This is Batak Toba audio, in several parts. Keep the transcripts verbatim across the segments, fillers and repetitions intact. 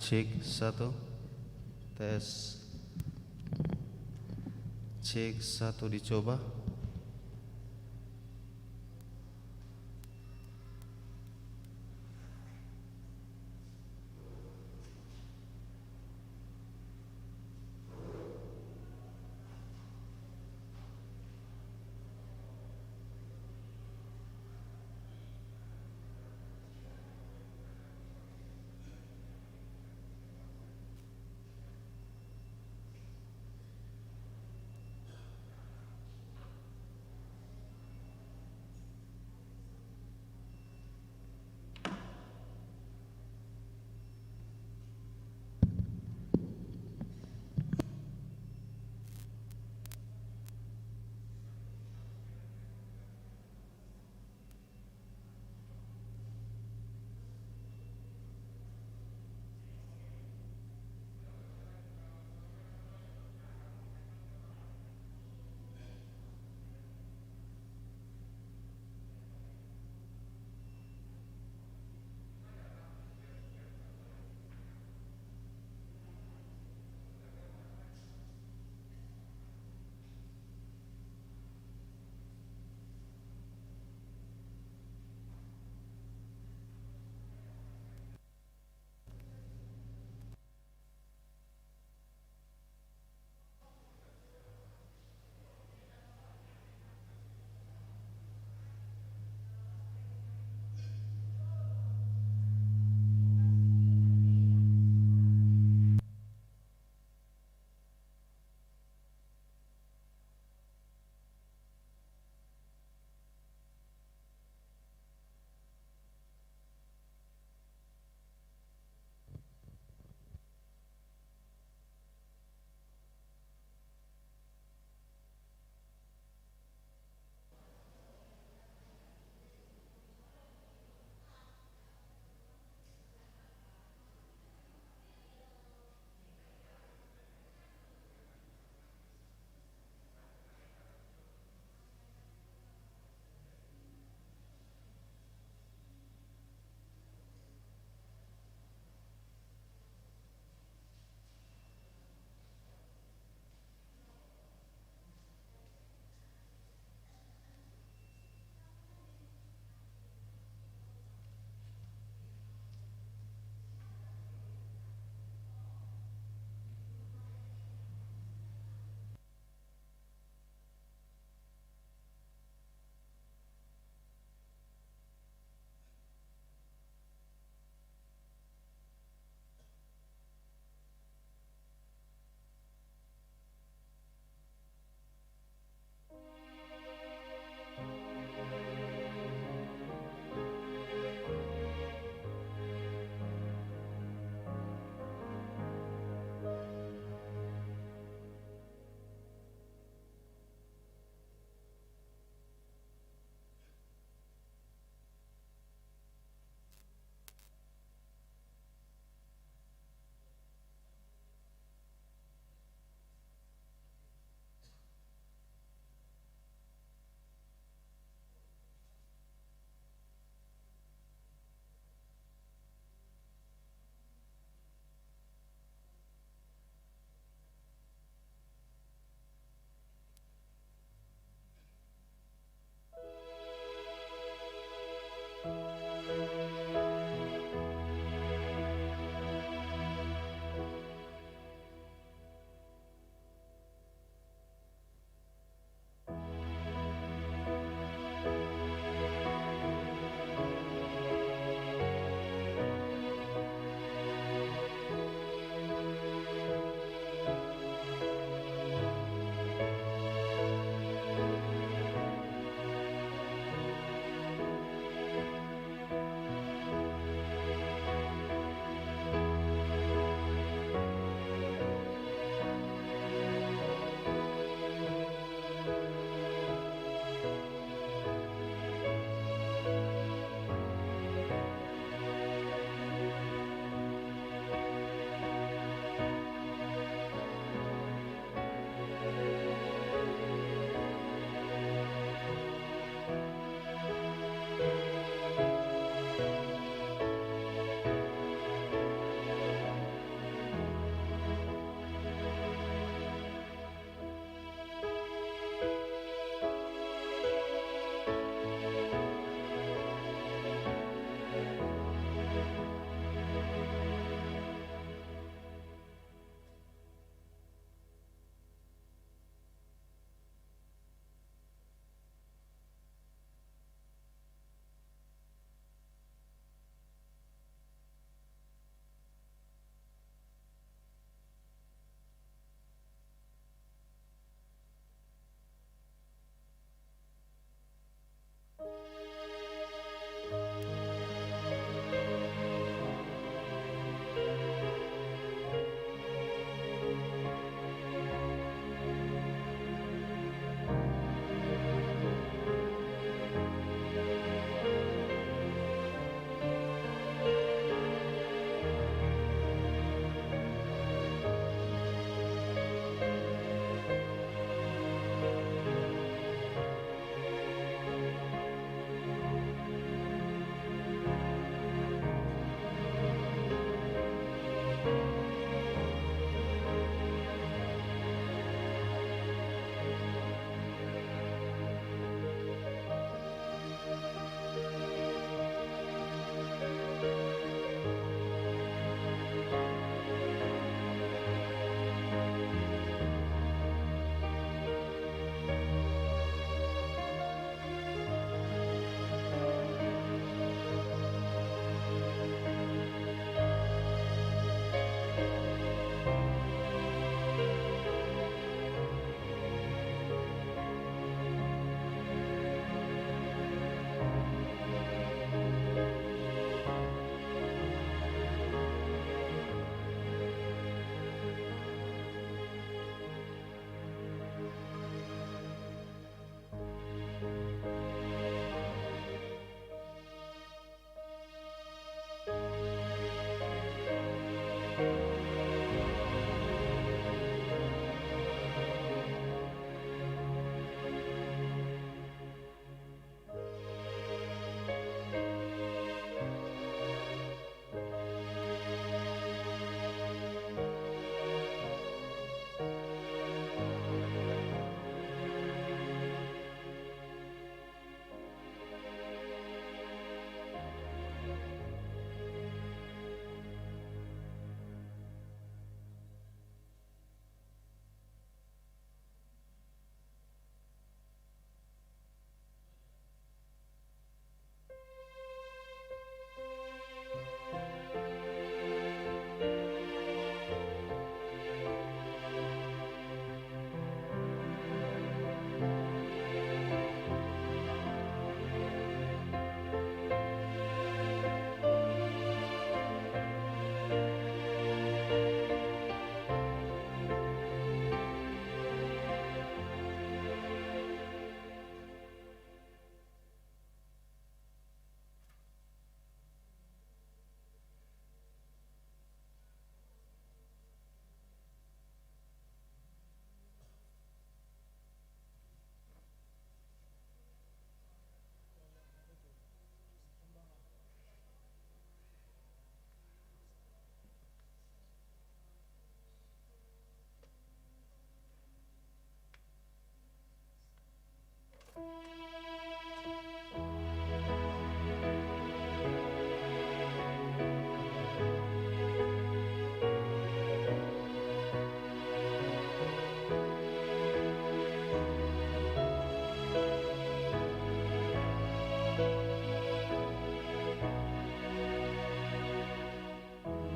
Cek satu. Tes. Cek satu, dicoba.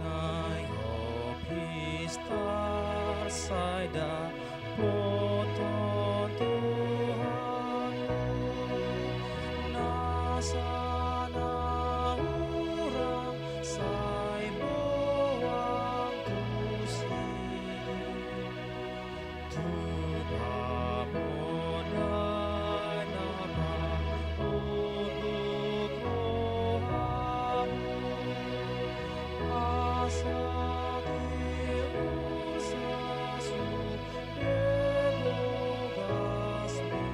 Naiop histar sai dapoton tu hamu, na sana hurang sai boan tusi. Tu pamodai na paunduk rohamu, asa tiur sasude bogasmi.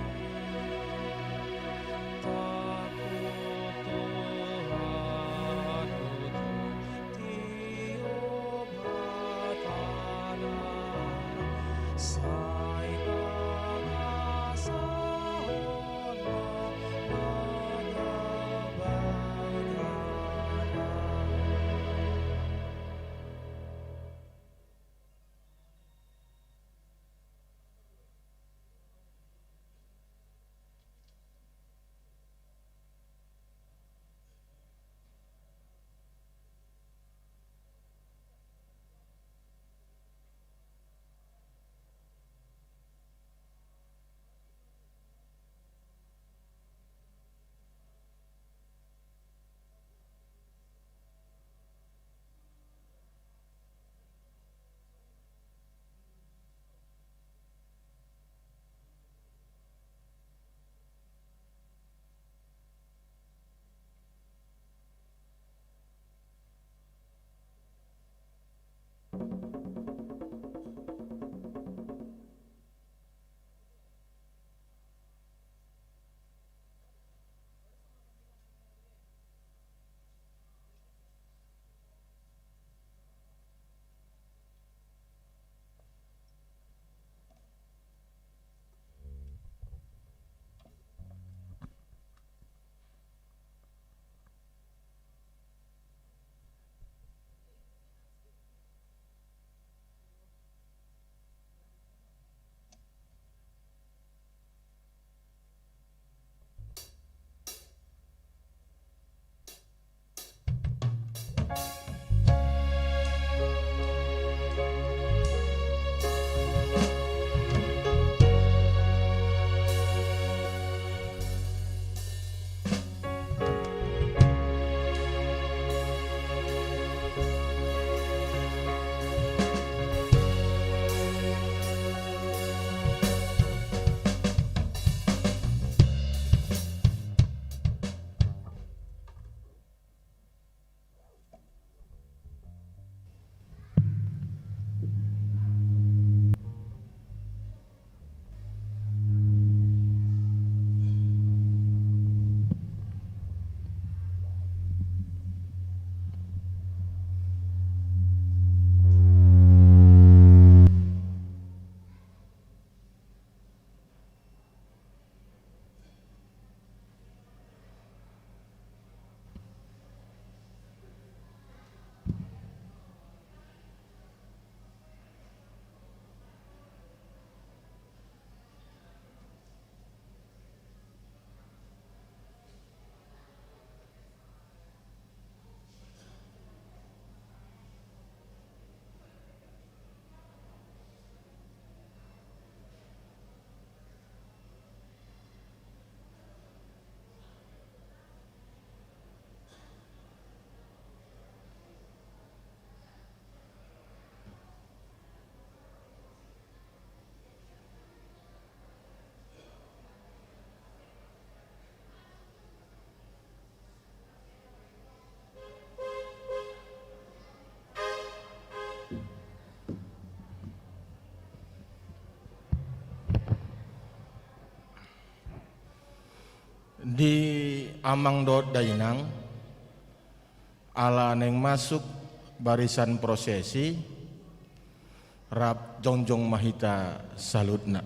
Takut Amang dohot dainang, ala naeng masuk barisan prosesi, rap jongjong ma hita saluhutna.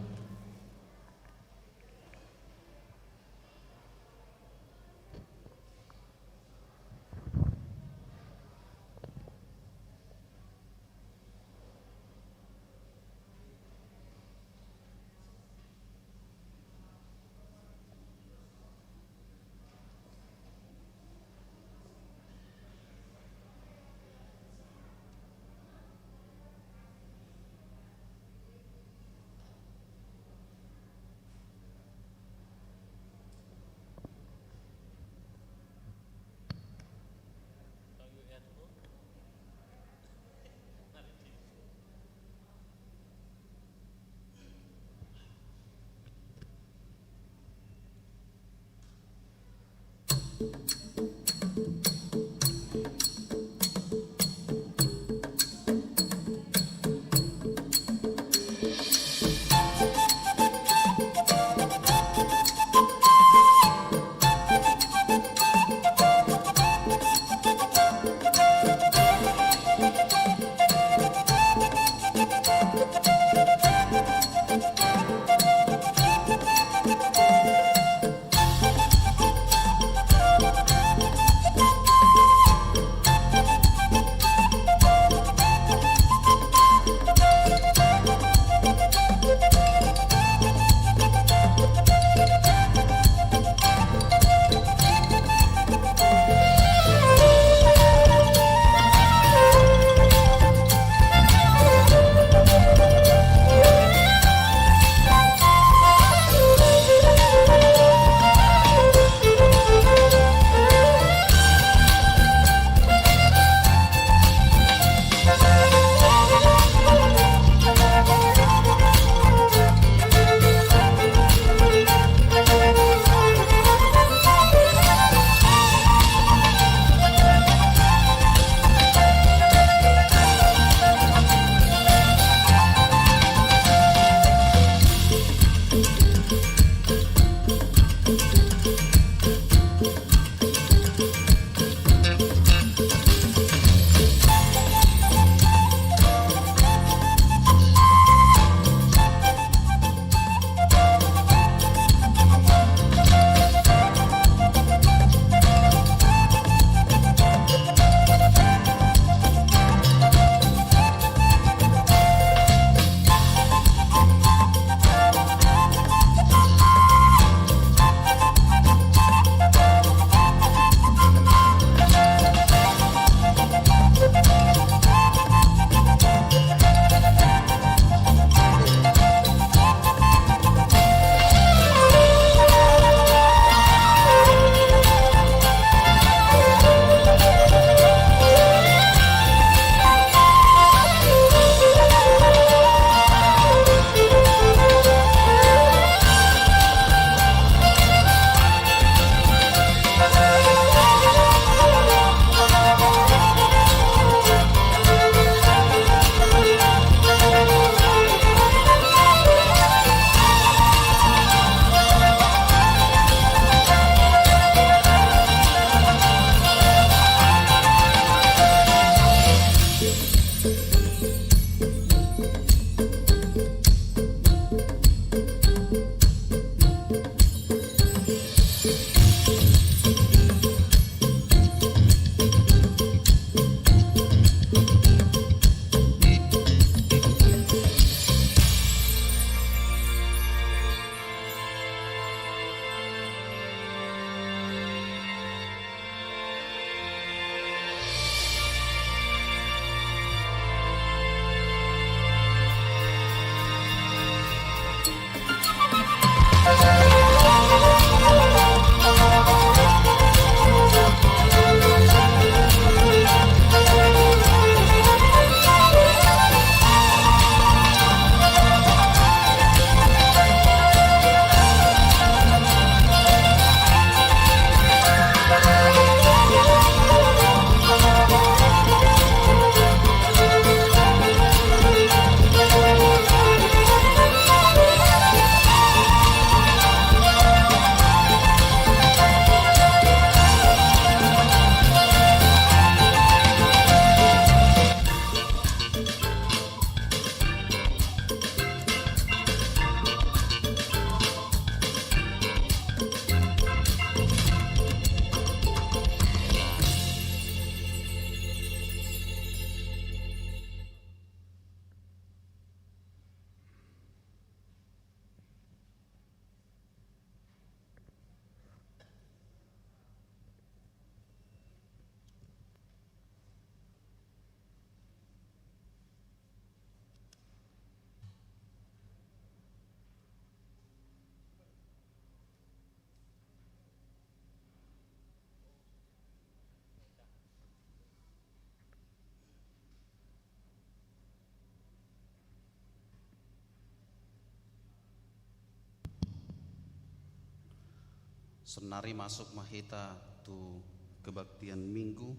Saonari masuk ma hita tu kebaktian Minggu,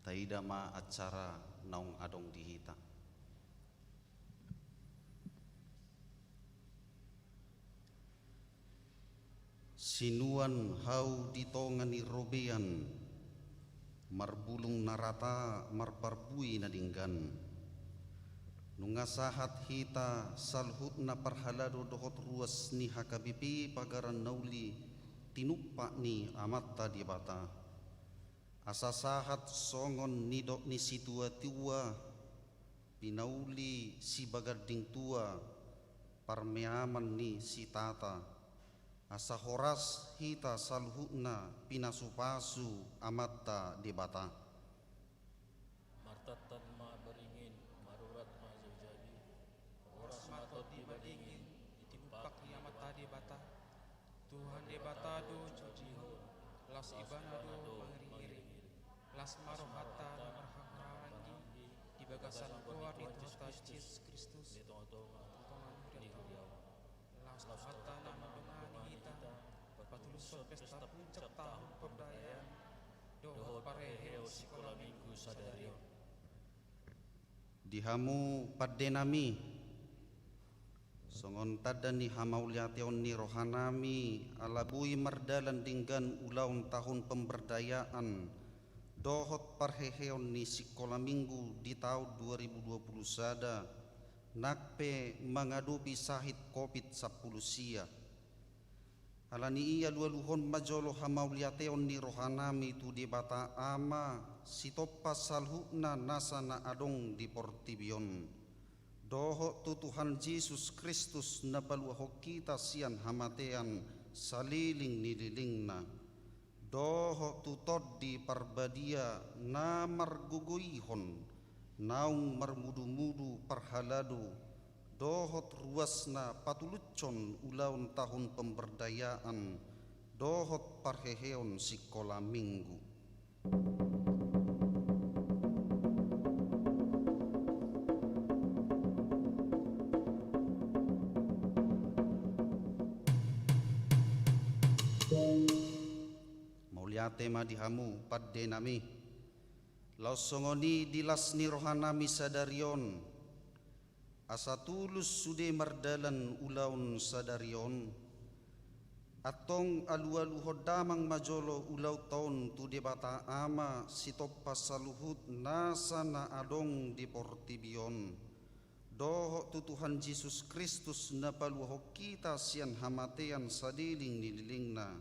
taida ma acara naung adong di hita. Sinuan hau di tonga ni robean, marbulung na rata, marparbue na denggan. Nunga sahat hita saluhutna parhalado dohot ruas ni H K B P Pagaran Na Uli tinumpak ni Amanta Debata. Asa sahat songon nidok ni situatua, pinauli sibaganding tua, parmeaman ni sitata. Asa horas hita saluhutna pinasupasu Amanta Debata. Martantan ma baringin, marurat ma jaujadi. Horas ma tondi madingin, di timpak ni Amanta Debata. Tuhan Debata do jolma, laos Ibana do mangiringiring. Las ma rohanta na marhahamaranggi di bagasan goar ni Tuhanta Jesus Kristus, di tongatonga ni huria on. Laos Tuhanta na mandongani hita, patulushon pesta puncak taon parberdayaan dohot parheheon sikola Minggu sadari on. Di hamu pandenami, songon tanda ni hamauliateon ni rohanami, ala boi mardalan denggan ulaon taon pemberdayaan dohot parheheon ni sikola Minggu di taon dua ribu dua puluh sada, nang pe mangadopi sahit Covid sampulu sia. Ala ni i alualuhon ma jolo hamauliateon ni rohanami tu Debata Ama, sitompa saluhutna nasa na adong di portibi on, dohot tu Tuhan Jesus Kristus na paluahon hita sian hamatean saleleng ni lelengna, dohot tu Tondi Parbadia na margogoihon naung marmudumudu parhalado dohot ruasna patulushon ulaon taon pemberdayaan dohot parheheon sikola Minggu. Mauliate ma di hamu pandenami. Laos songon i di las ni rohanami sadari on, asa tulus sude mardalan ulaon sadari on, antong alualuhon damang ma jolo ulaonta on tu Debata Ama sitompa saluhut nasa na adong di portibi on, dohot tu Tuhan Jesus Kristus na paluahon hita sian hamatean saleleng ni lelengna,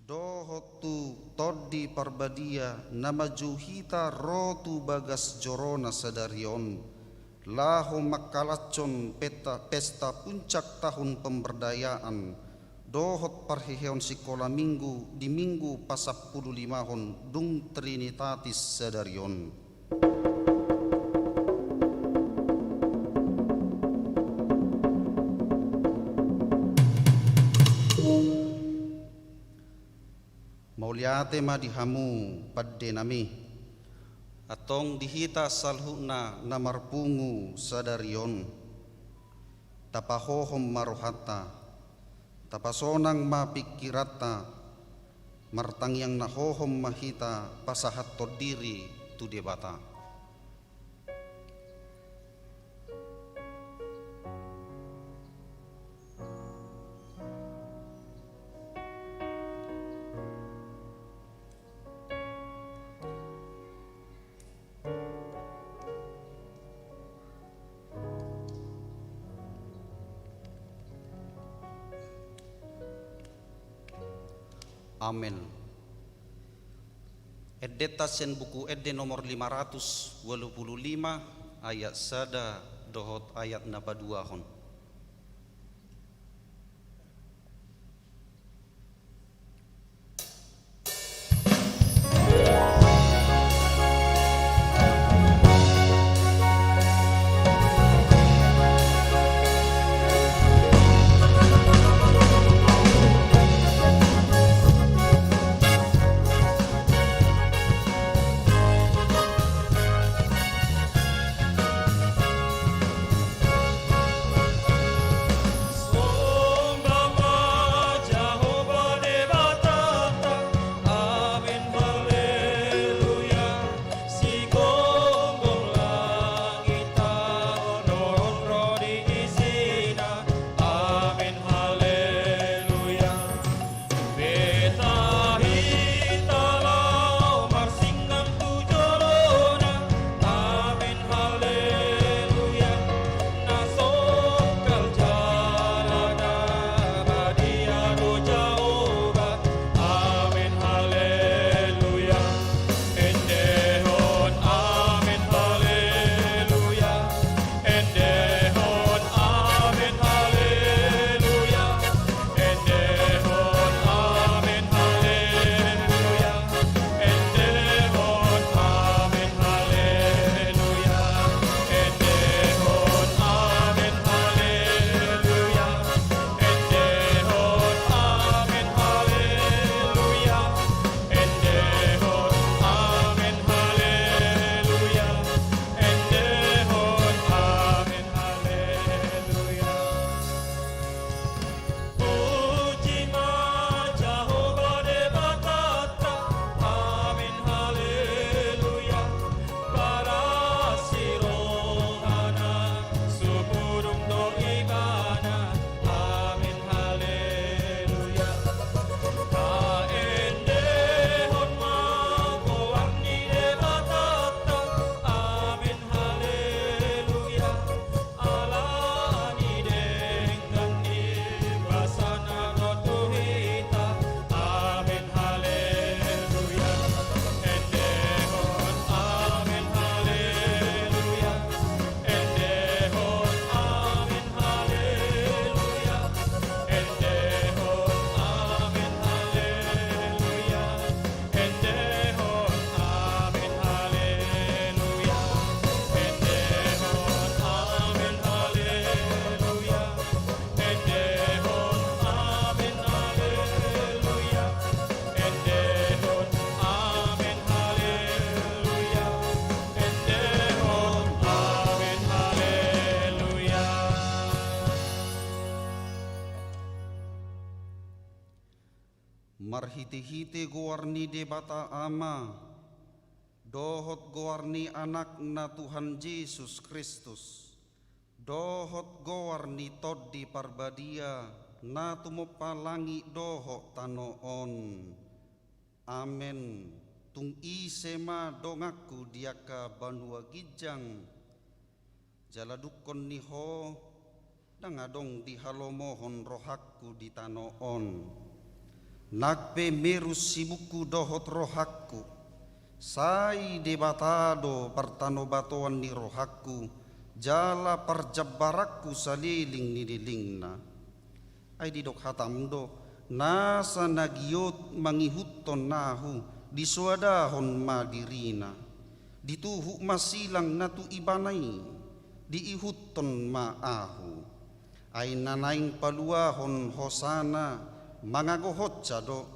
dohot tu Tondi Parbadia na manjou hita ro tu bagas jorona sadari on, laho mangkalashon pesta, pesta puncak taon pemberdayaan dohot parheheon sikola Minggu di Minggu pasampululimahon dung Trinitatis sadari on. Mauliate ma di hamu pandenami. Antong di hita saluhutna na marpungu sadari on, tapahohom ma rohanta, tapasonang ma pingkiranta, martangiang na hohom ma hita pasahathon diri tu Debata. Amen. Endenta sian Buku Ende nomor lima ratus ualu pulu lima, ayat sada dohot ayat na paduahon. Marhite-hite goar ni Debata Ama, dohot goar ni Anakna Tuhan Jesus Kristus, dohot goar ni Tondi Parbadia, na tumompa langit dohot tano on. Amen. Tung ise ma donganku di angka banua ginjang, jala dungkon ni ho, ndang adong dihalomohon rohangku di tano on. Nang pe merus sibukku dohot rohangku, sai Debata do partanobatoan ni rohangku, jala parjambaranku saleleng ni lelengna. Ai didok hatam do, nasa na giot mangihuthon ahu, disoadahon ma dirina. Dituhuk ma silang na tu ibana i, diihuthon ma ahu. Ai na naeng paluahon hosana, mangago honsa do.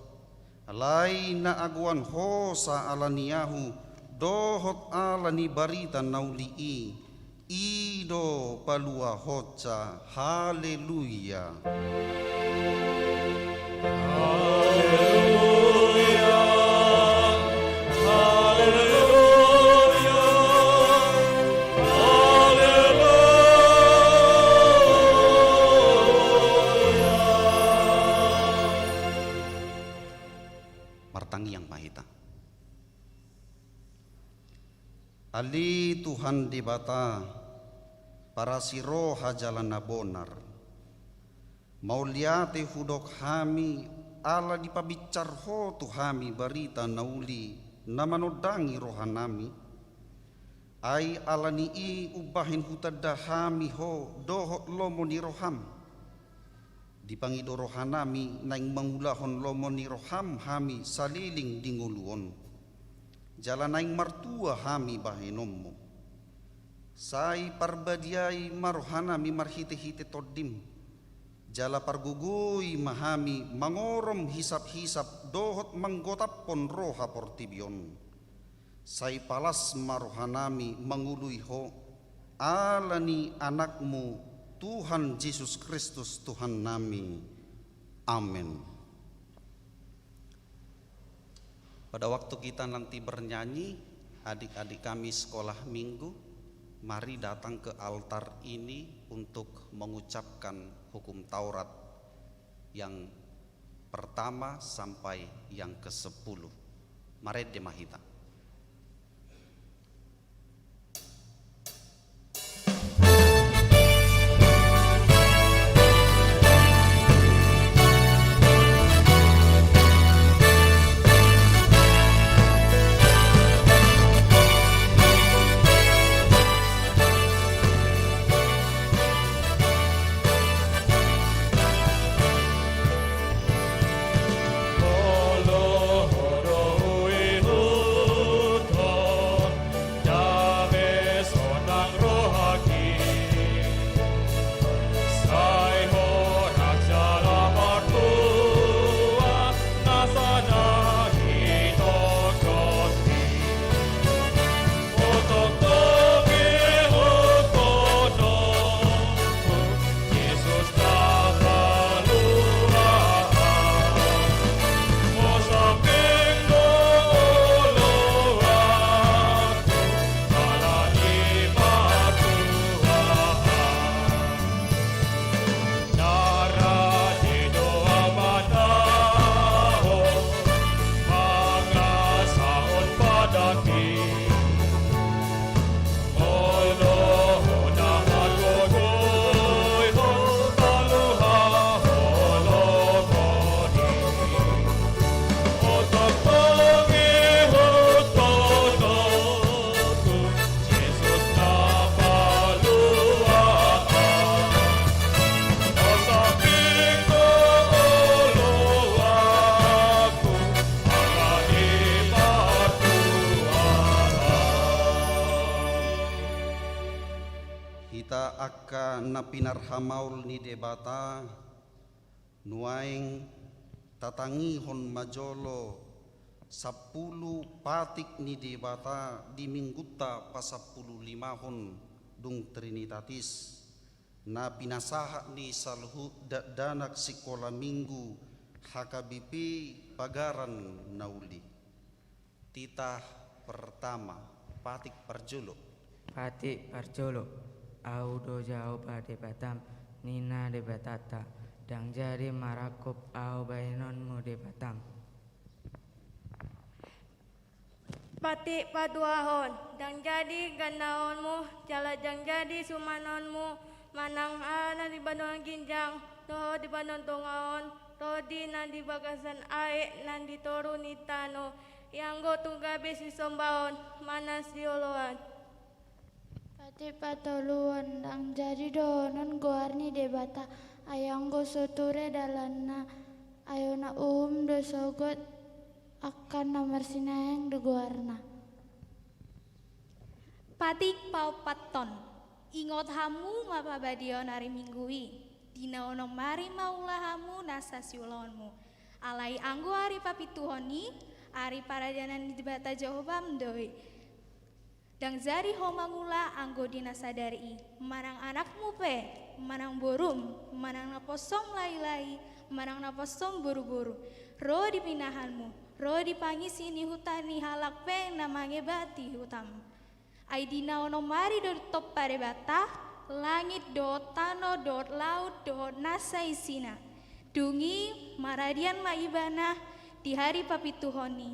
Alai na agoan hosa ala ni ahu, dohot ala ni barita na uli i, i do paluahonsa. Haleluya. Haleluya. Haleluya. Haleluya. Martangiang ma hita. Ale Tuhan Debata, parasi roha jala na bonar. Mauliate hudok hami, ala dipabinsar Ho tu hami barita na uli, na manondangi rohanami. Ai ala ni i umbahen hutanda hami Ho dohot lomo ni roham. Dipangido rohanami naeng mangulahon lomo ni roham hami saleleng di ngolu on. Jala naeng martua hami bahenonmu. Sai parbadiai ma rohanami marhite-hite tondim. Jala pargogoi ma hami mangorom hisap-hisap dohot manggotaphon roha portibi on. Sai palas ma rohanami mangului Ho, ala ni Anakmu, Tuhan Jesus Kristus, Tuhannami. Amen. Pada waktu kita nanti bernyanyi, adik-adik kami sekolah minggu, mari datang ke altar ini untuk mengucapkan hukum Taurat yang pertama sampai yang kesepuluh. Marende ma hita. Hita angka na pinarhamaol ni Debata, nuaeng tatangihon ma jolo sampulu patik ni Debata di Minggunta pasampulu limahon dung Trinitatis, na pinasahat ni saluhut dakdanak sikola Minggu H K B P Pagaran na uli. Titah pertama, patik parjolo. Patik parjolo. Ahu do Jahowa Debatam, ninna Debatanta, ndang jadi marangkup ahu bahenonmu Debatam. Patik paduahon, ndang jadi gannaonmu, jala ndang jadi sumanonmu, manang aha na di banua ginjang, dohot di banua tonga on, dohot di na di bagasan aek, na di toru ni tano, ianggo tung gabe sisombaon, manang sioloan. Patik patoluhon, ndang jadi dohonon goar ni Debata, ai anggo so ture dalanna, ai hona uhum do sogot, angka na marsinaeng do goarna. Patik paompathon, ingot hamu ma parbadiaon ari Minggu i, di na onom ari ma ula hamu nasa siulaonmu. Alai anggo ari papituhon i, ari paradanan ni Debata Jahowa do i. Ndang jadi ho mangula anggo di na sadari i, manang anakmu pe, manang borum, manang naposom lae-lae, manang naposom boru-boru, ro di pinahanmu, ro di pangisi ni huta ni halak pe na mangebati hutam. Ai di na onom ari do ditompa Debata langit dohot tano dohot laut dohot nasa isina. Dung i maradian ma ibana di ari papituhon i.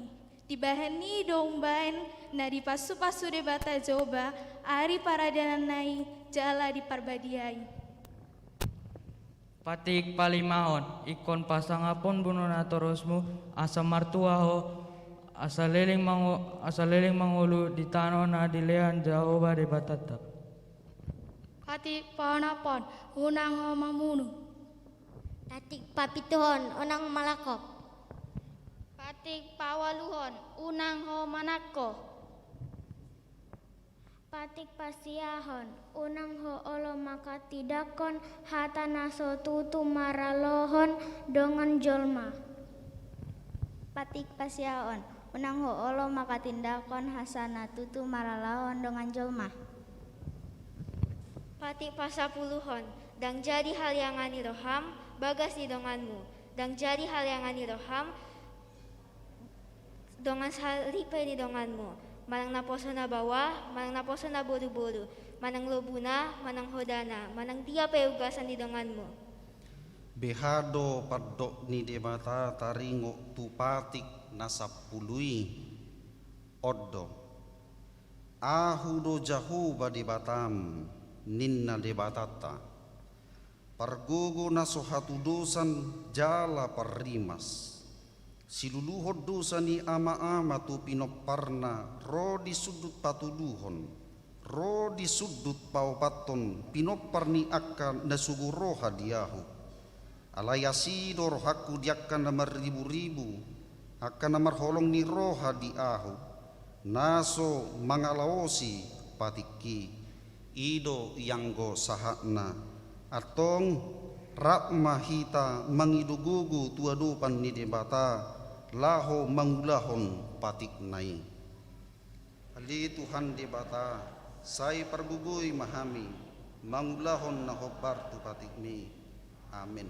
Dibahen i do umbahen na dipasu-pasu Debata Jahowa ari paradananna i jala diparbadiai. Patik palimahon, ingkon pasangapon boru na torosmu, asa martua ho, asa leleng mango-, asa leleng mangolu di tano na dilehon Jahowa Debatanta. Patik paonomhon, unang ho mamunu. Patik papituhon, unang malangkup. Patik paualuhon, unang ho manangko. Patik pasiahon, unang ho olo mangkatindangkon hata na so tutu marhalahon dongan jolma. Patik pasiahon, unang ho olo mangkatindangkon hata na tutu marhalahon dongan jolma. Patik pasapuluhon, ndang jadi haleangani roham bagas ni donganmu, ndang jadi haleangani roham dongan saripe ni donganmu, manang naposo na baoa, manang naposo na boru-boru, manang lobuna, manang hodana, manang dia pe ugasan ni donganmu. Beha do pandok ni Debata taringot tu patik na sampulu i? On do. Ahu do Jahowa Debatam, ninna Debatanta. Pargogo na so hatudosan jala parrimas. Siluluhon dosa ni ama-ama tu pinomparna ro di sundut patoluhon, ro di sundut paopathon pinompar ni angka na sogo roha di ahu. Alai asi do rohangku di angka na marribu-ribu, angka na marholong ni roha di ahu, na so mangalaosi patikki. I do ianggo sahatna. Antong, rap ma hita mangido gogo tu adopan ni Debata, laho mangulahon patikna i. Ale Tuhan Debata, sai pargogoi ma hami mangulahon na hombar tu patikmi. Amen.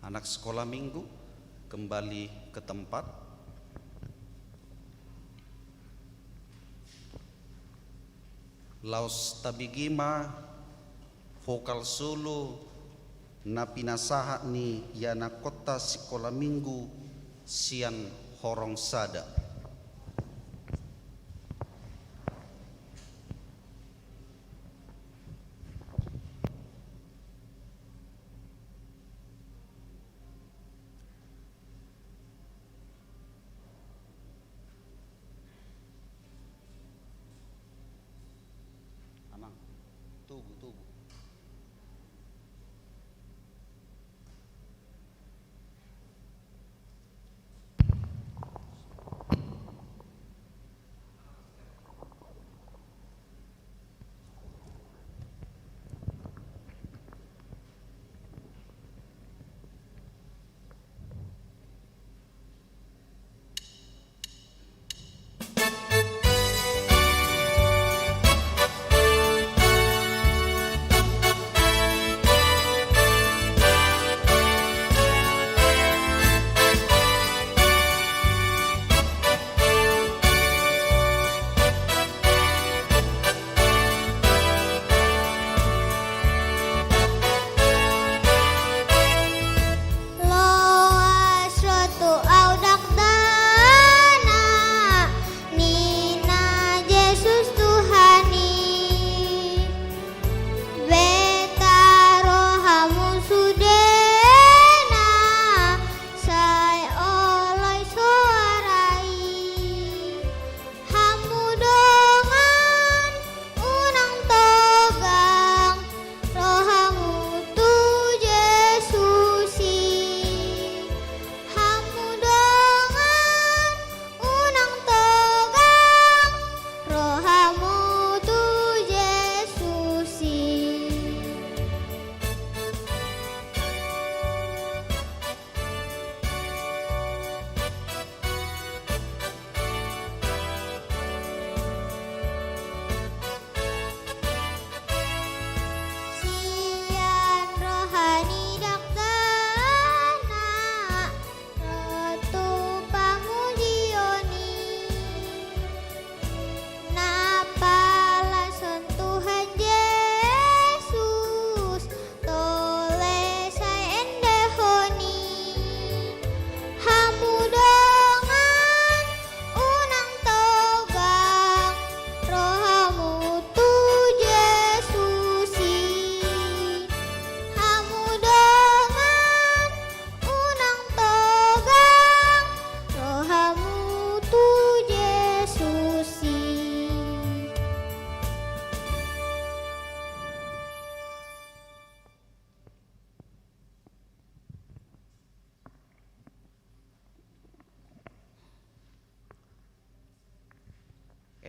Anak sekolah minggu, kembali ke tempat. Laos tabege ma vokal solo na pinasahat ni ianakhonta sikola minggu sian horong sada. Amang, togu, togu.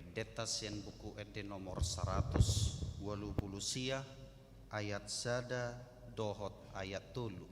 Endenta sian Buku Ende nomor saratus ualu pulu sia, ayat sada dohot ayat tolu.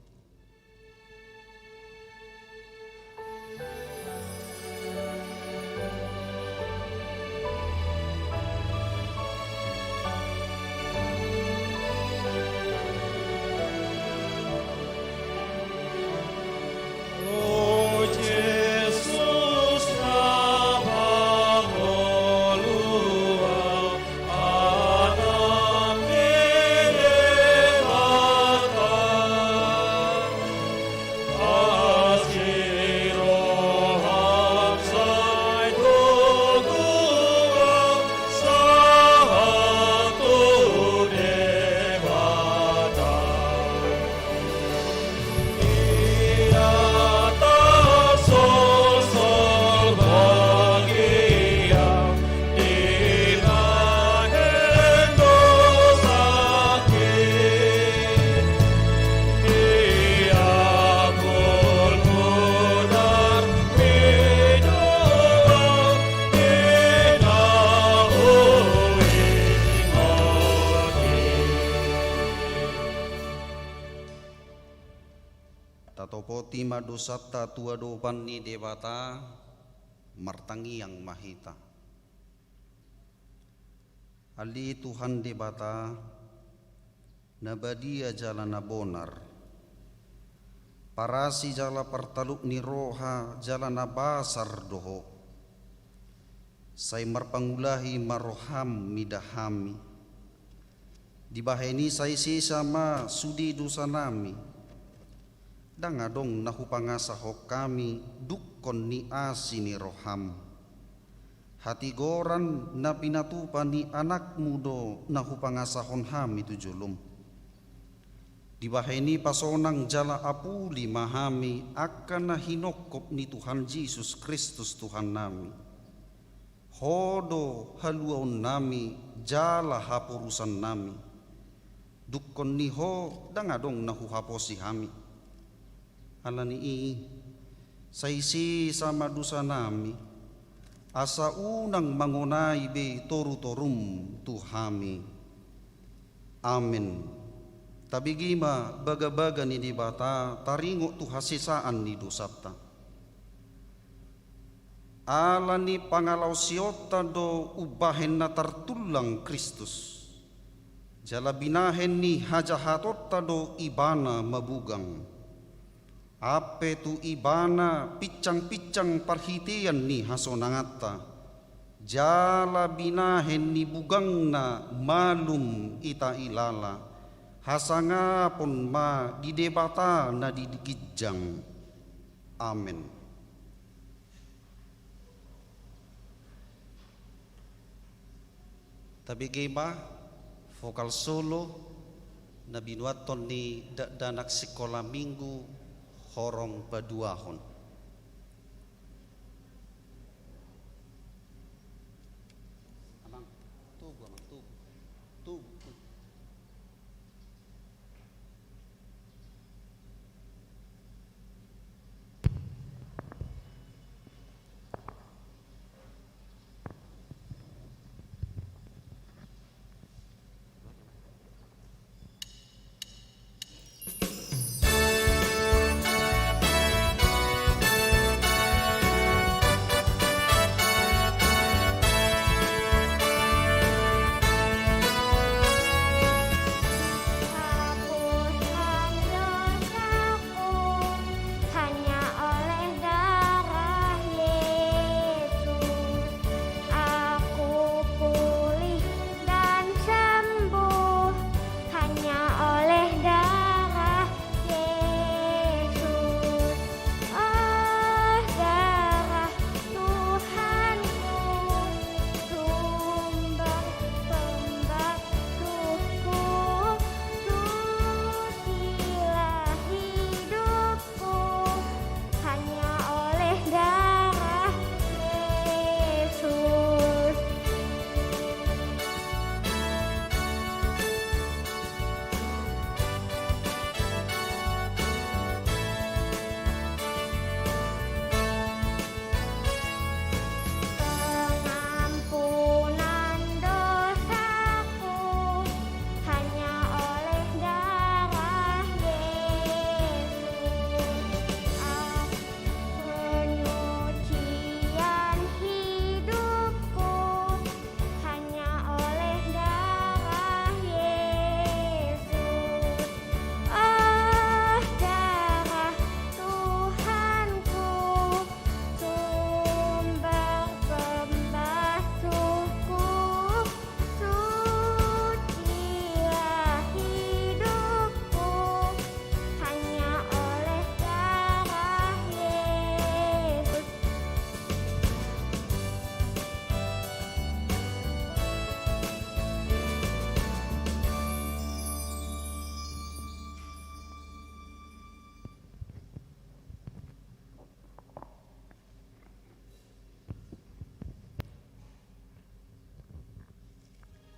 Tatopoti ma dosanta tu adopan ni Debata, martangiang ma hita. Ale Tuhan Debata, na badia jala na bonar, parasi jala partaluk ni roha jala na basar do Ho. Sai marpangulahi ma roham mida hami. Dibahen i sai sesa ma sude dosanami. Ndang adong na hupangasahon hami dungkon ni asi ni roham. Hatigoran na pinatupa ni Anakmu do na hupangasahon hami tu jolom. Dibahen i pasonang jala apuli ma hami angka na hinongkop ni Tuhan Jesus Kristus Tuhannami. Ho do haluaonnami jala haporusannami. Dungkon ni Ho ndang adong na huhaposi hami. Ala ni i, sai sesa ma dosanami, asa unang mangonai be torutorum tu hami. Amen. Tabege ma bagabaga ni Debata taringot tu hasesaan ni dosanta. Ala ni pangalaosionta do umbahen na tartullang Kristus, jala binahen ni hajahatonta do Ibana mabugang. Ampe tu Ibana pinsangpinsang parhitean ni hasonanganta, jala binahen ni bugangna malum ita ilala, hasangapon ma di Debata na di ginjang. Amen. Tabege ma vokal solo na binuathon ni dakdanak sikola minggu horong paduahon. Amang, togu, Amang, togu. Togu, togu.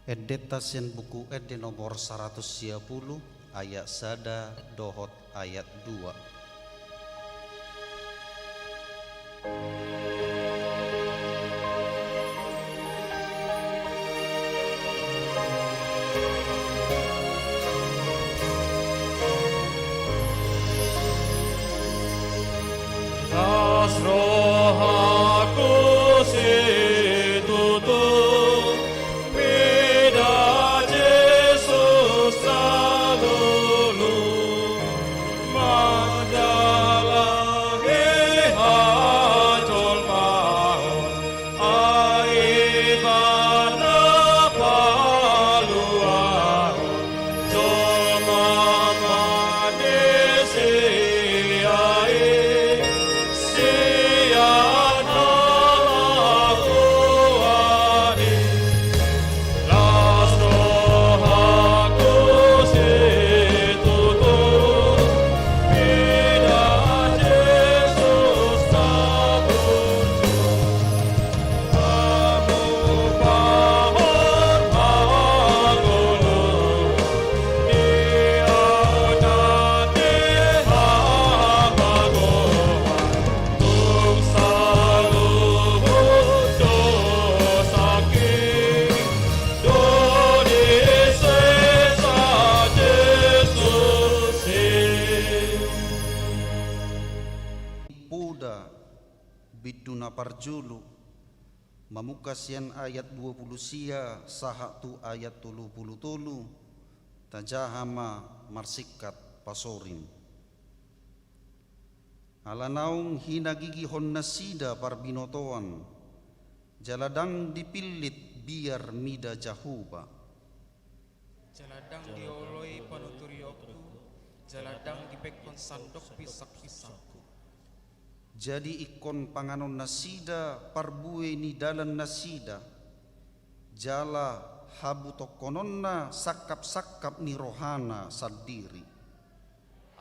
Endenta sian Buku Ende nomor saratus sia pulu, ayat sada dohot ayat dua. Las rohangku situtu mida Jesus na lolo manjalangi hajolmaon. Ai Ibana paluahon jolma manisia i sian halakuan i. Las rohangku situtu mida Jesus na burju. Poda bindu na parjolo, mamungka sian ayat dua pulu sia sahat tu ayat tolu pulu tolu, tajaha ma marsingkat pasoring. Ala naung hinagigihon nasida parbinotoan, jala ndang dipillit biar mida Jahowa. Jala ndang dioloi panuturionku, jala ndang dipekhon sandok pinsanpinsanku. Jadi ingkon panganon nasida parbue ni dalan nasida, jala habutongkononna sangkapsangkap ni rohana sandiri.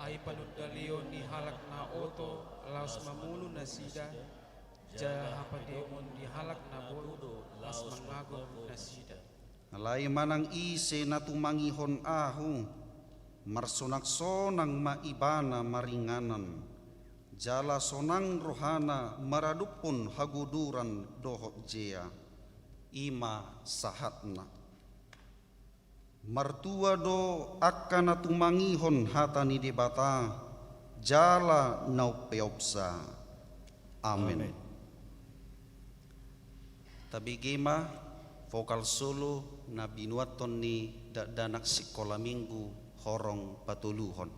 Ai panundalion ni halak na oto laos mamunu nasida, jala hapadeamon ni halak na boi do laos mangagom nasida. Alai manang ise na tumangihon ahu, marsonangsonang ma ibana maringanan, jala sonang rohana maradophon hagodoran dohot jea. I ma sahatna. Martua do angka na tumangihon hata ni Debata, jala na umpeopsa. Amen. Amen. Tabege ma vokal solo na binuathon ni dakdanak sikola minggu horong patoluhon.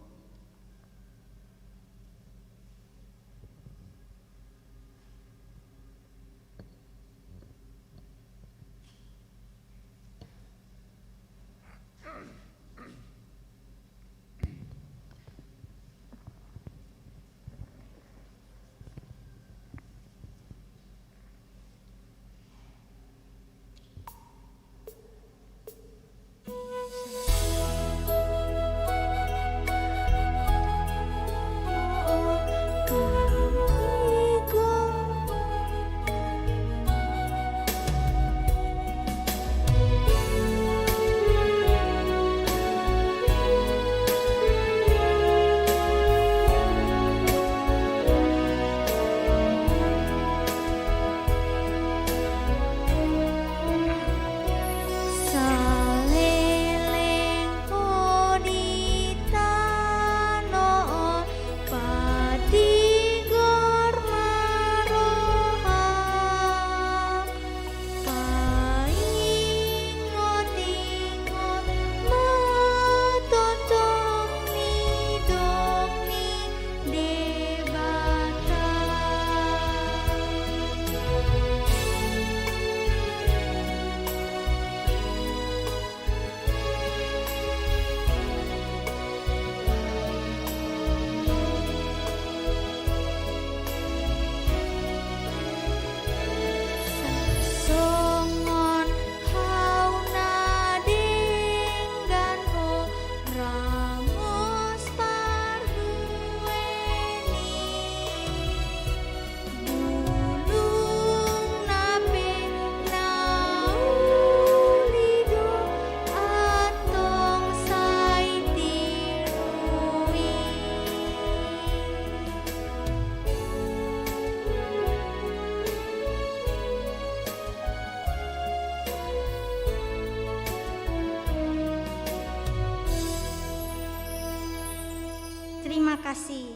Kasih.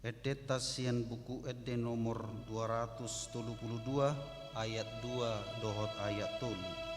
Endenta sian Buku Ende nomor dua ratus tolu pulu dua, ayat dua dohot ayat tolu.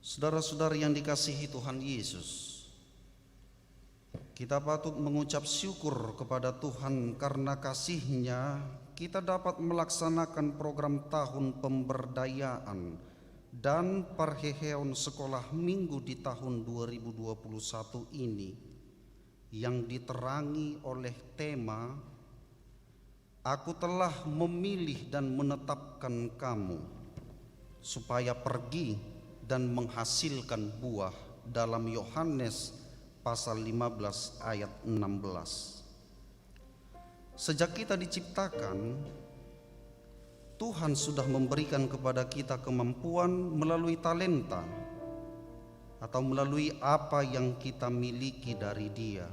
Saudara-saudari yang dikasihi Tuhan Yesus, kita patut mengucap syukur kepada Tuhan karena kasih-Nya, kita dapat melaksanakan program tahun pemberdayaan dan parheheon sekolah minggu di tahun dua ribu dua puluh satu ini, yang diterangi oleh tema Aku telah memilih dan menetapkan kamu supaya pergi dan menghasilkan buah, dalam Yohanes pasal lima belas ayat enam belas. Sejak kita diciptakan, Tuhan sudah memberikan kepada kita kemampuan melalui talenta atau melalui apa yang kita miliki dari Dia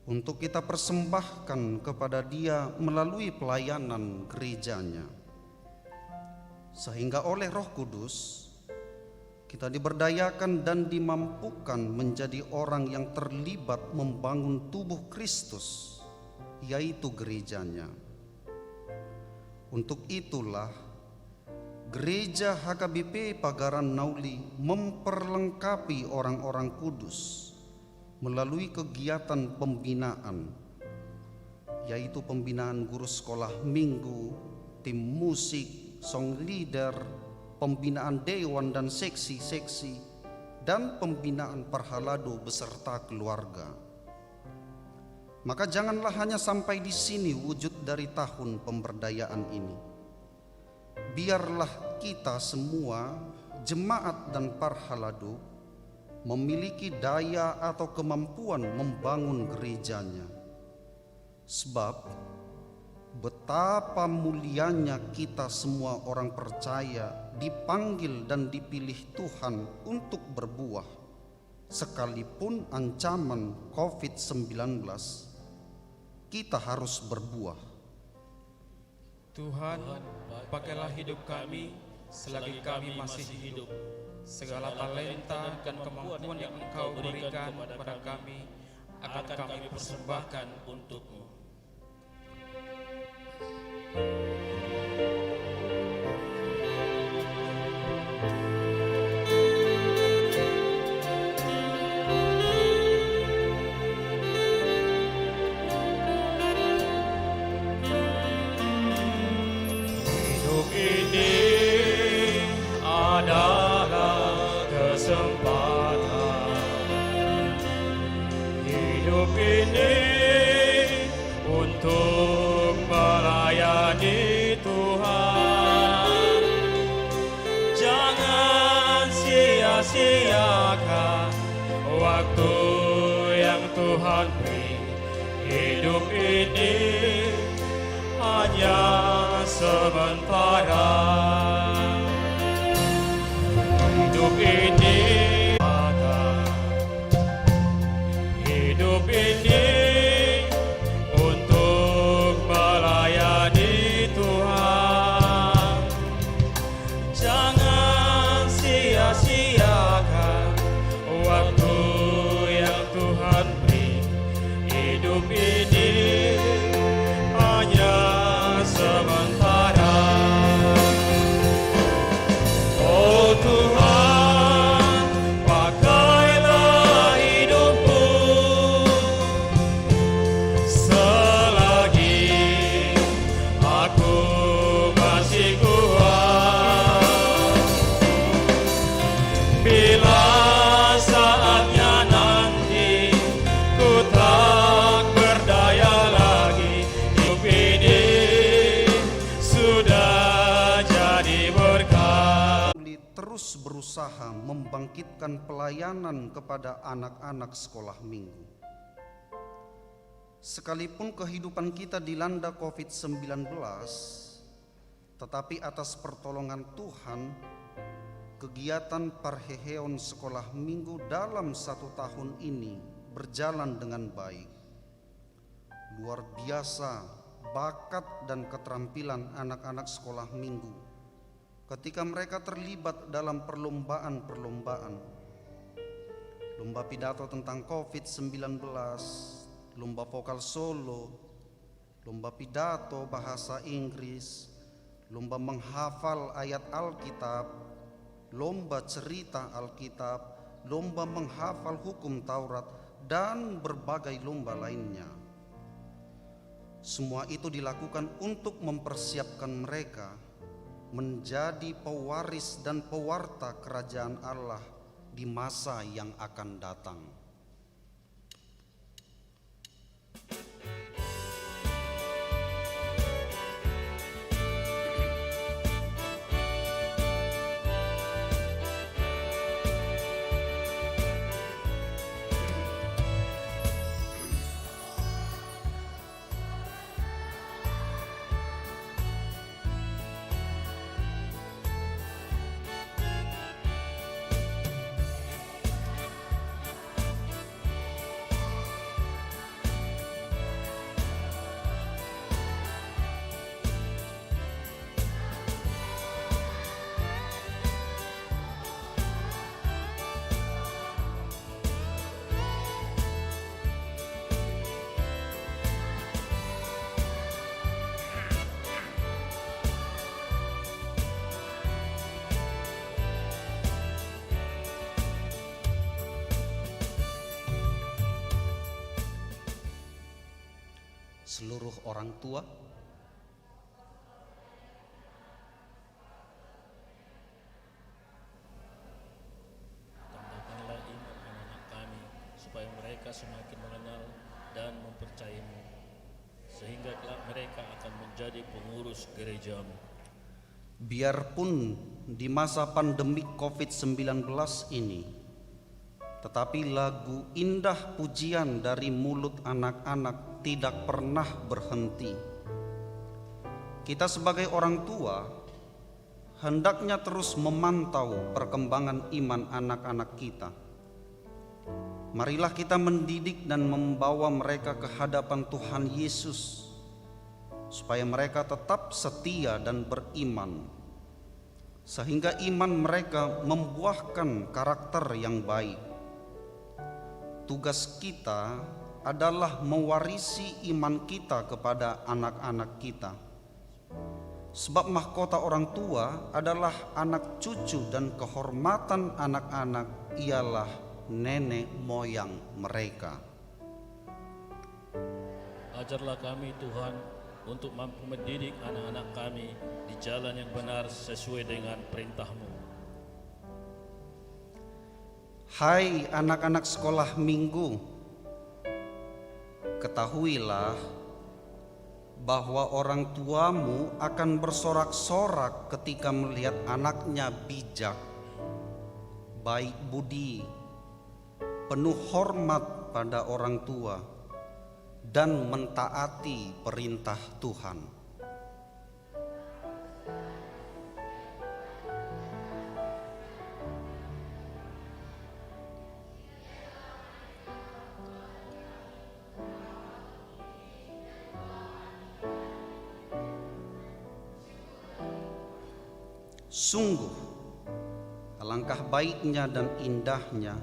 untuk kita persembahkan kepada Dia melalui pelayanan gereja-Nya. Sehingga oleh Roh Kudus, kita diberdayakan dan dimampukan menjadi orang yang terlibat membangun tubuh Kristus, yaitu gereja-Nya. Untuk itulah, Gereja H K B P Pagaran Na Uli memperlengkapi orang-orang kudus melalui kegiatan pembinaan, yaitu pembinaan guru sekolah minggu, tim musik, song leader, pembinaan dewan dan seksi-seksi, dan pembinaan parhalado beserta keluarga. Maka janganlah hanya sampai di sini wujud dari tahun pemberdayaan ini. Biarlah kita semua, jemaat dan parhalado, memiliki daya atau kemampuan membangun gereja-Nya. Sebab, betapa mulianya kita semua orang percaya dipanggil dan dipilih Tuhan untuk berbuah, sekalipun ancaman covid sembilan belas, kita harus berbuah. Tuhan, pakailah hidup kami selagi kami masih hidup. Segala talenta dan kemampuan yang Engkau berikan kepada kami akan kami persembahkan untuk-Mu. Hidup ini untuk melayani Tuhan. Jangan sia-siakan waktu yang Tuhan beri. Hidup ini hanya sementara. Hidup ini mata. Hidup ini untuk melayani Tuhan. Jangan sia-siakan waktu yang Tuhan beri. Hidup ini hanya sementara. Oh Tuhan, pakailah hidupku selagi aku masih kuat. Bila saatnya nanti ku tak berdaya lagi, hidup ini sudah jadi berkat. Terus berusaha membangkitkan pelayanan kepada anak-anak sekolah minggu. Sekalipun kehidupan kita dilanda covid sembilan belas, tetapi atas pertolongan Tuhan, kegiatan parheheon sekolah minggu dalam satu tahun ini berjalan dengan baik. Luar biasa bakat dan keterampilan anak-anak sekolah minggu ketika mereka terlibat dalam perlombaan-perlombaan. Lomba pidato tentang covid sembilan belas, lomba vokal solo, lomba pidato bahasa Inggris, lomba menghafal ayat Alkitab, lomba cerita Alkitab, lomba menghafal hukum Taurat, dan berbagai lomba lainnya. Semua itu dilakukan untuk mempersiapkan mereka menjadi pewaris dan pewarta kerajaan Allah di masa yang akan datang. Seluruh orang tua. Tambahkanlah iman anak-anak kami, supaya mereka semakin mengenal dan mempercayai-Mu, sehingga kelak mereka akan menjadi pengurus gereja-Mu. Biarpun di masa pandemi covid sembilan belas ini, tetapi lagu indah pujian dari mulut anak-anak tidak pernah berhenti. Kita sebagai orang tua hendaknya terus memantau perkembangan iman anak-anak kita. Marilah kita mendidik dan membawa mereka ke hadapan Tuhan Yesus, supaya mereka tetap setia dan beriman, sehingga iman mereka membuahkan karakter yang baik. Tugas kita adalah mewarisi iman kita kepada anak-anak kita. Sebab mahkota orang tua adalah anak cucu dan kehormatan anak-anak ialah nenek moyang mereka. Ajarlah kami, Tuhan, untuk mampu mendidik anak-anak kami di jalan yang benar sesuai dengan perintah-Mu. Hai anak-anak sekolah minggu, Ketahuilah bahwa orang tuamu akan bersorak-sorak ketika melihat anaknya bijak, baik budi, penuh hormat pada orang tua, dan mentaati perintah Tuhan. Sungguh, alangkah baiknya dan indahnya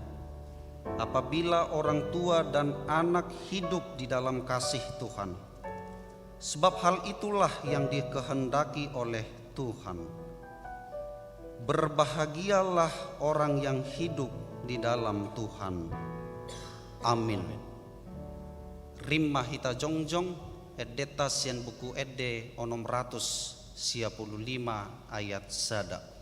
apabila orang tua dan anak hidup di dalam kasih Tuhan. Sebab hal itulah yang dikehendaki oleh Tuhan. Berbahagialah orang yang hidup di dalam Tuhan. Amin. Rima hita jongjong, endenta sian Buku Ende onom ratus sia pulu lima ayat sada.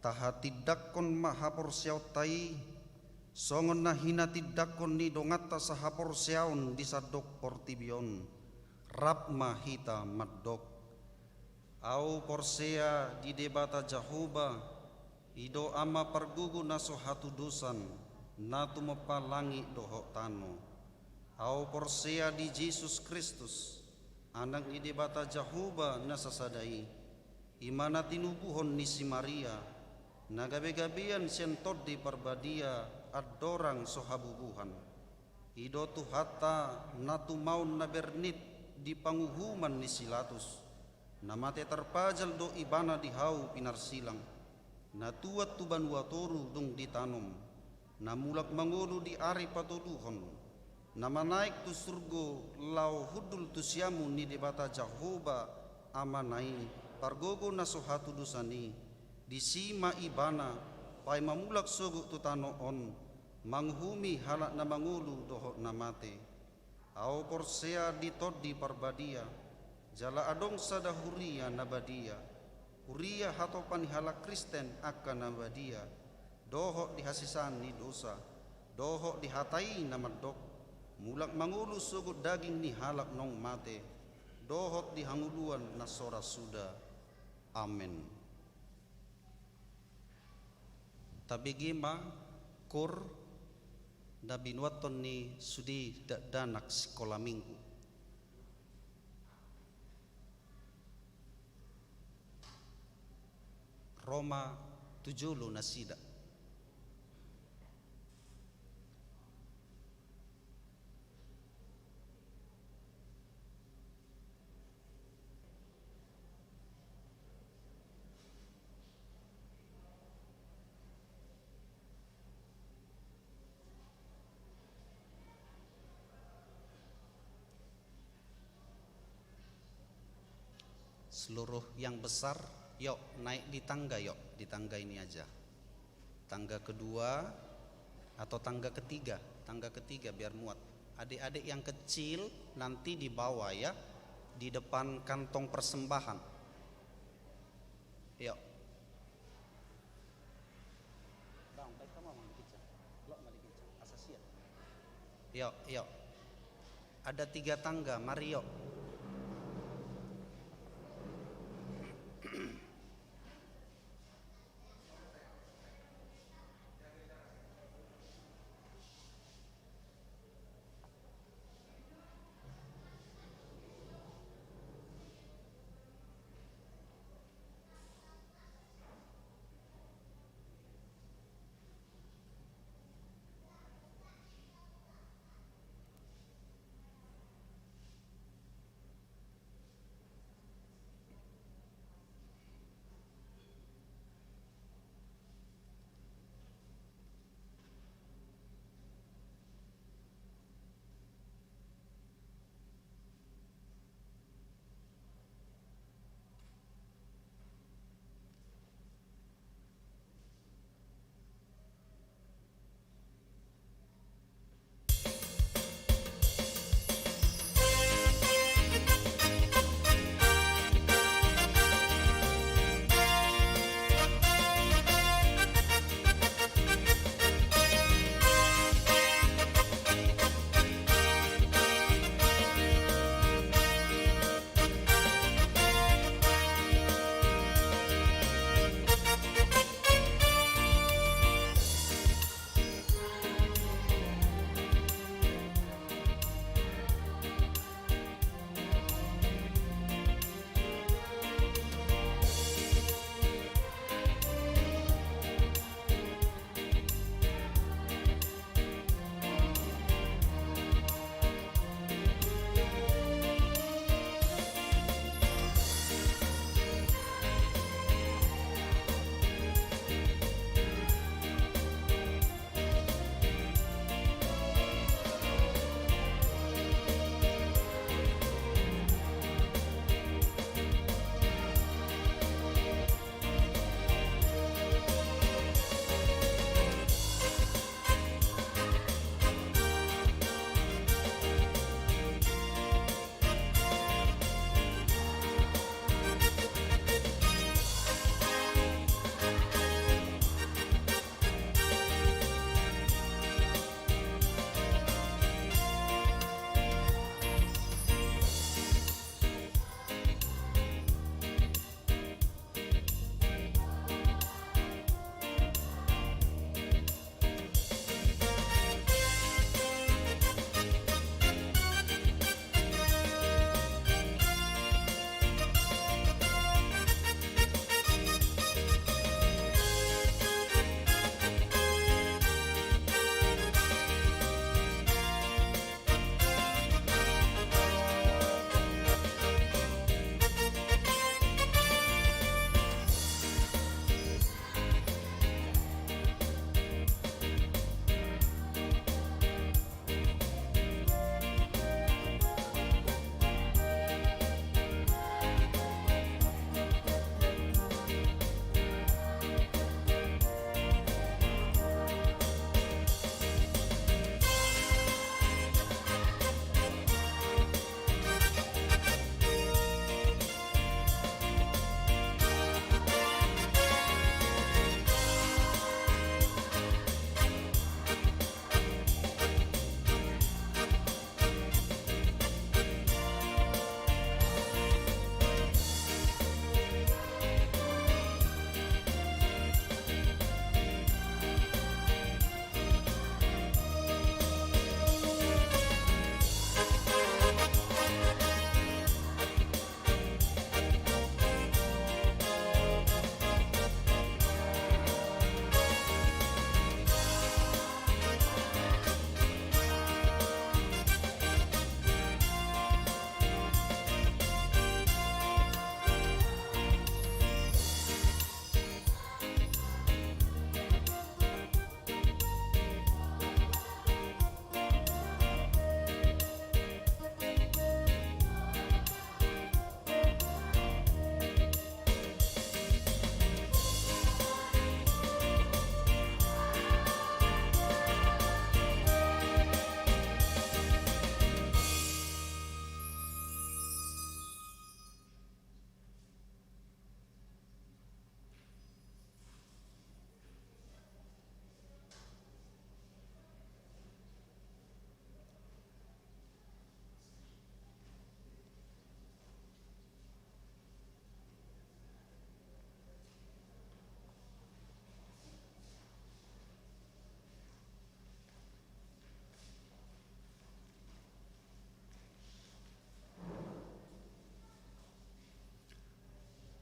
Tahatindangkon ma haporseaonta i, songon na hinatindangkon ni donganta sahaporseaon di sandok portibi on. Rap ma hita mandok. Ahu porsea di Debata Jahowa, i do Ama pargogo na so hatudosan, na tumompa langit dohot tano. Ahu porsea di Jesus Kristus, Anak ni Debata Jahowa na sasada i, i ma na tinubuhon ni si Maria, na gabegabean sian Tondi Parbadia andorang so habubuhan. I do Tuhanta na tumaon na bernit di panguhuman ni si Pilatus. Na mate tarpajal do Ibana di hau pinarsilang. Na tuat tu banua toru dung ditanom. Na mulak mangolu di ari patoluhon. Na manaek tu surgo laho hundul tu siamun ni Debata Jahowa Amana i, pargogo na so hatudosan i. Disi ma Ibana, paima mulak sogot tu tano on, manguhumi halak na mangolu dohot na mate. Ahu porsea di Tondi Parbadia, jala adong sada huria na badia, huria hatopan ni halak Kristen angka na badia, dohot di hasesaan ni dosa, dohot di hata i na mandok, mulak mangolu sogot daging ni halak naung mate, dohot di hangoluan na so ra suda. Amen. Tabege ma koor na binuathon ni sude dakdanak sikola minggu. Ro ma tu jolo nasida. Seluruh yang besar, yuk, naik di tangga, yuk, di tangga ini aja. Tangga kedua atau tangga ketiga, tangga ketiga biar muat. Adik-adik yang kecil nanti di bawah ya, di depan kantong persembahan. Yuk. Bang, baik kamu, Bang, dikit, Bang. Lo mau dikit, Bang. Asa siap. Yuk, yuk. Ada tiga tangga, mari yuk.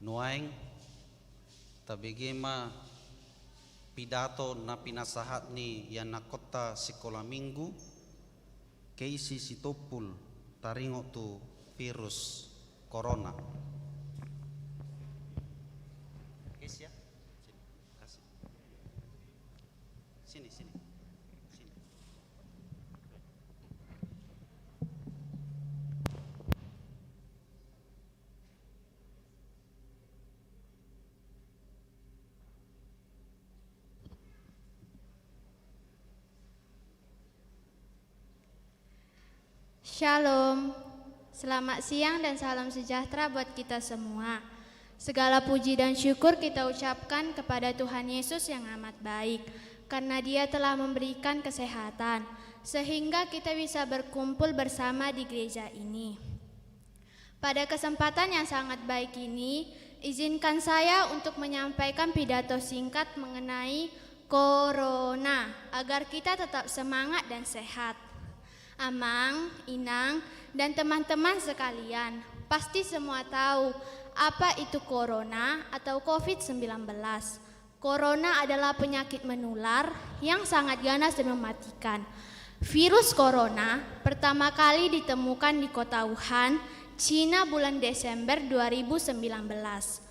Nuaeng tabege ma pidato na pinasahat ni ianakhonta sikola minggu, Casey Sitompul, taringot tu virus corona. Casey, ya? Sini, kasih. Sini, sini. Sini. Shalom. Selamat siang dan salam sejahtera buat kita semua. Segala puji dan syukur kita ucapkan kepada Tuhan Yesus yang amat baik, karena Dia telah memberikan kesehatan, sehingga kita bisa berkumpul bersama di gereja ini. Pada kesempatan yang sangat baik ini, izinkan saya untuk menyampaikan pidato singkat mengenai corona, agar kita tetap semangat dan sehat. Amang, inang, dan teman-teman sekalian, pasti semua tahu apa itu corona atau covid sembilan belas. Corona adalah penyakit menular yang sangat ganas dan mematikan. Virus corona pertama kali ditemukan di kota Wuhan, Cina, bulan Desember dua ribu sembilan belas.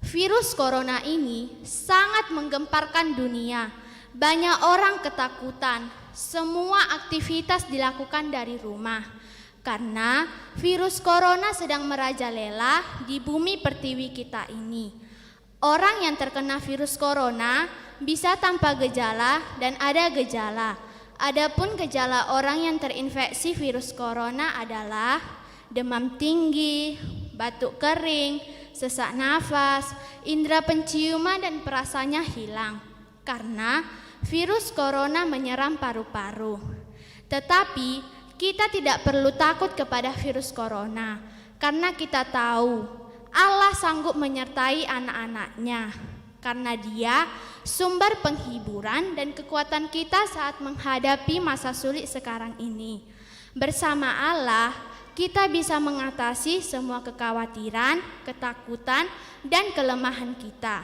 Virus corona ini sangat menggemparkan dunia. Banyak orang ketakutan. Semua aktivitas dilakukan dari rumah. Karena virus corona sedang merajalela di bumi pertiwi kita ini. Orang yang terkena virus corona bisa tanpa gejala dan ada gejala. Adapun gejala orang yang terinfeksi virus corona adalah demam tinggi, batuk kering, sesak nafas, indera penciuman dan perasanya hilang. Karena virus corona menyerang paru-paru. Tetapi, kita tidak perlu takut kepada virus corona, karena kita tahu Allah sanggup menyertai anak-anaknya. Karena Dia sumber penghiburan dan kekuatan kita saat menghadapi masa sulit sekarang ini. Bersama Allah, kita bisa mengatasi semua kekhawatiran, ketakutan, dan kelemahan kita.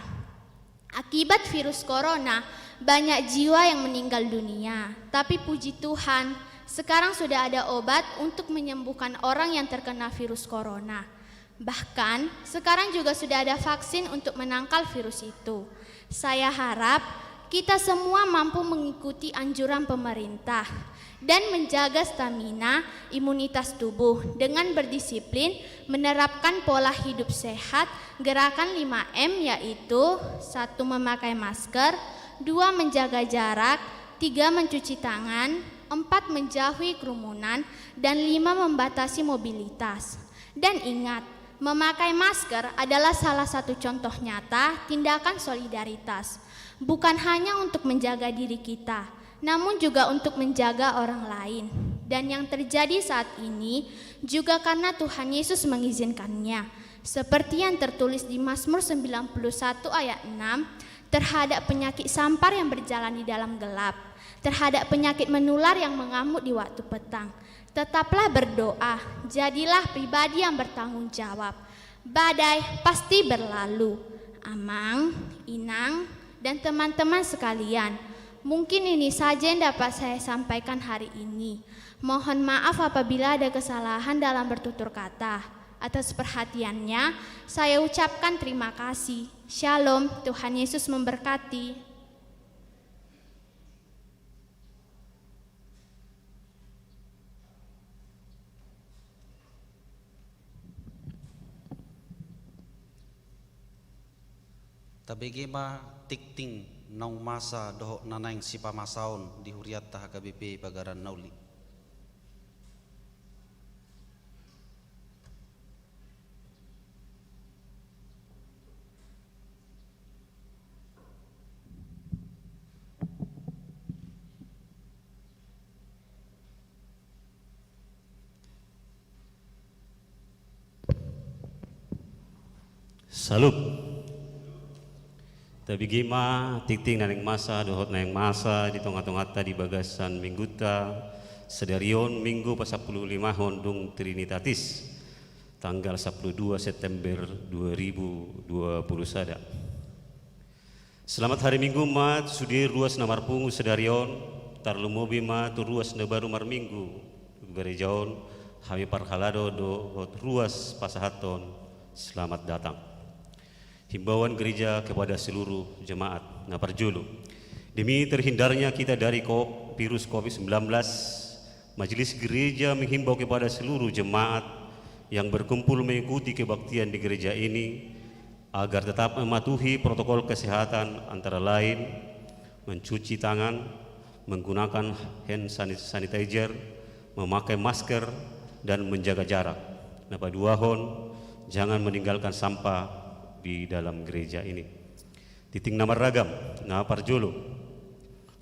Akibat virus corona, banyak jiwa yang meninggal dunia. Tapi puji Tuhan, sekarang sudah ada obat untuk menyembuhkan orang yang terkena virus corona. Bahkan, sekarang juga sudah ada vaksin untuk menangkal virus itu. Saya harap kita semua mampu mengikuti anjuran pemerintah dan menjaga stamina imunitas tubuh dengan berdisiplin menerapkan pola hidup sehat, gerakan lima M, yaitu, satu, memakai masker, dua, menjaga jarak, tiga, mencuci tangan, empat, menjauhi kerumunan, dan lima, membatasi mobilitas. Dan ingat, memakai masker adalah salah satu contoh nyata tindakan solidaritas, bukan hanya untuk menjaga diri kita, namun juga untuk menjaga orang lain. Dan yang terjadi saat ini juga karena Tuhan Yesus mengizinkannya. Seperti yang tertulis di Mazmur sembilan puluh satu ayat enam, terhadap penyakit sampar yang berjalan di dalam gelap, terhadap penyakit menular yang mengamuk di waktu petang. Tetaplah berdoa, jadilah pribadi yang bertanggung jawab. Badai pasti berlalu. Amang, inang, dan teman-teman sekalian, mungkin ini saja yang dapat saya sampaikan hari ini. Mohon maaf apabila ada kesalahan dalam bertutur kata. Atas perhatiannya, saya ucapkan terima kasih. Shalom, Tuhan Yesus memberkati. Tabege ma tingting naung masa dohot na naeng sipamasaon di hurianta H K B P Bagaran Nauli. Salut. Tabege ma tingting na naeng masa dohot na naeng masa di tonga-tonganta di bagasan minggunta sadari on, Minggu pasampulu limahon dung Trinitatis. Tanggal sampulu dua September dua ribu dua puluh sada. Selamat hari Minggu ma tu sude ruas na marpungu sadari on, tarlumobi ma tu ruas na baru marminggu tu gareja on. Hami parhalado dohot ruas pasahathon selamat datang. Himbauan gereja kepada seluruh jemaat. Na parjolo, demi terhindarnya kita dari ko-, virus covid sembilan belas, Majelis Gereja menghimbau kepada seluruh jemaat yang berkumpul mengikuti kebaktian di gereja ini agar tetap mematuhi protokol kesehatan, antara lain mencuci tangan, menggunakan hand sanit-, sanitizer, memakai masker, dan menjaga jarak. Na paduahon, jangan meninggalkan sampah di dalam gereja ini. Tingting na marragam. Na parjolo,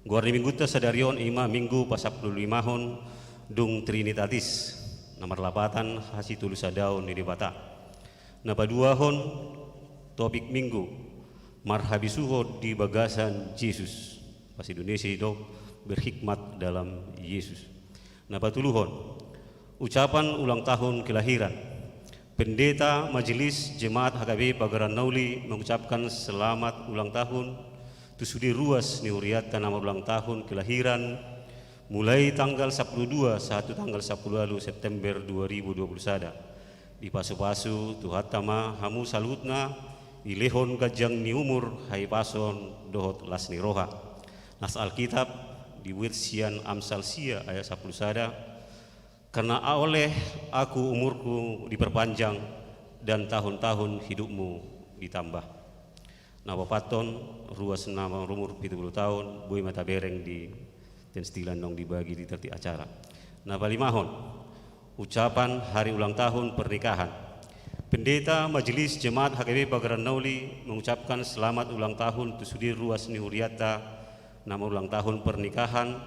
goar ni minggunta sadari on i ma Minggu pasampulu limahon dung Trinitatis, na marlapatan hasitolusadaon ni Debata. Na paduahon, topik Minggu, marhabisuhon di bagasan Jesus. Bahasa Indonesia didok berhikmat dalam Yesus. Na patoluhon, ucapan ulang tahun kelahiran. Pendeta Majelis Jemaat H K B Pagaran Nauli mengucapkan selamat ulang tahun tu sude ruas ni hurianta na marulang tahun kelahiran, mulai tanggal sampulu dua sahat tu tanggal sampulu ualu September dua ribu dua puluh sada. Dipasupasu Tuhanta ma hamu saluhutna, dilehon ganjang ni umur, hahipason dohot las ni roha. Nas Alkitab dibuat sian Amsal sia ayat sampulu sada, "Karena oleh Aku umurku diperpanjang dan tahun-tahun hidupmu ditambah." Na paopathon, ruas na marumur pitu pulu taon, boi ma tabereng di tenstilan naung dibagi di tertib acara. Na palimahon, ucapan hari ulang tahun pernikahan. Pendeta Majelis Jemaat H K B Pagaran Nauli mengucapkan selamat ulang tahun tu sude ruas ni hurianta na marulang tahun pernikahan,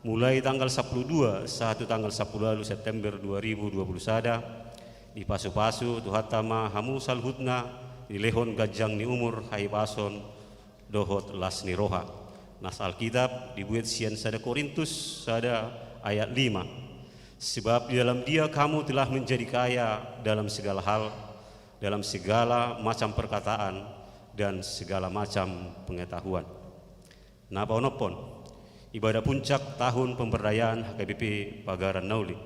mulai tanggal sampulu dua sahat tu tanggal sampulu ualu September dua ribu dua puluh sada. Dipasupasu Tuhanta ma hamu saluhutna, dilehon ganjang ni umur, hahipason dohot las ni roha. Nas Alkitab dibuat sian sada Korintus sada ayat lima. "Sebab di dalam Dia kamu telah menjadi kaya dalam segala hal, dalam segala macam perkataan dan segala macam pengetahuan." Na paonomhon, ibadah puncak tahun pemberdayaan H K B P Pagaran Nauli.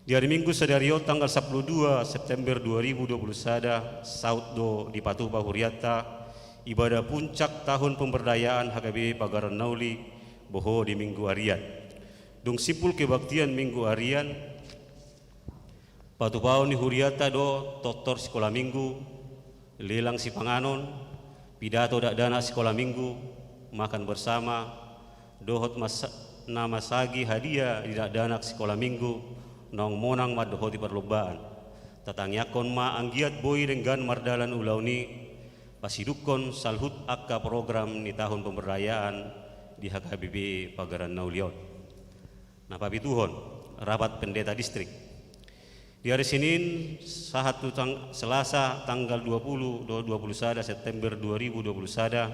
Di hari Minggu sadari on tanggal sampulu dua September dua ribu dua puluh sada, saut do dipatupa hurianta ibadah puncak tahun pemberdayaan H K B P Pagaran Nauli, boho di Minggu arian. Dung simpul kebaktian Minggu arian, patupaon ni hurianta do tortor sikola Minggu, lelang sipanganon, pidato dakdanak sikola Minggu, makan bersama, dohot mas-, na masagi hadia di dakdanak sikola Minggu, naung monang mandohoti parlombaan. Tatangiangkon ma anggiat boi denggan mardalan ulaon i, pasidungkon saluhut angka program ni tahun pemberdayaan di H K B P Pagaran Nauli on. Na papituhon, rapat pendeta distrik. Di hari Senin, sahat tu tang-, Selasa tanggal dua pulu do dua pulu sada September dua ribu dua pulu sada,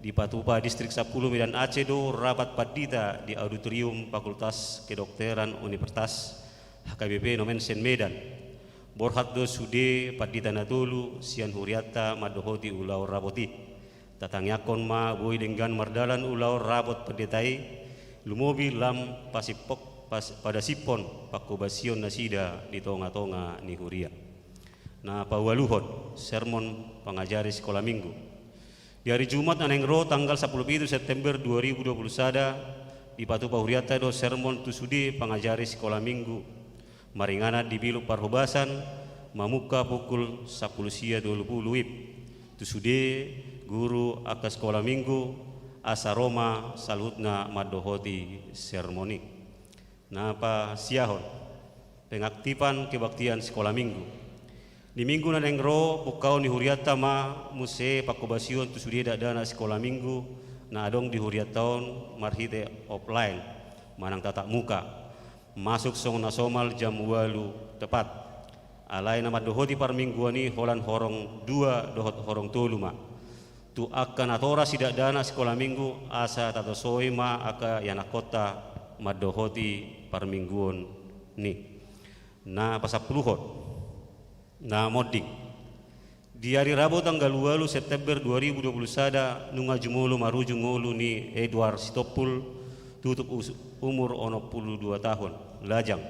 dipatupa Distrik Sampulu Medan Aceh do rapat pandita di Auditorium Fakultas Kedokteran Universitas H K B P Nommensen Medan. Borhat do sude pandita na tolu sian hurianta mandohoti ulaon rapot i. Tatangiangkon ma boi denggan mardalan ulaon rapot pandita i, lumobi lam pasippok-, pas-, padasiphon pangkobasion nasida di tonga-tonga ni huria. Na paualuhon, sermon pangajari sikola Minggu. Di hari Jumat na naeng ro tanggal sampulu pitu September dua ribu dua pulu sada, dipatupa hurianta do sermon tu sude pangajari sikola Minggu. Maringanan di Biluk Parhobasan, mamungka pukul sampulu sia tolu pulu WIB. Tu sude guru angka sikola Minggu, asa ro ma saluhutna mandohoti sermon i. Na pasiahon, pengaktifan kebaktian sikola Minggu. Di Minggu na naeng ro, pungkaon ni hurianta ma muse pangkobasion tu sude dakdanak sikola Minggu na adong di hurianta on marhite offline manang tatap muka. Masuk songon na somal jam ualu tepat. Alai na mandohoti parmingguan i holan horong dua dohot horong tolu ma. Tu angka natorang sidakdanak sikola Minggu asa tatosoi ma angka ianakkonta mandohoti parmingguon i. Na pasampuluhon, Na monding. Di ari Rabu tanggal ualu September dua ribu dua puluh sada, nunga jumolo marujung ngolu ni Edward Sitompul, tutup us-, umur onom pulu dua tahun, lajang.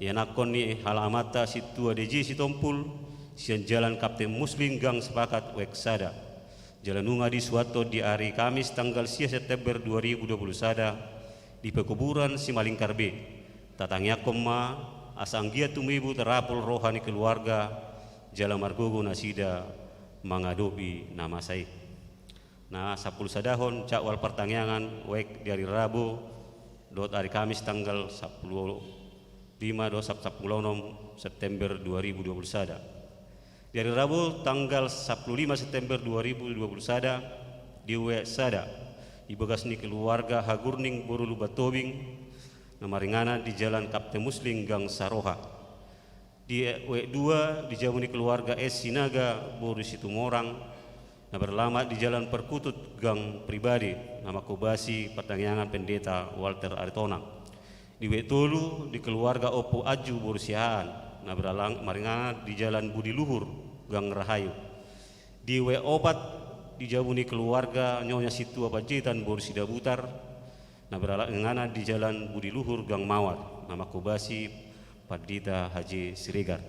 Ianakhon ni halaamanta Sintua D J Sitompul, sian Jalan Kapten Muslim Gang Sepakat, Wek sada. Jala nunga disuanhon di ari Kamis tanggal sia September dua ribu dua puluh sada, di pekuburan Simalingkar B. Tatangiangkon ma, asa anggiat tumibu tarapul roha ni keluarga, jala margogo nasida mangadopi na masa i. Na sampulu sadahon jadwal partangiangan, baik di ari Rabu dohot ari Kamis tanggal sampulu lima dohot sap-, sampulu onom September dua ribu dua puluh sada. Di ari Rabu tanggal sampulu lima September dua ribu dua puluh sada, di W sada, di bagas ni keluarga Hagurning boru Lumban Tobing, na maringanan di Jalan Kapten Muslim Gang Saroha. Di W dua, di jabu ni keluarga S Sinaga boru Situmorang, na beralamat di Jalan Perkutut Gang Pribadi, na manghobasi partangiangan Pendeta Walter Aritonang. Di W tolu, di keluarga Ompu Anju boru Siahaan, na beralang-, maringanan di Jalan Budi Luhur Gang Rahayu. Di W opat, di jabu ni keluarga Nyonya Sintua Panjaitan boru Sidabutar, na beralang-, inganan di Jalan Budi Luhur Gang Mawar, na manghobasi Pandita Haji Siregar.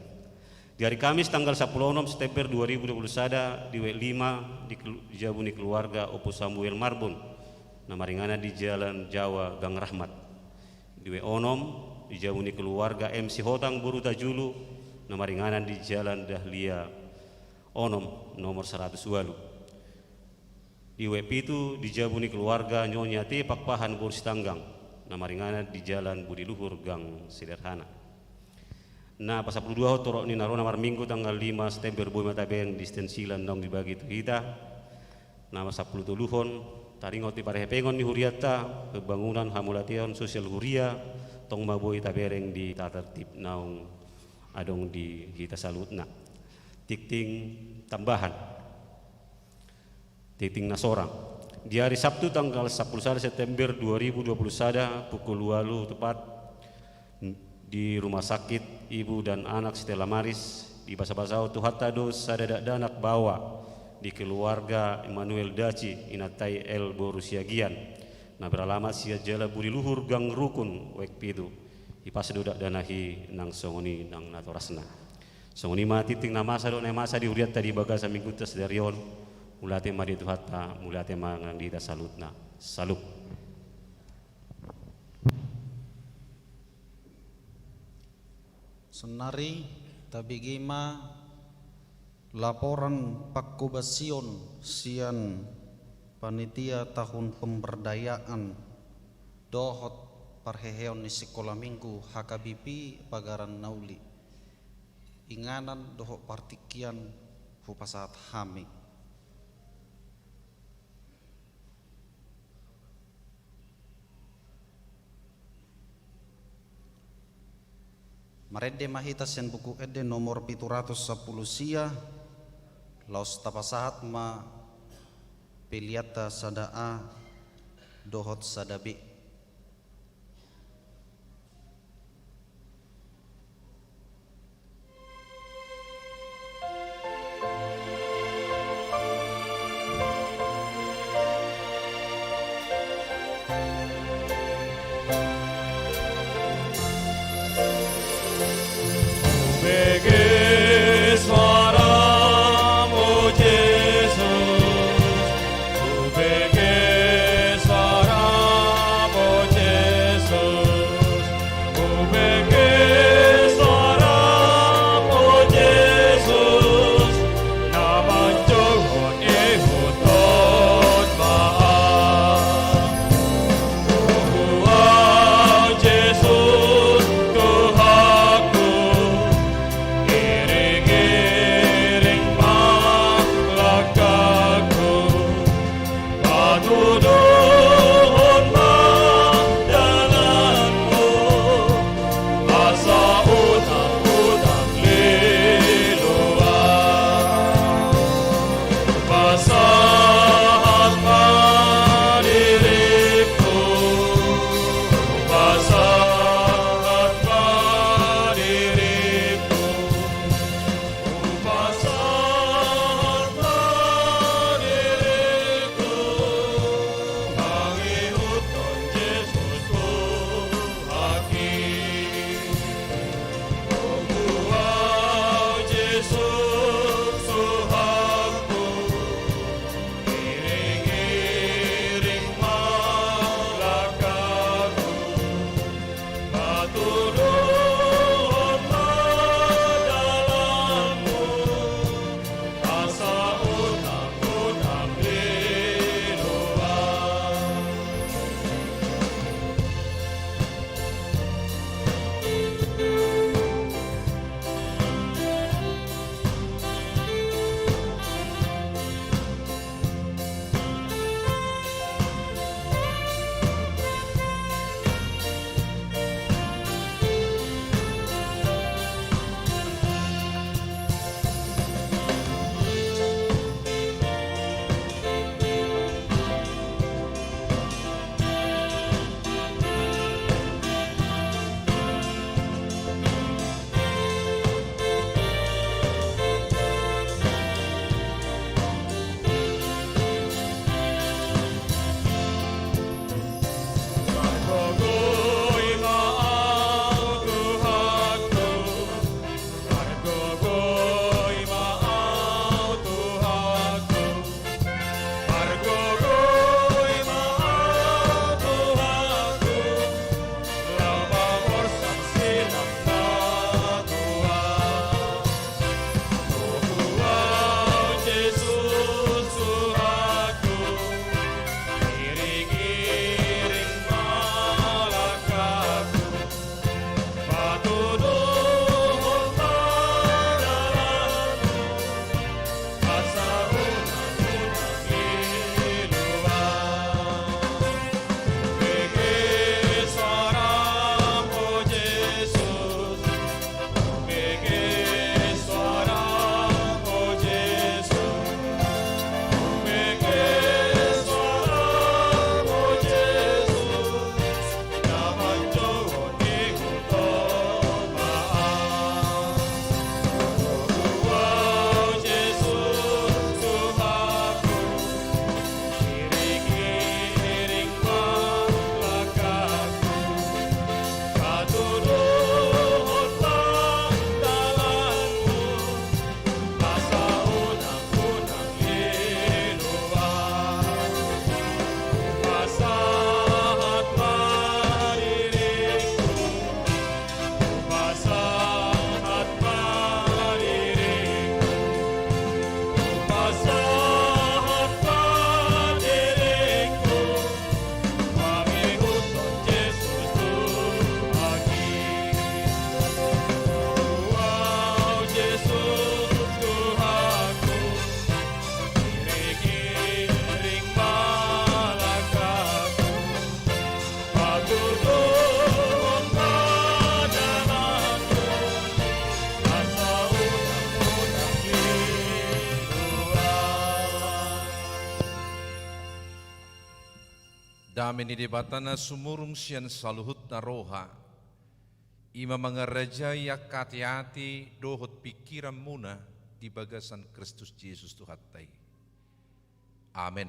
Di ari Kamis tanggal sampulu onom September dua ribu dua puluh sada, di W lima, di kelu-, di jabu ni keluarga Ompu Samuel Marbun, na maringanan di Jalan Jawa Gang Rahmat. Di W onom, di jabu ni keluarga M Sihotang boru Tajulu, na maringanan di Jalan Dahlia onom, nomor saratus ualu. Di W pitu, di jabu ni keluarga Nyonya T Pakpahan boru Sitanggang, na maringanan di Jalan Budi Luhur Gang Sederhana. Na pasampulu duahon torop ni na ro na marminggu tanggal lima September, boi ma tabereng di stensilan naung dibagi tu hita. Na pasampulu toluhon, taringot di parhepengon ni hurianta, pembangunan hamauliateon sosial huria, tong ma boi tabereng di tata tertib naung adong di hita saluhutna. Tingting tambahan. Tingting na sorang. Di ari Sabtu tanggal sampulu sada September dua ribu dua puluh sada, pukul ualu tepat, di Rumah Sakit Ibu dan Anak Stella Maris, dibasabasahon Tuhanta do sada dakdanak baoa di keluarga Immanuel Daci, inanta i L boru Siagian, na beralamat sian Jalan Budi Luhur Gang Rukun, W pitu. Hipas do dakdanak i nang songon i nang natorasna. Songon i ma tingting na masa dohot na masa di hurianta di bagasan minggunta sadari on. Mauliate ma di Tuhanta, mauliate ma nang di hita saluhutna. Salut. Saonari tabege ma laporan panghobasion sian panitia tahun pemberdayaan dohot parheheon ni sikola minggu H K B P Pagaran Na Uli. Inganan dohot partingkian hupasahat hami. Marende ma hita sian Buku Ende nomor pitu ratus sampulu sia, laos tapasahat ma peleanta sada A dohot sada B. Hubege suaram, o Jesus, hubege suaram, Dame ni Debata na sumurung sian saluhutna roha, i ma mangarajai angka ateate dohot pingkiranmuna di bagasan Kristus Jesus Tuhanta i. Amen.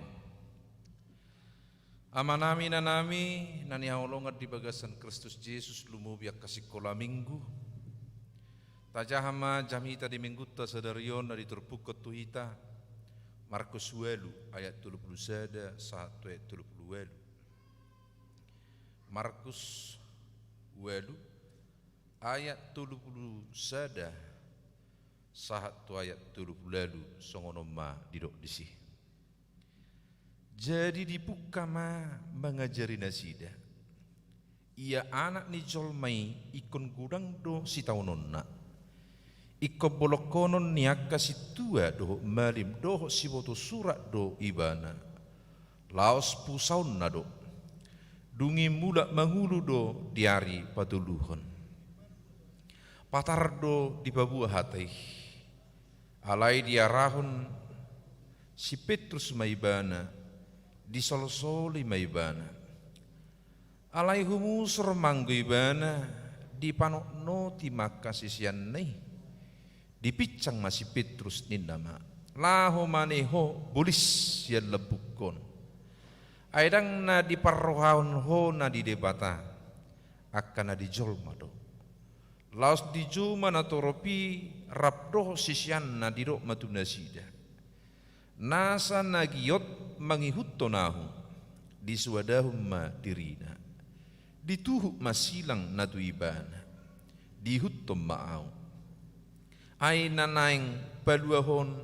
Amanami, inanami na hinaholongan di bagasan Kristus Jesus, lumobi angka sikola minggu. Tajaha ma jamita di minggunta sadari on na diturpukon tu hita, Markus ualu ayat tolu pulu sada sahat tu ayat tolu pulu ualu. Markus ualu ayat tolu pulu sada sahat tu ayat tolu pulu ualu, songon on ma didok disi. Jadi dipungka ma mangajari nasida. Ia Anak ni jolma i ingkon godang do sitaononna. Ingkon bolongkonon ni angka sintua dohot malim dohot siboto surat do Ibana. Laos pusaonna do. Dung i mulak mangolu do di ari patoluhon. Patar do dipaboa hata i. Alai diarahon si Petrus ma Ibana, disolsoli ma Ibana. Alai humusur ma anggo Ibana, dipanotnoti ma angka siseanna i. Dipinsang ma si Petrus, ninna ma: Laho ma ne ho bolis sian lambungkon. Ai ndang na diparrohahon ho na di Debata, angka na di jolma do. Laos di juma na torop i rap dohot siseanna didok ma tu nasida: Nasa na giot mangihuthon ahu, disoadahon ma dirina. Dituhuk ma silang na tu ibana, diihuthon ma ahu. Ai na naeng paluahon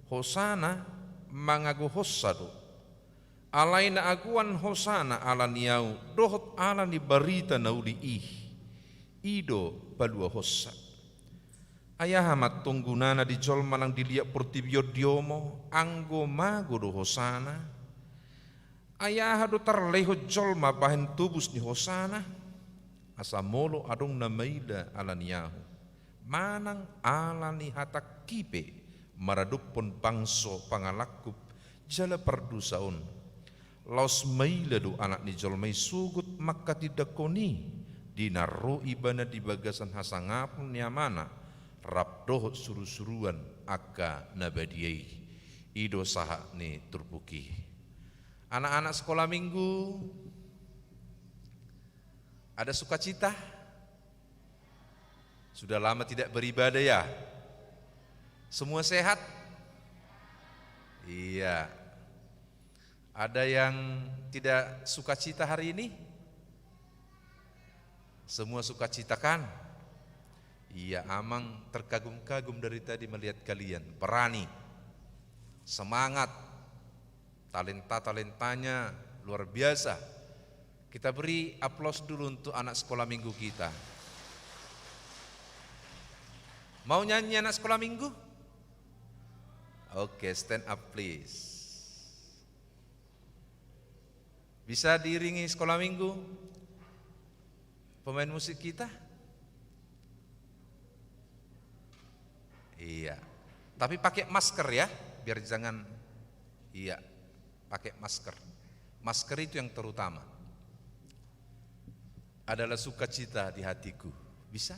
hosana mangago hosa do. Alai na agoan hosana ala ni ahu dohot ala ni barita na uli i, i do paluahonsa. Ai aha ma antong gunana di jolma nang di liat portibi on diomo, anggo mago do hosana? Ai aha do tarlehon jolma bahen tobus ni hosana? Asa molo adong na maila ala ni ahu, manang ala ni hatangki pe maradophon bangso pangalangkup jala pardosa on, laos maila do Anak ni jolma i sogot mangkatindangkon i, di na ro Ibana di bagasan hasangapon ni Amana rap dohot surusuruan angka na badia i. I do sahat ni turpuk i. Anak-anak sekolah minggu, ada sukacita? Sudah lama tidak beribadah, ya? Semua sehat? Iya. Ada yang tidak sukacita hari ini? Semua sukacita, kan? Iya, Amang terkagum-kagum dari tadi melihat kalian. Berani. Semangat. Talenta-talentanya luar biasa. Kita beri aplaus dulu untuk anak sekolah minggu kita. Mau nyanyi anak sekolah minggu? Oke, stand up, please. Bisa diiringi sekolah minggu pemain musik kita? Iya. Tapi pakai masker, ya, biar jangan, iya, pakai masker. Masker itu yang terutama. Adalah sukacita di hatiku. Bisa?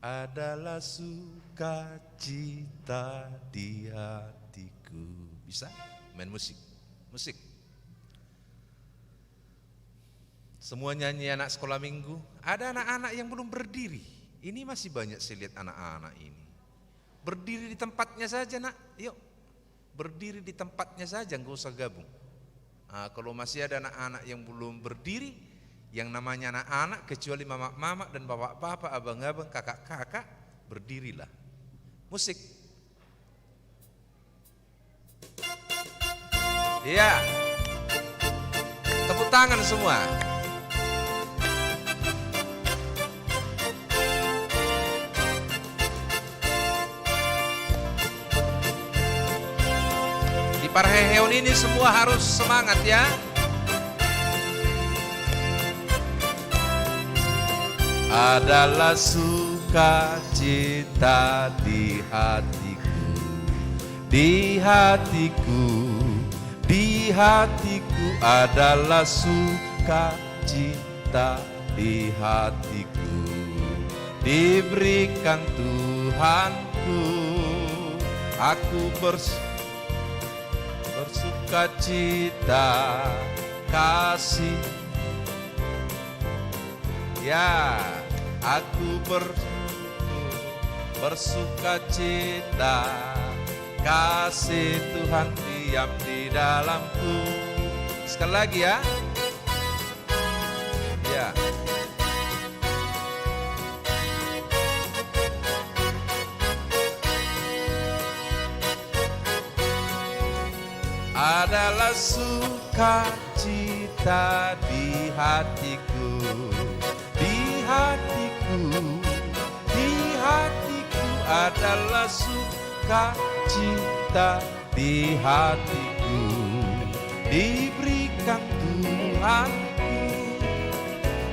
Adalah sukacita di hatiku. Bisa? Main musik. Musik. Semua nyanyi anak sekolah minggu. Ada anak-anak yang belum berdiri. Ini masih banyak saya lihat anak-anak ini. Berdiri di tempatnya saja, Nak. Yuk. Berdiri di tempatnya saja, nggak usah gabung. Ah, kalau masih ada anak-anak yang belum berdiri, yang namanya anak-anak, kecuali mamak-mamak dan bapak-bapak, abang-abang, kakak-kakak, berdirilah. Musik. Iya. Tepuk tangan semua. Di parheheon ini semua harus semangat, ya. Adalah sukacita di hatiku, di hatiku, di Hatiku adalah sukacita di hatiku, diberikan Tuhanku. Aku bers-, bersukacita, kasih. Ya, aku ber-, bersukacita, kasih Tuhan diam di dalamku. Sekali lagi ya. Ya. Adalah sukacita di hatiku, di hatiku, di hatiku adalah sukacita di hatiku, diberikan Tuhanku.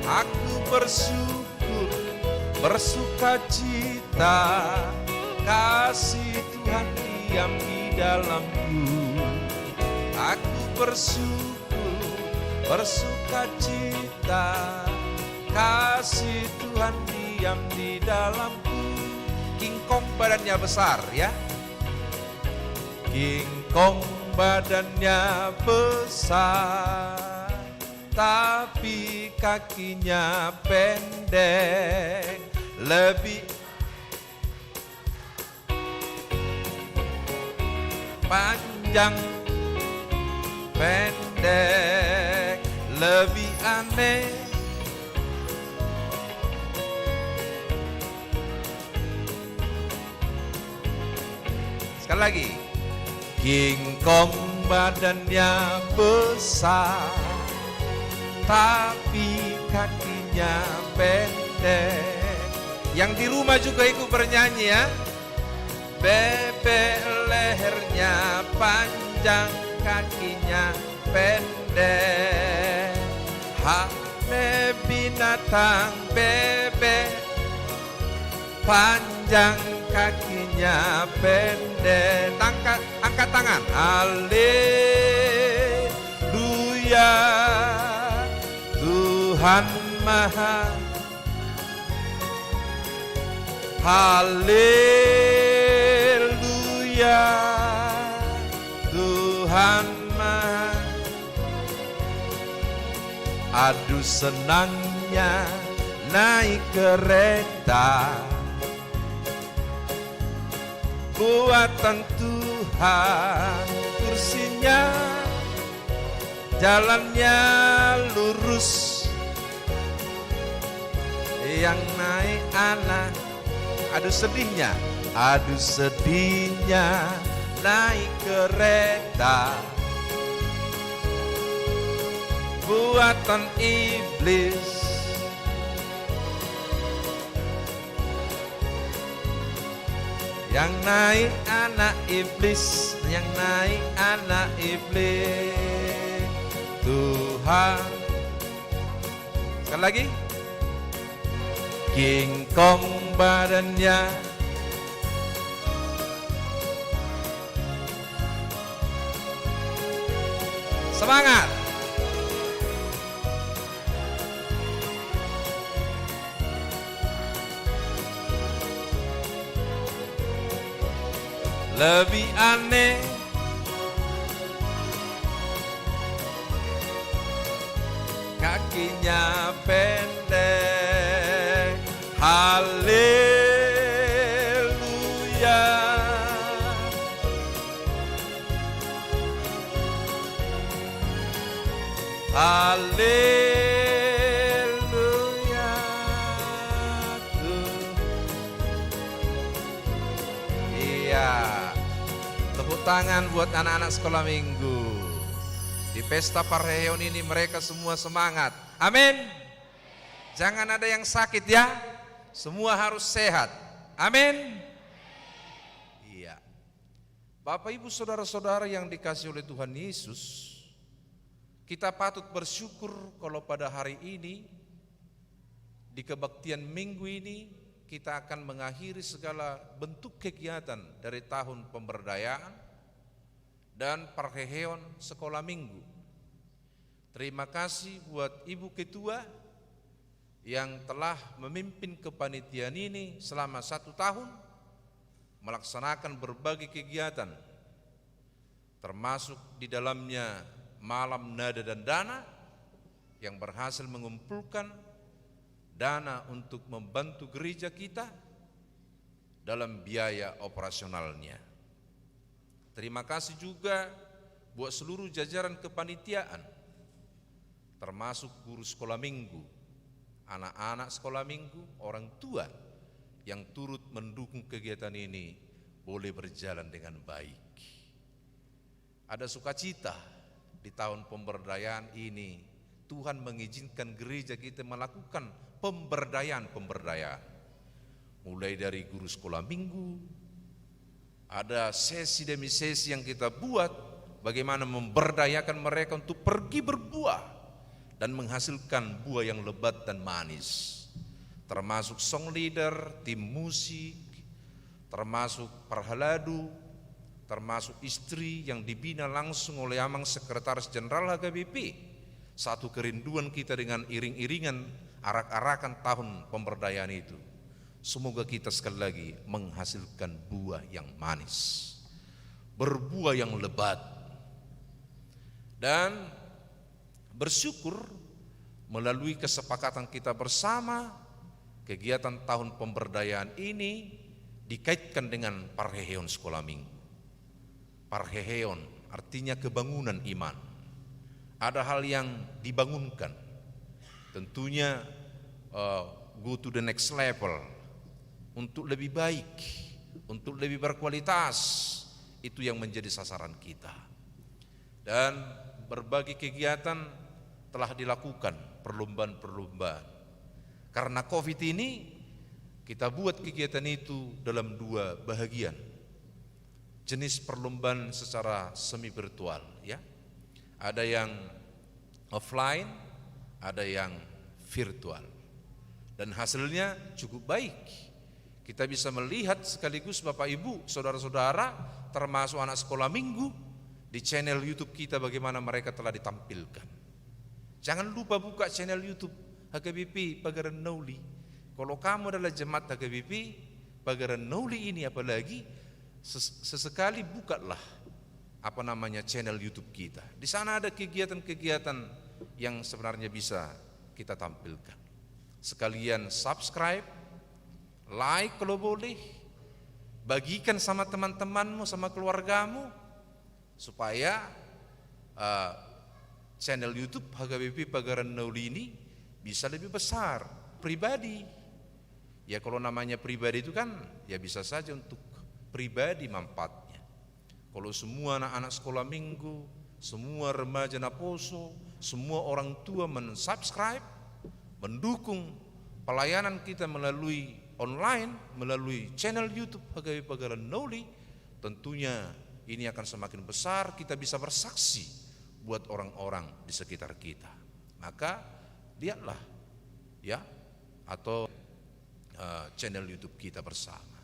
Aku bersyukur, bersukacita, kasih Tuhan diam di dalamku. Aku bersyukur, bersukacita, kasih Tuhan diam di dalamku. King Kong badannya besar, ya. King Kong badannya besar, tapi kakinya pendek, lebih panjang, pendek, lebih aneh. Sekali lagi. King Kong badannya besar, tapi kakinya pendek. Yang di rumah juga ikut bernyanyi, ya. Bebek lehernya panjang, kakinya pendek. Hanya binatang bebek, panjang kakinya pendek. Angkat, angkat tangan. Haleluya, Tuhan Maha. Haleluya, Tuhan Maha. Aduh senangnya naik kereta buatan Tuhan, kursinya, jalannya lurus. Yang naik anak, aduh sedihnya, aduh sedihnya naik kereta buatan iblis. Yang naik anak iblis, yang naik anak iblis. Tuhan. Sekali lagi. King Kong badannya. Semangat. Lebih aneh, kakinya pendek. Haleluya. Haleluya, Tuhan. Iya. Tepuk tangan buat anak-anak sekolah minggu. Di pesta parheheon ini mereka semua semangat. Amin. Jangan ada yang sakit ya. Semua harus sehat. Amin. Iya. Bapak, Ibu, saudara-saudara yang dikasihi oleh Tuhan Yesus, kita patut bersyukur kalau pada hari ini di kebaktian minggu ini kita akan mengakhiri segala bentuk kegiatan dari tahun pemberdayaan dan parheheon sekolah minggu. Terima kasih buat Ibu Ketua yang telah memimpin kepanitiaan ini selama satu tahun, melaksanakan berbagai kegiatan, termasuk di dalamnya Malam Nada dan Dana yang berhasil mengumpulkan dana untuk membantu gereja kita dalam biaya operasionalnya. Terima kasih juga buat seluruh jajaran kepanitiaan, termasuk guru sekolah minggu, anak-anak sekolah minggu, orang tua yang turut mendukung kegiatan ini boleh berjalan dengan baik. Ada sukacita di tahun pemberdayaan ini, Tuhan mengizinkan gereja kita melakukan pemberdayaan-pemberdayaan. Mulai dari guru sekolah minggu, ada sesi demi sesi yang kita buat, bagaimana memberdayakan mereka untuk pergi berbuah dan menghasilkan buah yang lebat dan manis. Termasuk song leader, tim musik, termasuk parhalado, termasuk istri yang dibina langsung oleh Amang Sekretaris Jenderal H K B P. Satu kerinduan kita dengan iring-iringan, arak-arakan tahun pemberdayaan itu. Semoga kita sekali lagi menghasilkan buah yang manis, berbuah yang lebat, dan bersyukur melalui kesepakatan kita bersama, kegiatan tahun pemberdayaan ini dikaitkan dengan parheheon sekolah minggu. Parheheon artinya kebangunan iman. Ada hal yang dibangunkan. Tentunya, eh, go to the next level. Untuk lebih baik, untuk lebih berkualitas, itu yang menjadi sasaran kita. Dan berbagai kegiatan telah dilakukan, perlombaan-perlombaan. Karena covid ini, kita buat kegiatan itu dalam dua bahagian. Jenis perlombaan secara semi virtual, ya. Ada yang offline, ada yang virtual. Dan hasilnya cukup baik. Kita bisa melihat sekaligus, Bapak Ibu, saudara-saudara, termasuk anak sekolah minggu, di channel YouTube kita bagaimana mereka telah ditampilkan. Jangan lupa buka channel YouTube H K B P Pagaran Na Uli. Kalau kamu adalah jemaat H K B P Pagaran Na Uli ini apalagi, ses-, sesekali bukalah, apa namanya, channel YouTube kita. Di sana ada kegiatan-kegiatan yang sebenarnya bisa kita tampilkan. Sekalian subscribe, like kalau boleh, bagikan sama teman-temanmu, sama keluargamu, supaya, eh, channel YouTube H K B P Pagaran Na Uli ini bisa lebih besar, pribadi. Ya, kalau namanya pribadi itu kan, ya, bisa saja untuk pribadi manfaatnya. Kalau semua anak-anak sekolah minggu, semua remaja naposo, semua orang tua mensubscribe, mendukung pelayanan kita melalui online, melalui channel YouTube H K B P Pagaran Na Uli, tentunya ini akan semakin besar, kita bisa bersaksi buat orang-orang di sekitar kita. Maka lihatlah, ya, atau, eh, channel YouTube kita bersama.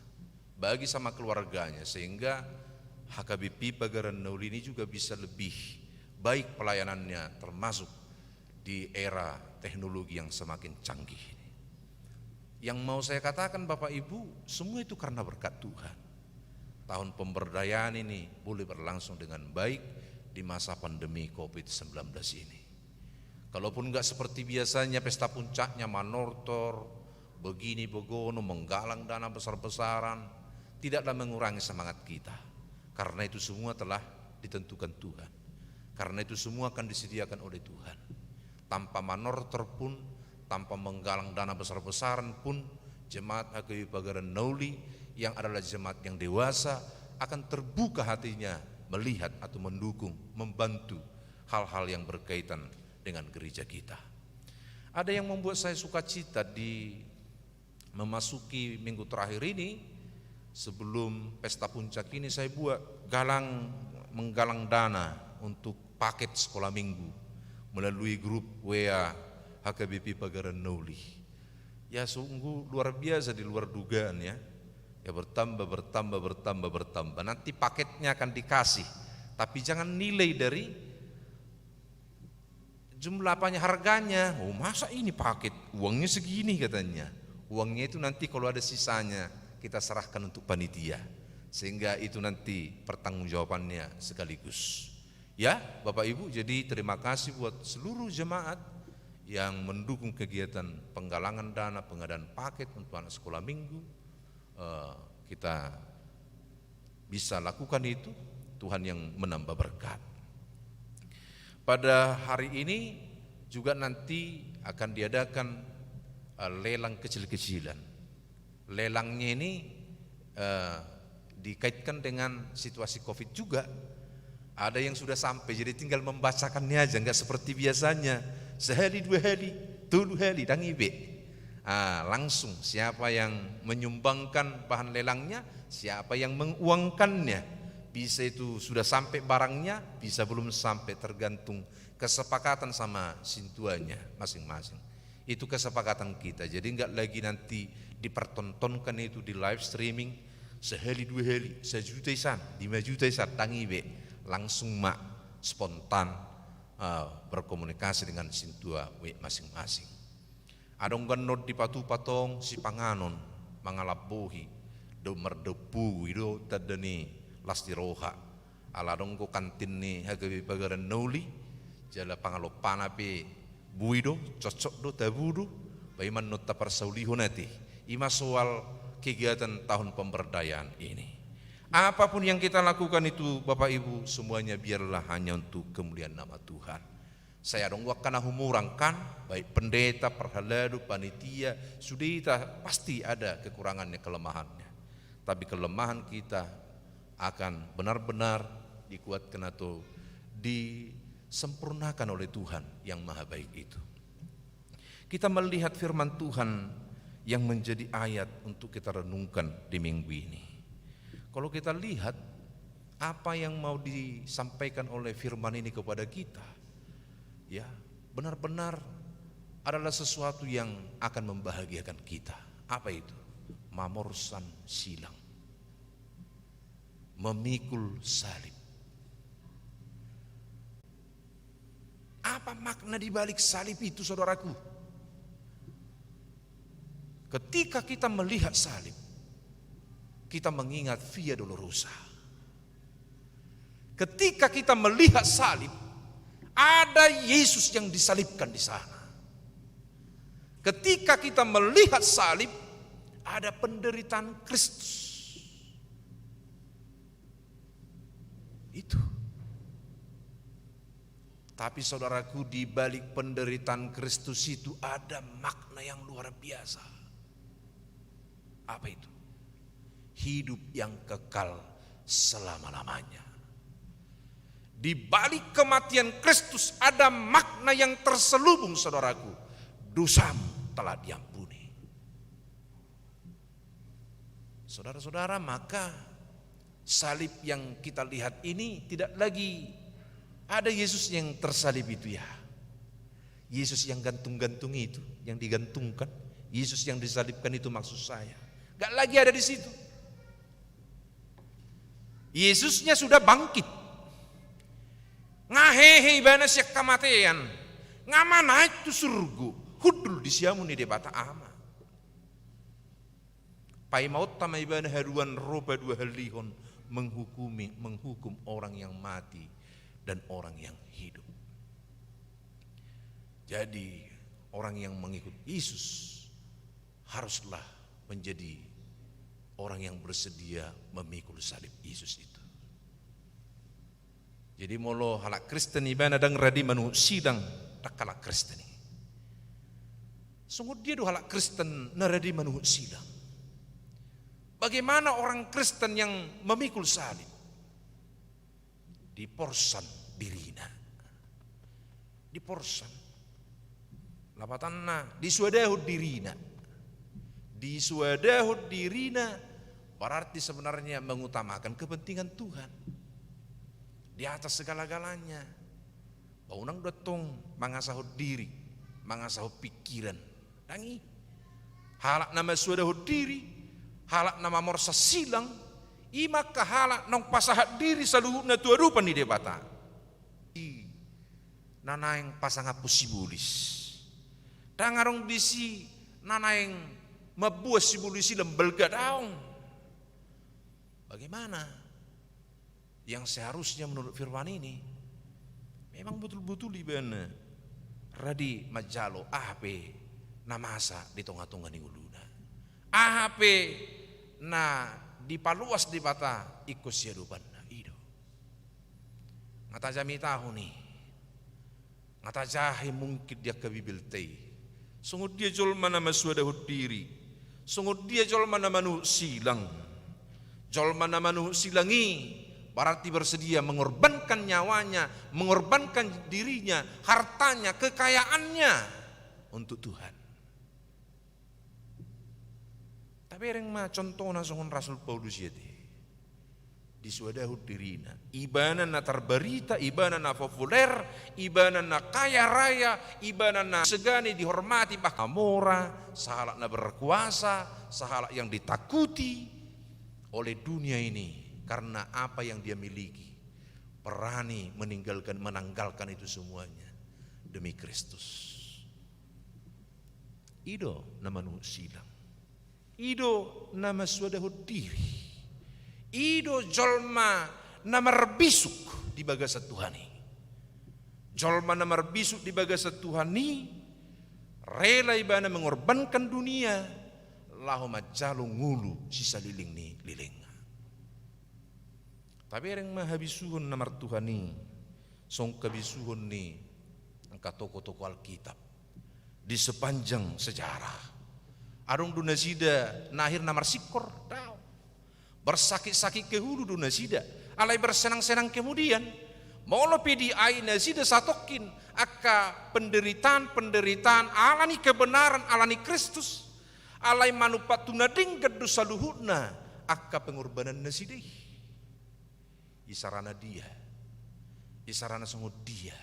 Bagi sama keluarganya, sehingga H K B P Pagaran Na Uli ini juga bisa lebih baik pelayanannya, termasuk di era teknologi yang semakin canggih ini. Yang mau saya katakan, Bapak Ibu, semua itu karena berkat Tuhan. Tahun pemberdayaan ini boleh berlangsung dengan baik di masa pandemi covid sembilan belas ini. Kalaupun nggak seperti biasanya, pesta puncaknya manortor, begini begono, menggalang dana besar-besaran, tidaklah mengurangi semangat kita. Karena itu semua telah ditentukan Tuhan. Karena itu semua akan disediakan oleh Tuhan. Tanpa manortor pun, tanpa menggalang dana besar-besaran pun, jemaat H K B P Pagaran Na Uli yang adalah jemaat yang dewasa akan terbuka hatinya melihat atau mendukung, membantu hal-hal yang berkaitan dengan gereja kita. Ada yang membuat saya sukacita di memasuki minggu terakhir ini, sebelum pesta puncak ini, saya buat galang, menggalang dana untuk paket sekolah minggu melalui grup W A H K B P Pagaran Na Uli. Ya, sungguh luar biasa, di luar dugaan, ya. Ya, bertambah, bertambah, bertambah, bertambah. Nanti paketnya akan dikasih Tapi jangan nilai dari jumlah apanya, harganya. "Oh, masa ini paket? Uangnya segini," katanya. Uangnya itu nanti kalau ada sisanya, kita serahkan untuk panitia. Sehingga itu nanti pertanggungjawabannya sekaligus. Ya, Bapak Ibu, jadi terima kasih buat seluruh jemaat yang mendukung kegiatan penggalangan dana, pengadaan paket untuk anak sekolah minggu. Eh, kita bisa lakukan itu, Tuhan yang menambah berkat. Pada hari ini juga nanti akan diadakan, eh, lelang kecil-kecilan. Lelangnya ini, eh, dikaitkan dengan situasi covid juga. Ada yang sudah sampai, jadi tinggal membacakannya aja, nggak seperti biasanya. Sehali, dua hali, tolu hali, dang ibe. Ah, langsung siapa yang menyumbangkan bahan lelangnya, siapa yang menguangkannya. Bisa itu sudah sampai barangnya, bisa belum sampai, tergantung kesepakatan sama sintuanya masing-masing. Itu kesepakatan kita. Jadi nggak lagi nanti dipertontonkan itu di live streaming, sehali dua hali, sejuta isan, lima juta isan, dang ibe. Langsung ma spontan, eh, berkomunikasi dengan sintua W masing-masing. Adong gannon dipatupa tong sipanganon, mangalap bohi, do mardaun pugu i do tanda ni las ni roha. Ala adong do kantin ni H K B Pagaran na uli, jala pangalompana pe boi do, cocok do, tabu do, ba i ma annon taparsaulihon ate. I ma soal kegiatan tahun pemberdayaan ini. Apapun yang kita lakukan itu, Bapak Ibu, semuanya biarlah hanya untuk kemuliaan nama Tuhan. Sai adong do angka na humurang kan, baik pendeta, parhalado, panitia, sude ita pasti ada kekurangannya, kelemahannya. Tapi kelemahan kita akan benar-benar dikuatkan atau disempurnakan oleh Tuhan yang maha baik itu. Kita melihat firman Tuhan yang menjadi ayat untuk kita renungkan di minggu ini. Kalau kita lihat apa yang mau disampaikan oleh firman ini kepada kita, ya, benar-benar adalah sesuatu yang akan membahagiakan kita. Apa itu? Mamorsan silang. Memikul salib. Apa makna di balik salib itu, saudaraku? Ketika kita melihat salib, kita mengingat Via Dolorosa. Ketika kita melihat salib, ada Yesus yang disalibkan di sana. Ketika kita melihat salib, ada penderitaan Kristus. Itu. Tapi, saudaraku, di balik penderitaan Kristus itu ada makna yang luar biasa. Apa itu? Hidup yang kekal selama-lamanya. Di balik kematian Kristus ada makna yang terselubung, saudaraku. Dosamu telah diampuni. Saudara-saudara, maka salib yang kita lihat ini tidak lagi ada Yesus yang tersalib itu, ya. Yesus yang gantung-gantung itu, yang digantungkan, Yesus yang disalibkan itu maksud saya. Gak lagi ada di situ. Yesusnya sudah bangkit. Nga hehe ibana sian hamatean. Nga manaek tu surgo. Hundul di siamun ni Debata Ama. Paimaonta ma ibana haduan ro paduahalihon, menghukumi, menghukum orang yang mati dan orang yang hidup. Jadi, orang yang mengikut Yesus haruslah menjadi orang yang bersedia memikul salib Yesus itu. Jadi, molo halak Kristen ibana dang rade manuhuk sidang, dang halak Kristen i. Songon dia do halak Kristen na rade manuhuk sidang? Bagaimana orang Kristen yang memikul salib? Diporsan dirina. Diporsan. Lapatanna, disuadahon dirina. Disuadahon dirina berarti sebenarnya mengutamakan kepentingan Tuhan di atas segala-galanya. Ba unang do antong mangasahon diri, mangasahon pikiran. Dang i. Halak na masuadahon diri, halak na mamorsan silang, I ma angka halak naung pasahat diri saluhutna tu adopan ni Debata. I na naeng pasangaphon sibolis. Ndang adong disi na naeng mamboan sibolis i lam balga, daong. Bagaimana? Yang seharusnya menurut firman ini, memang betul-betul ibana radi manjalo aha pe na masa di tonga-tonga ni ngoluna. Aha pe na dipaluas Debata ingkon siadopanna, i do. Nga tajamitahon i. Nga tajahe mungkin di angka Bibelta i. Songon dia jolma na masuadahon diri. Songon dia jolma na manuhuk silang. Jolma na manuhuk silang i berarti bersedia mengorbankan nyawanya, mengorbankan dirinya, hartanya, kekayaannya untuk Tuhan. Tabereng ma contohna songon Rasul Paulus i ate. Disuadahon dirina. Ibana na tarbarita, ibana na populer, ibana na kaya raya, ibana na segani dihormati, bah amora, sahalak na berkuasa, sahalak yang ditakuti oleh dunia ini karena apa yang dia miliki. Berani meninggalkan, menanggalkan itu semuanya demi Kristus. I do na manuhuk silang. I do na masuadahon diri. I do jolma na marbisuk di bagasan Tuhan i. Jolma na marbisuk di bagasan Tuhan i, rela ibana mengorbankan dunia, laho manjalo ngolu sisaliling ni lelengna. Tabereng ma habisuhon na martuhan i, songon habisuhon ni angka tokoh-tokoh Alkitab di sepanjang sejarah. Adong do nasida na akhirna marsingkor, daong. Bersakit-sakit ke hulu do nasida, alai bersenang-senang kemudian. Molo pe diae nasida satongkin angka penderitaan-penderitaan ala ni kebenaran, ala ni Kristus, alai manumpak tu na denggan do saluhutna angka pengorbanan nasida i. Isarana dia, isarana songon dia.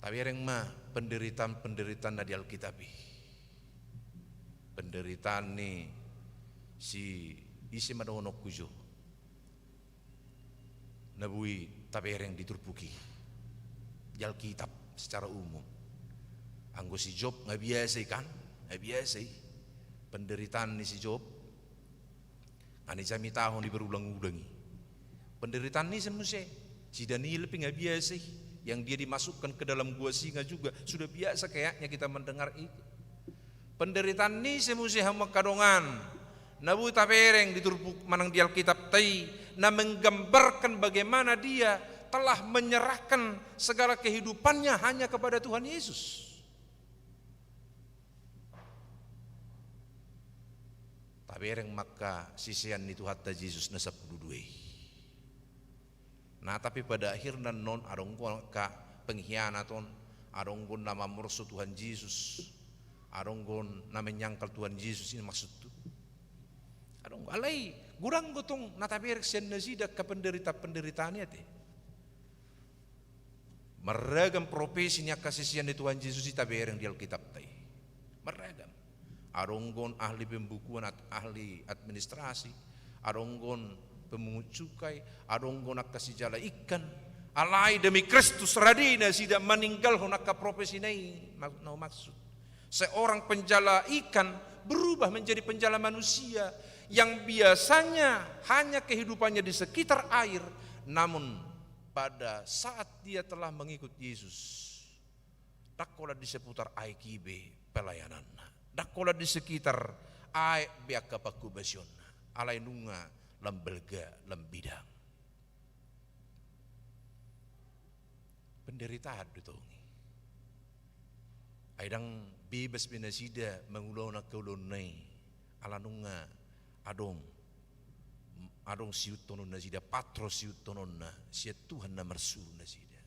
Tabereng ma penderitaan-penderitaan na di Alkitab i. Penderitaan ni si, ise ma dohononku, Job. Na boi tabereng di turpuk i di Alkitab secara umum. Anggo si Job nga biasa i kan, nga biasa i. Penderitaan ni si Job nga dijamitahon i berulang-ulang i. Penderitaan ni ise muse? Si Daniel pe nga biasa i. Yang dia dimasukkan ke dalam gua singa juga sudah biasa kayaknya kita mendengar itu. Penderitaan ni ise muse hamu angka dongan na boi tabereng di turpuk manang di Alkitabta i, na menggambarkan bagaimana dia telah menyerahkan segala kehidupannya hanya kepada Tuhan Yesus. Tabereng ma angka sisean ni Tuhanta Jesus na sampulu dua i. Nah, tapi pada akhirna annon adong do angka pengkhianat on, adong do na mamorso Tuhan Jesus, adong do na menyangkal Tuhan Jesus, i maksudhu. Adong do, alai godang do tong na tabereng sian nasida angka penderita-penderitaan i ate. Marragam profesi ni angka sisean ni Tuhan Jesus i tabereng di Alkitabta i. Marragam. Adong do ahli pembukuan, ahli administrasi, adong do pemungut cukai, adong do angka sijala ikan. Alai demi Kristus rade nasida maninggalhon angka profesina i, na humaksud. Seorang penjala ikan berubah menjadi penjala manusia yang biasanya hanya kehidupannya di sekitar air, namun pada saat dia telah mengikut Yesus, ndang holan di seputar aek i be pelayananna, ndang holan di sekitar aek be angka panghobasionna, alai nunga lam balga, lam bidang. Penderitaan do tong i. Ai ndang bebas be nasida mangulahon angka ulaonna i, ala nunga adong, adong siuthononnasida, patron siuthononna sian Tuhan na marsuru nasida.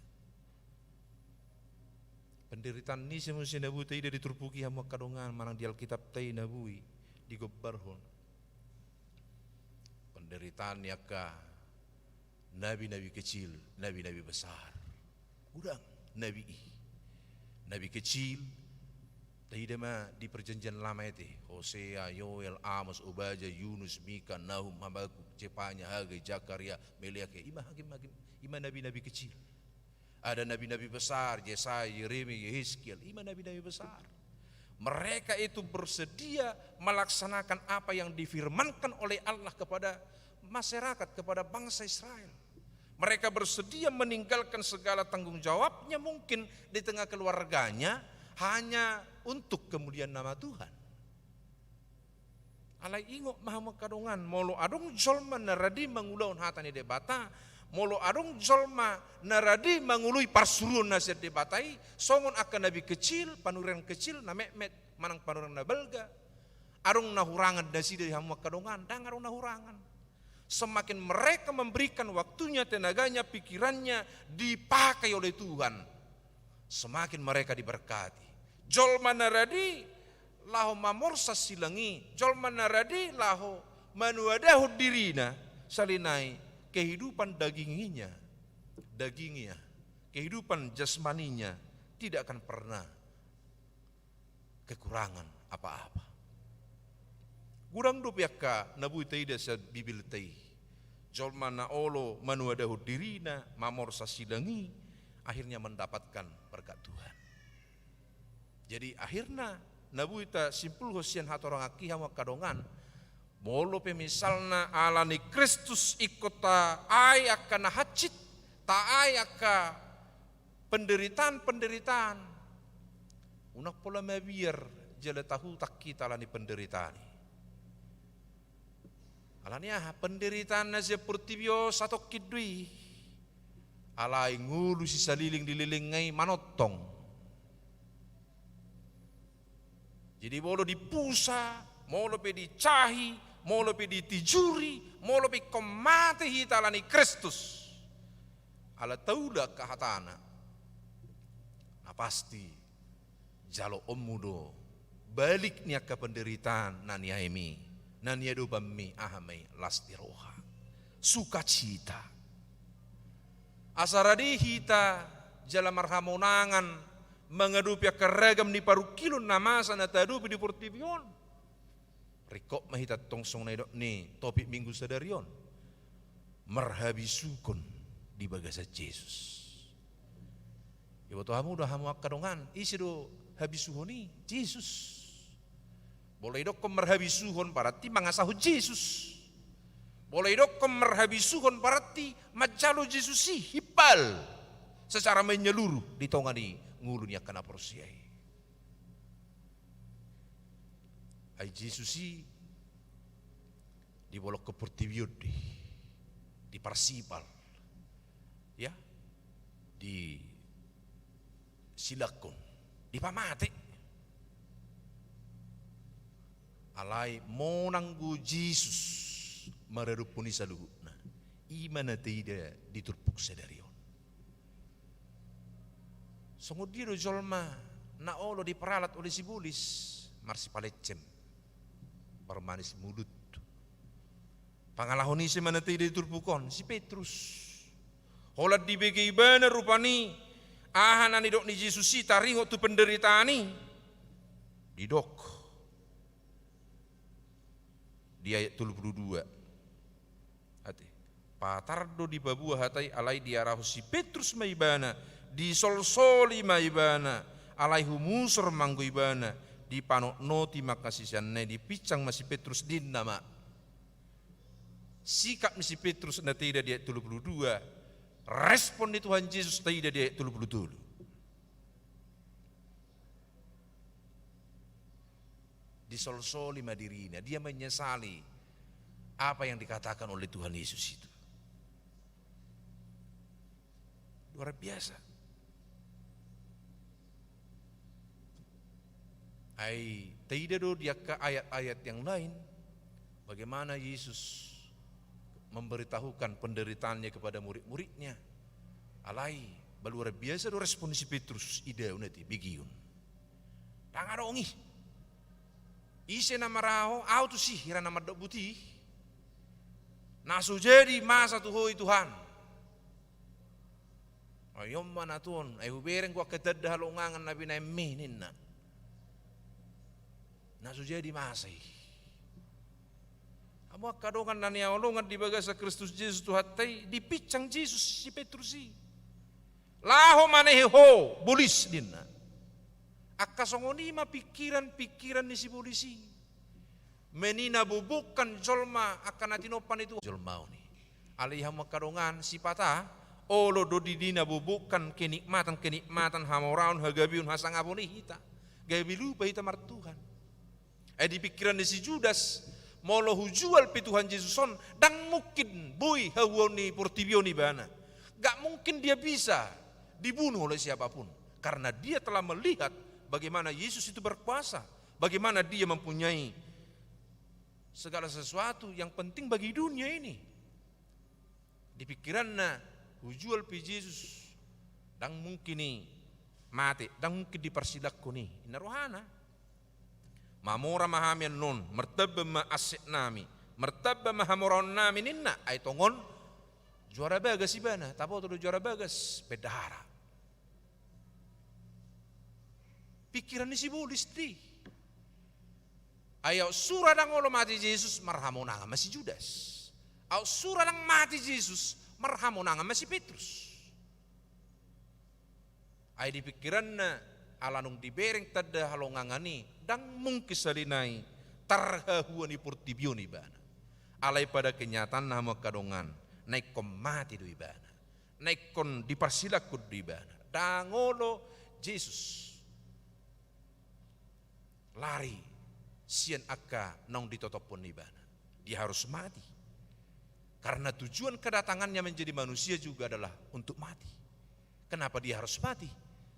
Penderitaan ni ise muse na boi taida di turpuk i hamu angka dongan, manang di Alkitabta i na boi digombarhon? Penderitaan ni angka nabi-nabi kecil, nabi-nabi besar. Godang nabi i. Nabi kecil, Taida ma di Perjanjian Lama i, Hosea, Yoel, Amos, Obaja, Yunus, Mika, Nahum, Habakuk, Jepanya, Hagai, Zakaria, Meleakia, ima hakim-hakim, ima nabi-nabi kecil. Ada nabi-nabi besar, Yesaya, Yeremia, Yeskiel, ima nabi-nabi besar. Mereka itu bersedia melaksanakan apa yang difirmankan oleh Allah kepada masyarakat, kepada bangsa Israel. Mereka bersedia meninggalkan segala tanggung jawabnya mungkin di tengah keluarganya hanya untuk kemuliaan nama Tuhan. Alai ingot ma hamu angka dongan, molo adong jolma na radi mangulahon hata ni Debata, molo adong jolma na radi mangoloi parsuruon na sian Debata i, songon angka nabi kecil, panurirang kecil, na metmet, manang panurirang na balga, adong na hurangan nasida di hamu angka dongan, ndang adong na hurangan. Semakin mereka memberikan waktunya, tenaganya, pikirannya dipakai oleh Tuhan, semakin mereka diberkati. Jolma na radi laho mamorsan silang i, jolma na radi laho manuadahon dirina, sahali nai kehidupan daginginya, daginginya, kehidupan jasmaninya tidak akan pernah kekurangan apa-apa. Godang dope angka na boi taida sian Bibelta i. Jolma na olo manuadahon dirina, mamorsan silang i, akhirnya mendapatkan berkat Tuhan. Jadi akhirna na boi tasimpulhon sian hatoranganki hamu angka dongan, molo pe misalna ala ni Kristus ingkon taai angka na hansit, taai angka penderitaan-penderitaan, unang pola mabiar jala tahutak hita ala ni penderitaan i. Ala ni aha? Penderitaan na sian portibi on satongkin do i. Alai ngolu sisaliling di lelengna i manongtong. Jadi molo dipusa, molo pe dicahi, molo pe ditijuri, molo pe ingkon mate hita ala ni Kristus, ala taula angka hatana, na pasti jaloonmu do balik ni angka penderitaan na niaimi, na niadopanmi, aha ma i? Las ni roha, sukacita. Asa radi hita jala marhamonangan mangadopi angka ragam ni parungkilon na masa na taadopi di portibi on. Ringkot ma hita tong songon na nidok ni topik Minggu sadari on, marhabisuhon di bagasan Jesus. Iboto hamu do hamu angka dongan, ise do habisuhon i? Jesus. Molo idokkon marhabisuhon, berarti mangasahon Jesus. Molo idokkon marhabisuhon, berarti manjalo Jesus i himpal secara menyeluruh di tonga ni ngolu ni angka na porsea i. Ai Jesus i dibolongkon portibi on do i, diparsipal, ya, disilangkon, dipamate. Alai monang do Jesus maradophon i saluhutna. I ma na taida di turpuk sadari on. Songon dia do jolma na olo diperalat oleh sibolis? Marsipalencem, marmanis mulut. Pangalaho ni ise ma na taida di turpuk on? Si Petrus. Holan dibege ibana rupani aha na nidok ni Jesus i taringot tu penderitaan i. Didok di ayat tolu pulu dua. Ate. Patar do dipaboa hata i, alai diarahon si Petrus ma ibana, disolsoli ma ibana, alai humusor ma anggo ibana, dipanotnoti ma angka siseanna i, dipinsang ma si Petrus, ninna ma. Sikap ni si Petrus na taida di ayat tolu pulu dua, respon ni Tuhan Jesus taida di ayat tolu pulu tolu. Disolsoli ma dirina, dia menyesali apa yang dikatakan oleh Tuhan Yesus itu. Luar biasa. Ai taida do di angka ayat-ayat yang lain, bagaimana Yesus memberitahukan penderitaannya kepada murid-muridnya. Alai, ba luar biasa do respon ni si Petrus, idaon ate, begeon. Ndang adong i. Ise na maraho, ahu tusi, hira na mandok buti. Na so jadi masa tu ho i Tuhan. Ai on ma na tuon, ai hubereng do angka tanda halongangan na binahenmi, ninna. Na so jadi masa i. Hamu angka dongan na hinaholongan di bagasan Kristus Jesus Tuhanta i, dipinsang Jesus si Petrus i. Laho manehe ho, bolis, ninna. Angka songon i ma pingkiran-pingkiran ni si bolis i. Menina bubungkan jolma angka na tinompa ni Tuhan jolma on i. Alai hamu angka dongan, sipata olo do didina bubungkan kenikmatan-kenikmatan, hamoraon, hagabeon, hasangapon i hita. Gabe lupa hita martuhan. Eh, di pingkiran ni si Judas, molo hujual pe Tuhan Jesus on, ndang mungkin boi hahuaon ni portibi on ibana. Gak mungkin dia bisa dibunuh oleh siapapun. Karena dia telah melihat bagaimana Yesus itu berkuasa. Bagaimana dia mempunyai segala sesuatu yang penting bagi dunia ini. Di pingkiranna, hujual pe Jesus, ndang mungkin i mate, ndang mungkin diparsilangkon i. Inna rohana. Mamora ma hami annon, martamba ma assetnami, martamba ma hamoraonnami, ninna, ai tongon juara bagas ibana, taboto do juara bagas, bendahara. Pingkiran ni si bolis i. Ai aut sura ndang olo mate Jesus, marhamonangan ma si Judas. Aut sura ndang mate Jesus, marhamonangan ma si Petrus. Ai di pingkiranna, ala nunga dibereng tanda halongangan i, ndang mungkin sahali nai tarhahua ni portibi on ibana. Alai pada kenyataanna, hamu angka dongan, na ingkon mate do ibana. Na ingkon diparsilangkon do ibana. Ndang olo Jesus lari sian angka naung ditotophon ni ibana. Dia harus mati. Karena tujuan kedatangannya menjadi manusia juga adalah untuk mati. Kenapa dia harus mati?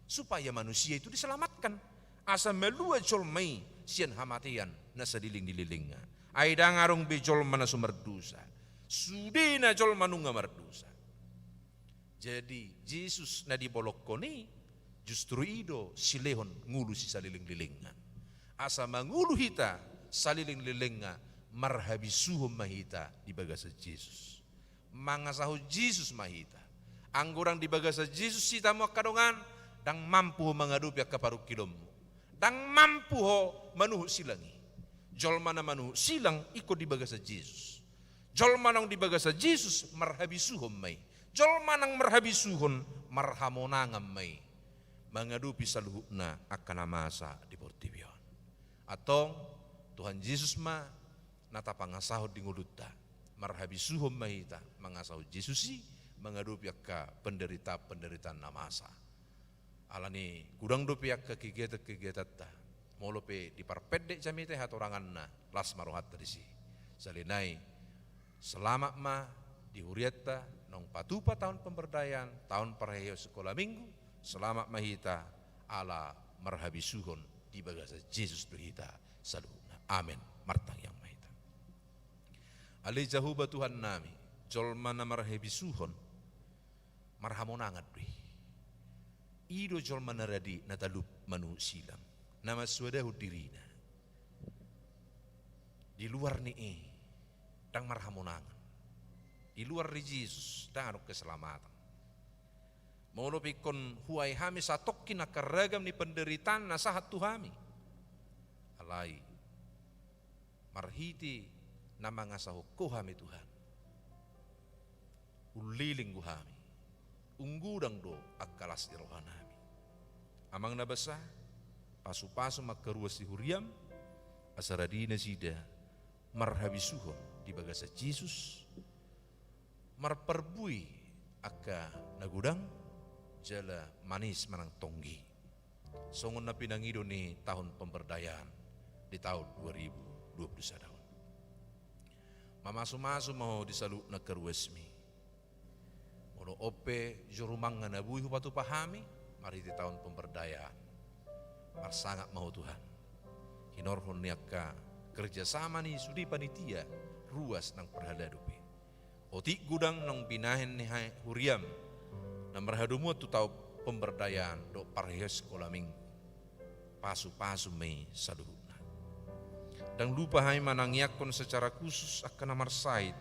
Supaya manusia itu diselamatkan. Asa malua jolma i sian hamatean na saleleng ni lelengna. Ai ndang adong be jolma na so mardosa. Sudena jolma nunga mardosa. Jadi, Jesus na dibolongkon i, justru i do silehon ngolu si saleleng-lelengna. Asa mangolu hita saleleng-lelengna, marhabisuhon ma hita di bagasan Jesus. Mangasahon Jesus ma hita. Anggo ndang di bagasan Jesus hita, hamu angka dongan, ndang mampu ho mangadopi angka parungkilonmu. Ndang mampu ho manuhuk silang i. Jolma na manuhuk silang ingkon di bagasan Jesus. Jolma naung di bagasan Jesus marhabisuhon ma i. Jolma naung marhabisuhon marhamonangan ma i mangadopi saluhutna angka na masa di portibi on. Antong, Tuhan Jesus ma na tapangasahon di ngolunta. Marhabisuhon ma hita mangasahon Jesus i mangadopi angka penderitaan-penderitaan na masa. Alani godang dope angka kegiatan-kegiatanta. Molo pe diparpendek jamita i hatoranganna, las ma rohanta disi. Sahali nai, selamat ma di hurianta, naung patupa taon pemberdayaan, taon parheheon sikola minggu, selamat ma hita, ala marhabisuhon di bagasan Jesus do hita saluhutna. Amen. Martangiang ma hita. Ale Jahowa Tuhannami, jolma na marhabisuhon, marhamonangan do i. I do jolma na radi, na talup manuhuk silang, na mansuadahon dirina. Di luar ni i, ndang marhamonangan. Di luar ni Jesus, ndang adong keselamatan. Molo pe ingkon huae hami satongkin angka ragam ni penderitaan na sahat tu hami. Alai, marhite na mangasahon Ho hami Tuhan, umleleng do hami, umgodang do angka las ni rohanami. Amang na basa, pasupasu ma angka ruas ni huriam, asa radi nasida marhabisuhon di bagasan Jesus, marparbue angka na godang, jala manis manang tonggi. Songon na pinangido ni taon pemberdayaan di taon dua ribu dua puluh sada on. Mamasumasu ma Ho di saluhutna angka ruasmi. Molo on pe joro mangan na boi hupatupa hami, marhite taon pemberdayaan. Marsangap ma Ho Tuhan. Hinorhon ni angka kerjasama ni sude panitia, ruas nang parhalado pe. Otik godang naung binahen ni huriam, na marhadomuan tu taon pemberdayaan dohot parheheon sikola minggu. Pasupasu ma i saluhutna. Ndang lupa hami manangiangkon secara khusus angka na marsahit,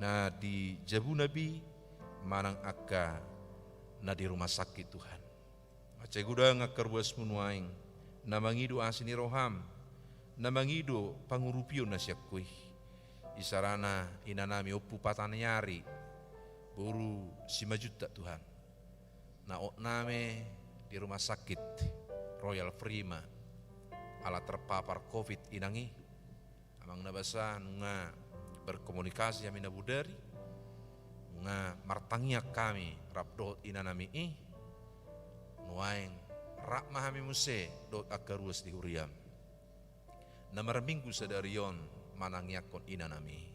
na di jabuna be, manang angka na di rumah sakit Tuhan. Mansai godang angka ruasmu nuaeng, na mangido asi ni roham, Na mangido pangurupion na sian Ho i, isarana inanami Ompu Pataniari, boru Simanjuntak Tuhan, na hot nami di rumah sakit Royal Prima ala terpapar covid inang i. Amang na basa, nunga berkomunikasi hami na bodari, nunga martangiang hami rap dohot inanami i. Nuaeng rap ma hami muse dohot angka ruas di huriam na marminggu sadari on manangiangkon inanami i.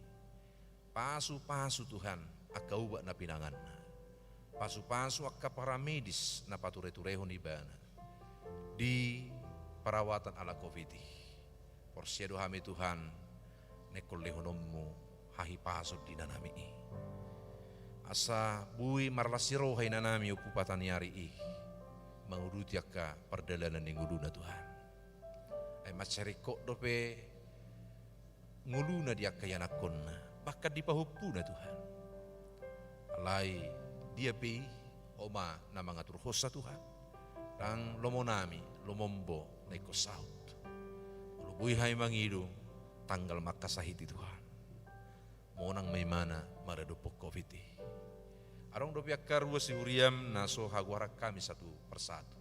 Pasupasu Tuhan angka ubat na pinanganna. Pasupasu angka paramedis na patureturehon ibana di perawatan ala covid i. Porsea do hami Tuhan, naeng lehononmu hahipason di inanami i, asa boi marlas ni roha inanami Ompu Pataniari i manguduti angka pardalanan ni ngoluna Tuhan. Ai mansai ringkot dope ngoluna di angka ianakkonna, bahkan di pahompuna Tuhan. Alai dia pe i, Ho ma na mangaturhonsa Tuhan. Ndang lomonami, lomonmu na ingkon saut. Molo boi hami mangido, tanggal ma angka sahit i Tuhan. Monang ma ibana maradophon covid i. Adong dope angka ruas di huriam na so hagoaran hami satu persatu.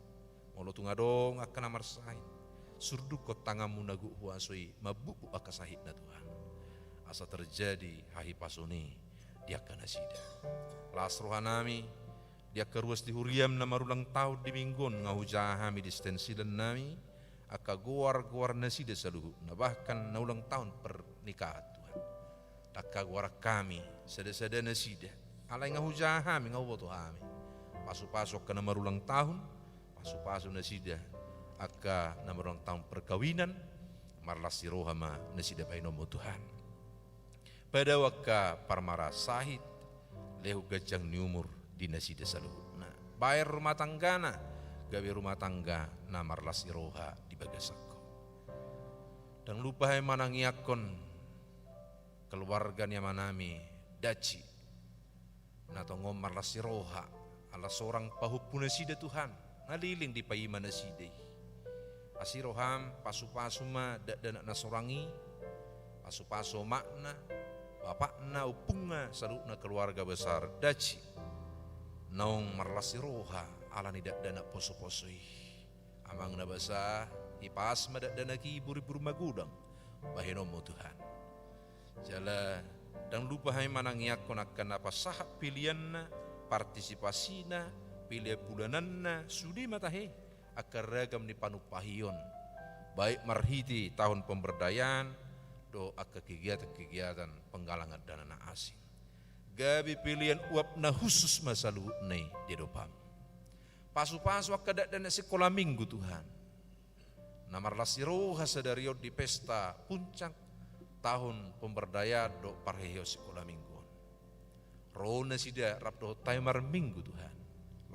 Molo tung adong angka na marsahit, surdukkon tanganmu na gok huaso i mambukbuk angka sahitna Tuhan, asa terjadi hahipason i di angka nasida. Las rohanami di angka ruas di huriam na marulang tahun di minggu on, nga hujaha hami di stensilannami angka goargoar nasida saluhutna, bahkan na ulang tahun pernikahan Tuhan. Ndang hagoaran hami sadasada nasida, alai nga hujaha hami, nga huboto hami. Pasupasu angka na marulang tahun, pasupasu nasida angka na marulang tahun perkawinan, marlas ni roha ma nasida bahenonmu Tuhan. Padao angka parmaraan sahit, lehon ganjang ni umur di nasida saluhutna. Baen rumah tanggana, gabe rumah tangga na marlas ni roha di bagasan Ho. Ndang lupa hami manangiangkon keluarga ni amanami Daci, na tongon marlas ni roha ala sorang pahompu nasida Tuhan, na leleng dipaima nasida i. Asi roham, pasupasu ma dakdanak na sorang i, pasupasu omakna, bapakna, ompungna, saluhutna keluarga besar Daci, naung marlas ni roha ala ni dakdanak posoposo i. Amang na basa, ipas ma dakdanak i burbur magodang bahenonmu Tuhan. Jala ndang lupa hami manangiangkon angka na pasahat pilianna, partisipasina, pilian bulananna, sude ma tahe angka ragam ni panumpahion, baik marhite tahun pemberdayaan dohot angka kegiatan-kegiatan penggalangan dana na asing. Gabe pilian uap na hushus ma saluhutna i di adopanmu. Pasupasu angka dakdanak sikola minggu Tuhan, na marlas ni roha sadari on di pesta puncak tahun pemberdayaan dohot parheheon sikola minggu on. Ro nasida rap dohot hami marminggu Tuhan.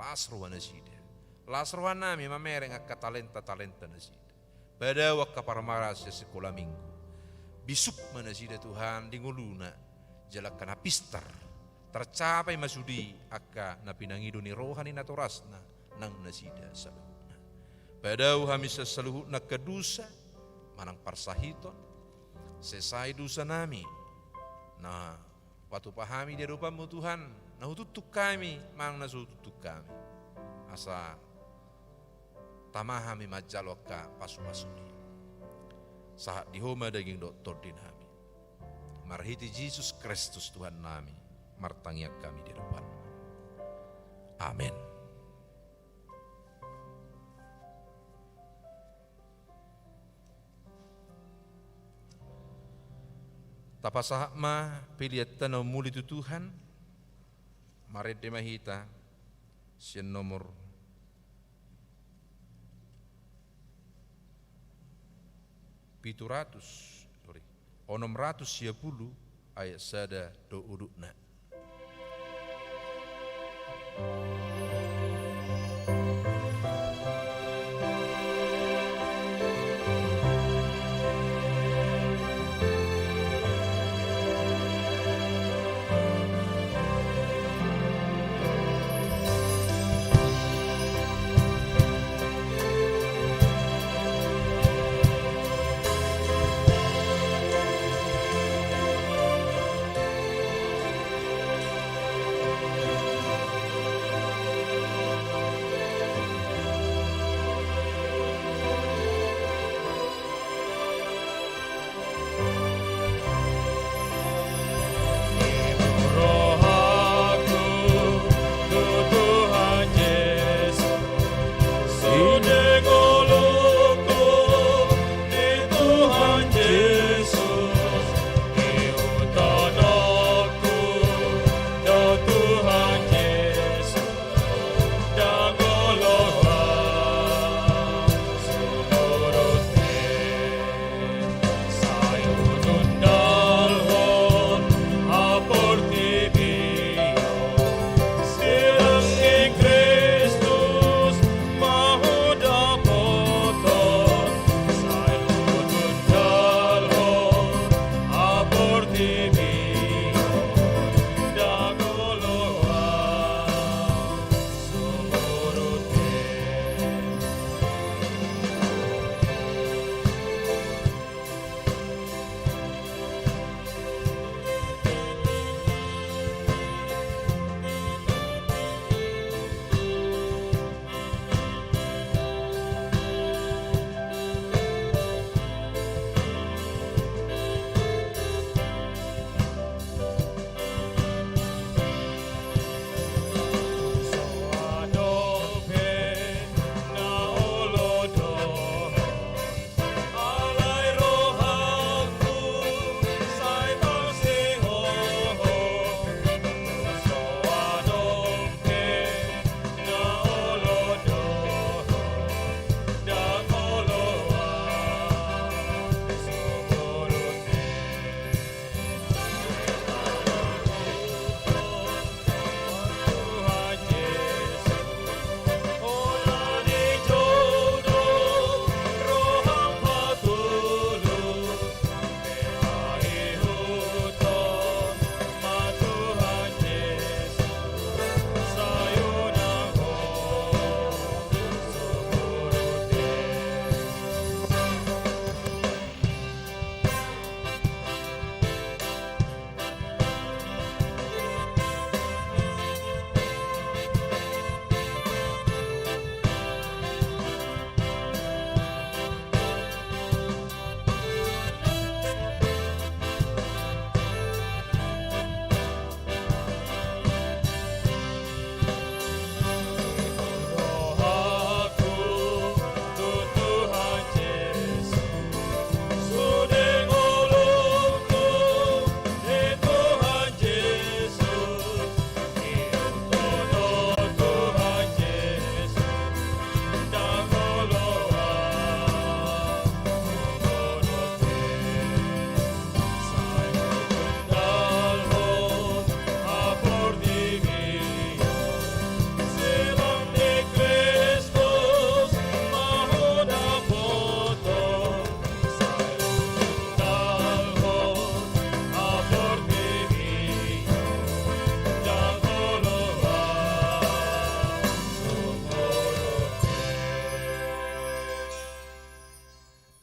Las roha nasida. Las rohanami mamereng angka talenta-talenta nasida. Padao angka parmaraan sian sikola minggu. Bisuk ma nasida Tuhan di ngoluna, jala angka na pistar. Tercapai ma sude angka na pinangido ni roha ni natorasna nang nasida saluhutna. Padao hami sian saluhutna angka dosa manang parsahiton. Sesai dosanami na patupa hami di adopanmu Tuhan, na hutuntung hami manang na so hutuntung hami, asa tama hami manjalo angka pasupasumi. Sahat di Ho ma daging dohot tondinami. Marhite Jesus Kristus Tuhannami, martangiang hami di adopanmu. Amen. Tapasahat ma peleanta na umuli tu Tuhan. Marende ma hita sian nomor pitu ratus, sorry, onom ratus sia pulu, ayat sada dohot udutna.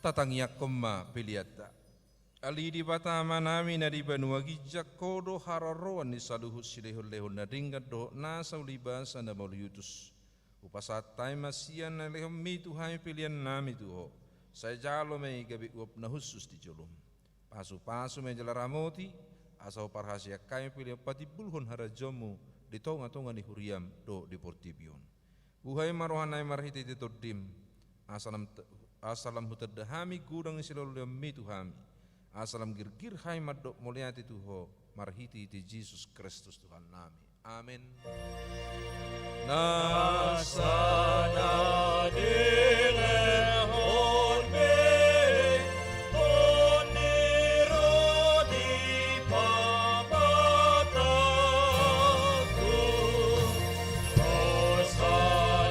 Tatangiangkon ma peleanta. Ale Debata Amanami na di banua ginjang, Ho do haroroan ni saluhut silehonlehon na denggan dohot nasa uli basa na mauliutus. Hupasahat hami ma sian na nilehonmi tu hami peleannami tu Ho. Sai jalo ma i gabe uap na hushus di jolom. Pasupasu ma i jala ramoti, asa huparhaseang hami pelean patimbulhon harajaonmu di tongatonga ni huriam dohot di portibi on. Buhai ma rohanami marhitehite Tondim, asa lam, asa lam hutanda hami godang ni silehonlehonmi tu hami, asa lam girgir hami mandok mauliate tu Ho marhitehite Jesus Kristus Tuhannami. Amen. Nasa na dilehon be, toni ro di pamatangku, dosa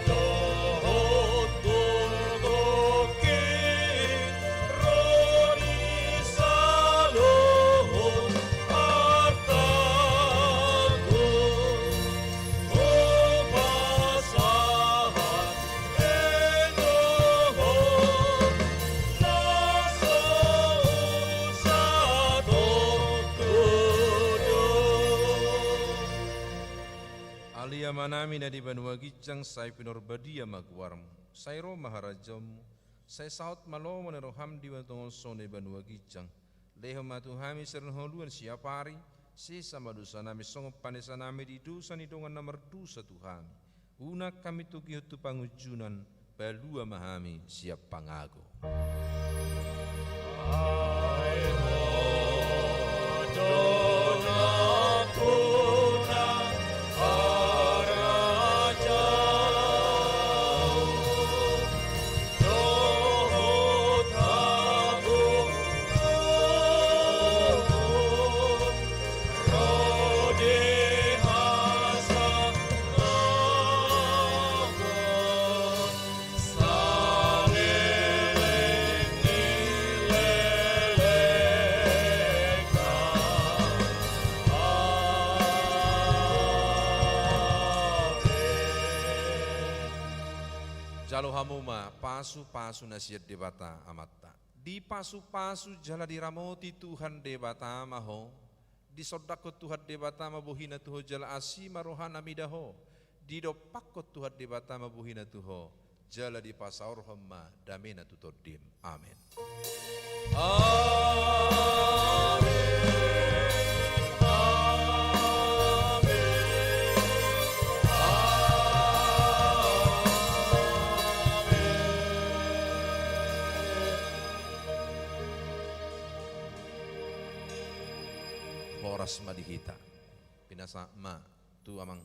dohot togongki, ro di saluhut artangku, hupasahat i tu Ho, na so usat on tu do. Ale Amanami na di banua ginjang, sai pinarbadia ma goarmu, sai ro ma harajaonmu, sai saut ma lomo ni roham di banua tonga on songon na di banua ginjang. Lehon ma tu hami sian hangoluan siapari, sesa ma dosanami songon panesanami di dosa ni dongan na mardosa tu hami. Unang hami togihon tu pangunjunan, palua ma hami sian pangago. Ai Ho do nampuna harajaon dohot hagogoon, ro di hasangapon saleleng ni lelengna. Amen. Jalo hamu ma pasupasu na sian Debata Amanta. Dipasupasu jala diramoti Tuhan Debata ma ho. Disondangkon Tuhan Debata ma bohina tu ho jala asi ma rohana mida ho. Didompakkon Tuhan Debata ma bohina tu ho, jala dipasaorhon ma damena tu tondim. Amen. Amen. Amen. Amen. Horas ma di hita. Pinasahat ma tu amang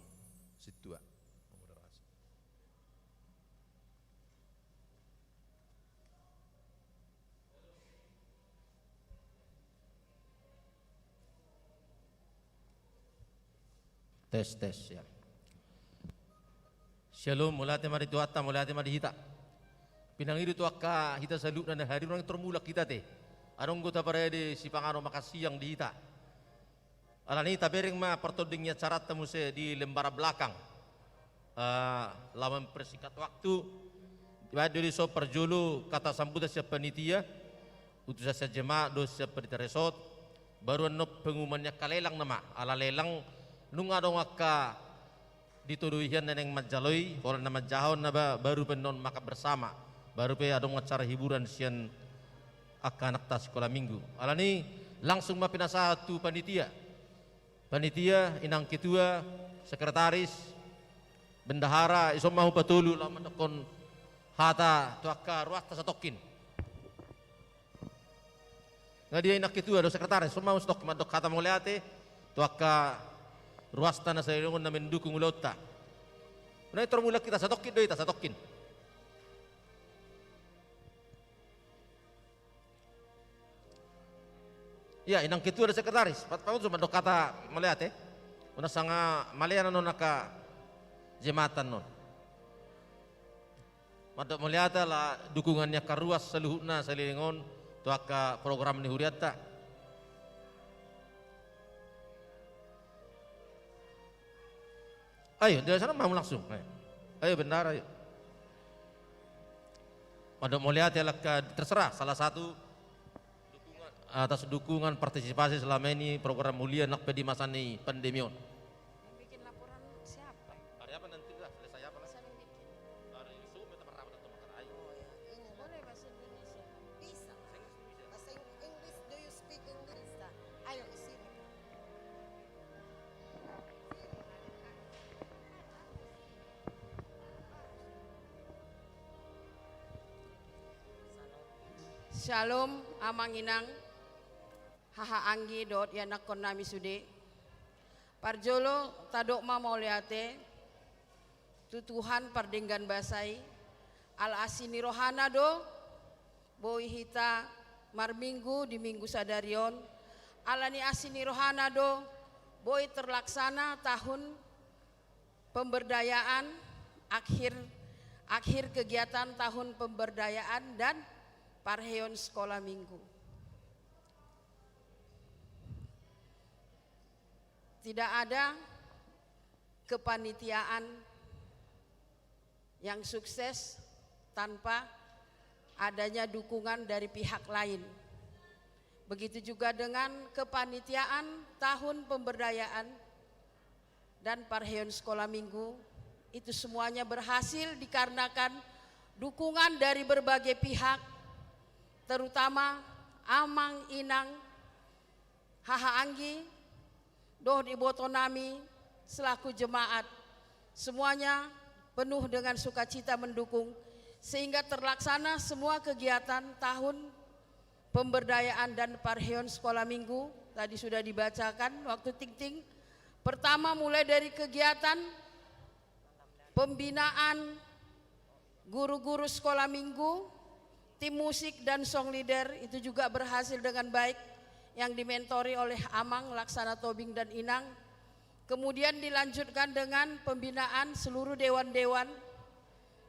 sintua. Tes, tes, ya. Syalom, mauliate ma di Tuhanta, mauliate ma di hita. Pinangido tu angka hita saluhutna na hadir, unang tor mulak hita te. Adong do taparade sipanganon makan siang di hita. Alani i tabereng ma partonding ni acaranta muse di lembaran belakang. Eh, laho mempersingkat waktu, dibaen do dison parjolo hata sambutan sian panitia, utusan sian jemaat dohot sian panitia resort, baru annon pengumuman ni angka lelang nama, ala lelang nunga adong angka di tolu i hian na naeng manjalo i, holan na manjahahon na ba-, baru pe annon makan bersama, baru pe adong acara hiburan sian angka anakta sikola minggu. Alani i langsung ma pinasahat tu panitia. Panitia, inang ketua, sekretaris, bendahara, dison ma hupatolu laho mandokkon hata tu angka ruasta satongkin. Nga dia inang ketua dohot sekretaris, dison ma hupatolu mandok hata mauliate tu angka ruasta na saleleng on na mendukung ulaonta. Unang tor mulak hita, satongkin do hita, satongkin. Ia, inang ketua dohot sekretaris, pat-, pamusu mandok hata mauliate. Unang sanga malean annon angka jemaat annon. Mandok mauliate ala dukungan ni angka ruas saluhutna saleleng on tu angka program ni hurianta. Ayo, dari sana mau langsung. Ayo. Ayo, bendahara, ayo. Ado mauliate, langka, terserah salah satu dukungan, atas dukungan partisipasi selama ini program Mulia nang pe di masa ni pandemi on. Yang bikin laporan siapa? Hari apa nanti lah, selesai apa lah? Siapa yang bikin? Hari Jumat kita merapat atau makan air. Oh ya, ini. Boleh bahasa Indonesia? Bisa. Bahasa Ing-, English, do you speak English? Ayo, di sini. Syalom, amang inang, haha anggi dohot ianakkon nami sude. Parjolo tadok ma mauliate tu Tuhan pardenggan basa i, ala asi ni rohana do boi hita marminggu di minggu sadari on, ala ni asi ni rohana do boi terlaksana tahun pemberdayaan, akhir, akhir kegiatan tahun pemberdayaan dan parheon sekolah minggu. Tidak ada kepanitiaan yang sukses tanpa adanya dukungan dari pihak lain. Begitu juga dengan kepanitiaan tahun pemberdayaan dan parheon sekolah minggu, itu semuanya berhasil dikarenakan dukungan dari berbagai pihak, terutama amang inang, haha anggi, dohot iboto nami selaku jemaat. Semuanya penuh dengan sukacita mendukung, sehingga terlaksana semua kegiatan tahun pemberdayaan dan parheon sekolah minggu. Tadi sudah dibacakan waktu tingting. Pertama, mulai dari kegiatan pembinaan guru-guru sekolah minggu, tim musik dan song leader itu juga berhasil dengan baik, yang dimentori oleh Amang Laksana Tobing dan Inang. Kemudian dilanjutkan dengan pembinaan seluruh dewan-dewan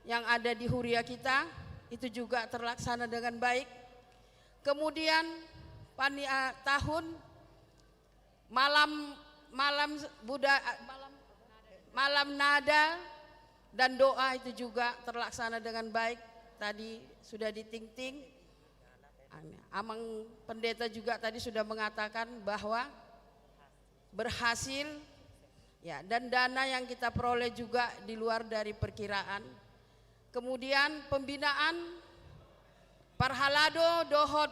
yang ada di huria kita, itu juga terlaksana dengan baik. Kemudian pani-, eh, tahun malam, malam buda-, malam, malam nada dan doa itu juga terlaksana dengan baik. Tadi sudah ditingting. Amang Pendeta juga tadi sudah mengatakan bahwa berhasil, ya, dan dana yang kita peroleh juga di luar dari perkiraan. Kemudian pembinaan parhalado dohot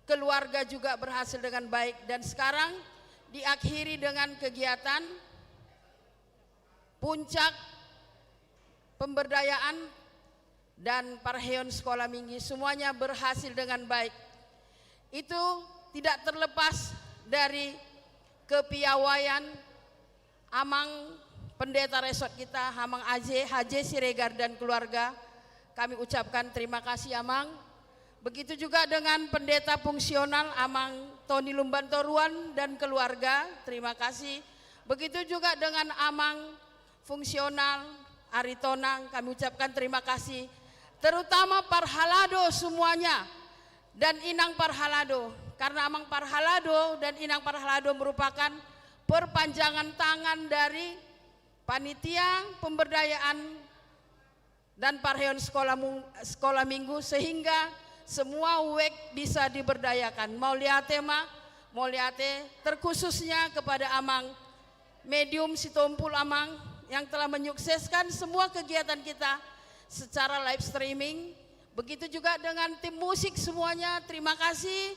keluarga juga berhasil dengan baik, dan sekarang diakhiri dengan kegiatan puncak pemberdayaan dan parheon sekolah minggu, semuanya berhasil dengan baik. Itu tidak terlepas dari kepiawaian Amang Pendeta Resort kita, Amang Aje, Haje Siregar dan keluarga, kami ucapkan terima kasih, Amang. Begitu juga dengan Pendeta Fungsional, Amang Tony Lumban Toruan dan keluarga, terima kasih. Begitu juga dengan Amang Fungsional Aritonang, kami ucapkan terima kasih. Terutama parhalado semuanya, dan inang parhalado, karena amang parhalado dan inang parhalado merupakan perpanjangan tangan dari panitia pemberdayaan dan parheon sekolah mung-, sekolah minggu, sehingga semua wek bisa diberdayakan. Mauliate ma, mauliate terkhususnya kepada Amang Medium Sitompul, Amang, yang telah menyukseskan semua kegiatan kita secara live streaming. Begitu juga dengan tim musik semuanya, terima kasih.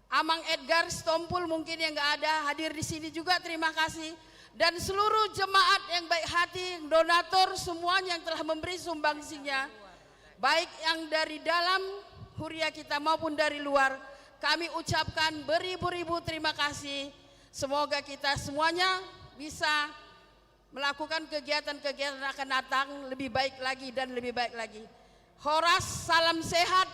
Amang Edgar Sitompul mungkin yang nggak ada hadir di sini juga, terima kasih. Dan seluruh jemaat yang baik hati, donatur, semuanya yang telah memberi sumbangsihnya, baik yang dari dalam huria kita maupun dari luar, kami ucapkan beribu-ribu terima kasih. Semoga kita semuanya bisa melakukan kegiatan-kegiatan akan datang lebih baik lagi dan lebih baik lagi. Horas, salam sehat,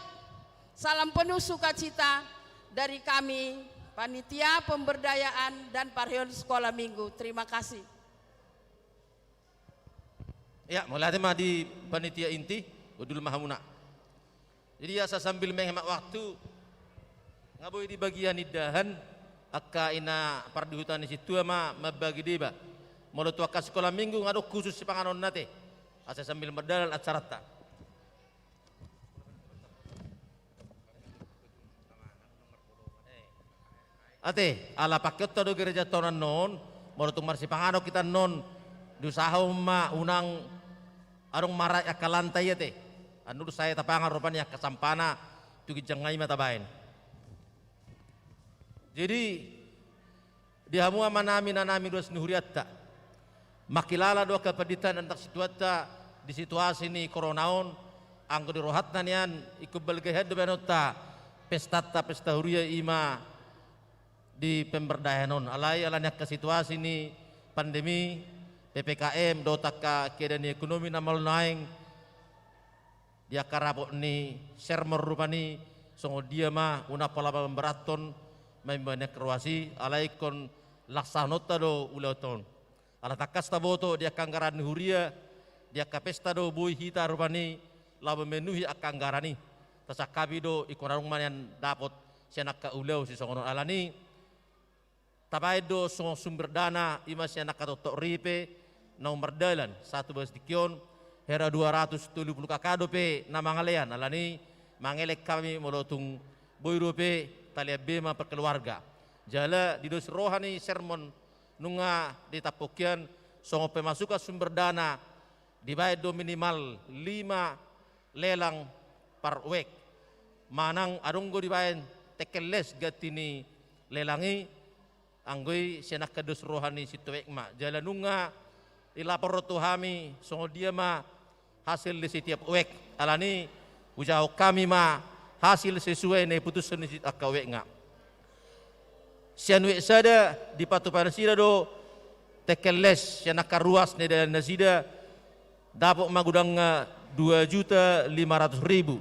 salam penuh sukacita dari kami, panitia pemberdayaan dan parheon sekolah minggu. Terima kasih. Ya, mauliate ma di panitia inti, hundul ma hamuna. Jadi asa sambil menghemat waktu, nga boi di bagian indahan, angka ina pardihuta ni sintua ma mambagi deba. Molo tu angka sekolah minggu nga adong khusus sipanganonna te. Asa sambil mardalan acaranta. Ate, ala pakeonta do gereja on annon, molo tung marsipanganon hita annon, diusahahon ma unang adong marai angka lanta i ate. Annon sae tapangan rupani angka sampana, tu ginjang nai ma tabaen. Jadi, di hamu amanami, inanami, ruas ni hurianta, mangkilala do angka pandita dohot situanta di situasi ni corona on, anggo di rohanta nian, ingkon balga hian do baenonta, pestanta, pesta huria i ma di pemberdayahan on. Alai, ala ni angka situasi ni pandemi, P P K M, dohot angka keadaan ni ekonomi na malo nuaeng, di angka rapot ni sermon rupani, songon dia ma, unang pola mamberathon, main-main ruas i, alai ingkon laksahononta do ulaonta on. Ala tangkas taboto di angka anggaran ni huria, di angka pesta do boi hita rupani, laho memenuhi angka anggaran i. Tasangkapi do ingkon adong ma nian dapot sian angka ulaon sisongon on. Ala ni, tabaen do songon sumber dana, i ma sian angka toktok ripe, naung mardalan, sahat tu bagas tingki on, hera dua ratus tolu pulu K K dope na mangalean, ala ni mangelek hami molo tung boi dope, talean be ma per keluarga. Jala di dos roha ni sermon nunga ditampok hian, songon pemasukan sumber dana, dibaen do minimal lima lelang per uek. Manang adong do dibaen tengkel les ganti ni lelang i, anggo i sian angka dos roha ni sintua uek ma. Jala nunga dilapor tu hami songon dia ma hasil di setiap uek. Ala ni hujahahon hami ma hasil sesuai na diputushon ni si-, angka uekna. Sian uek sada dipatupa nasida do tengkel les, sian angka ruas na didalan nasida, dapot ma godangna dua juta lima ratus ribu.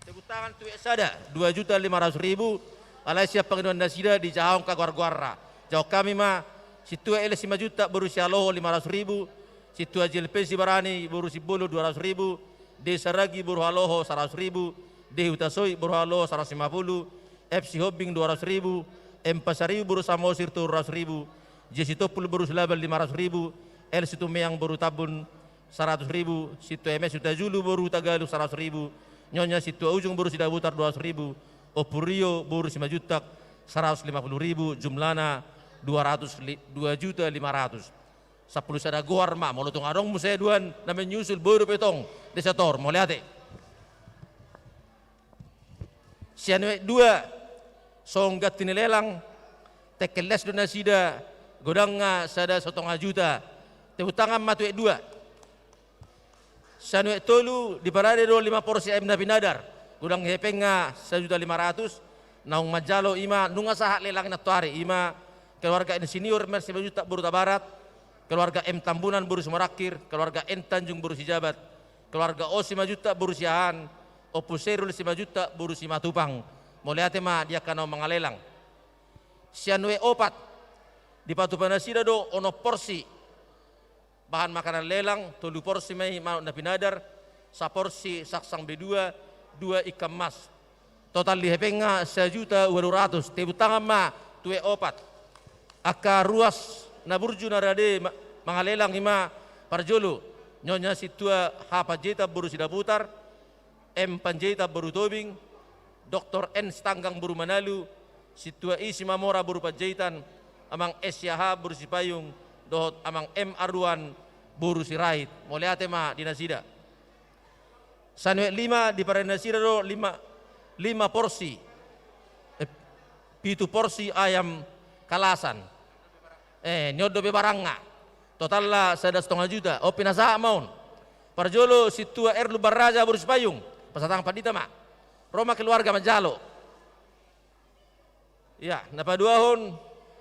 Tepuk tangan tu uek sada, dua juta lima ratus ribu, alai sian pangidoan nasida dijahahon angka goar-goarna. Jahahon hami ma, sintua L S Simanjuntak boru Sihaloho lima ratus ribu, sintua J L P Sibarani boru Simbolon dua ratus ribu, D Saragi boru Haloho saratus ribu, D Hutasoit boru Haloho saratus lima pulu, F Sihombing dua ratus ribu, M Pasaribu boru Samosir tolu ratus ribu, J Sitompul boru Silaban lima ratus ribu, L Situmeang boru Tambun saratus ribu, sintua M S Hutajulu boru Hutagalung saratus ribu, nyonya sintua Ujung boru Sidabutar dua ratus ribu, Ompu Rio boru Simanjuntak saratus lima pulu ribu, jumlahna dua ratus li-, dua juta lima ratus. Sampulu sada goar ma, molo tung adong muse duan na menyusul, boi dope tong, desa tor, mauliate. Sian uek dua, songon ganti ni lelang, tengkel les do nasida, godangna sada satonga juta. Tepuk tangan ma tu uek dua. Sian uek tolu, diparade do lima porsi ayam na pinadar, godang hepengna sajuta lima ratus, naung manjalo i ma, nunga sahat lelang i nantoari, i ma keluarga N Senior M R Simanjuntak boru Hutabarat, keluarga M Tambunan boru Simorangkir, keluarga N Tanjung boru Sijabat, keluarga O Simanjuntak boru Siahaan, Ompu Serul Simanjuntak boru Simatupang. Mauliate ma di angka naung mangalelang. Sian uek opat, dipatupa nasida do onom porsi bahan makanan lelang, tolu porsi ma i manuk na pinadar, saporsi sangsang B dua, dua ikan mas. Total di hepengna sajuta ualu ratus. Tepuk tangan ma tu uek opat. Angka ruas na burju na rade ma-, mangalelang i ma parjolo, nyonya sintua H Panjaitan boru Sidabutar, M Panjaitan boru Tobing, Doktor N Sitanggang boru Manalu, sintua I Simamora boru Panjaitan, amang S Siahaan boru Sipayung, dohot amang M Arduan boru Sirait. Mauliate ma di nasida. Sian uek lima, diparade nasida do lima, lima porsi, eh, pitu porsi ayam kalasan. Eh, ni on dope barangna. Totalna sada satonga juta. On pe na sahat ma on. Parjolo sintua R Lumbanraja boru Sipayung. Pasahat tangan pandita ma. Ro ma keluarga manjalo. Ia, na paduahon,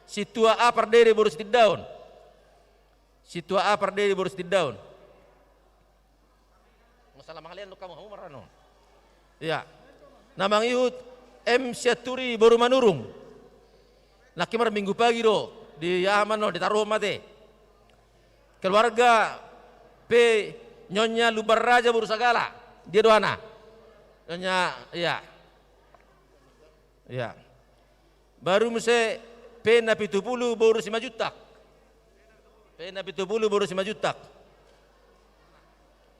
sintua A Pardede boru Sitindaon. Sintua A Pardede boru Sitindaon. Masalah mangalean do hamu, hamu marano. Ia. Na mangihut M Sianturi boru Manurung. Nangkin marminggu pagi do, di aha ma on, ditaruhon ma ate. Keluarga P Nyonya Lumbanraja boru Sagala. Dia do ana. Nyonya, ia. Ia. Baru muse P Napitupulu boru Simanjuntak. P Napitupulu boru Simanjuntak.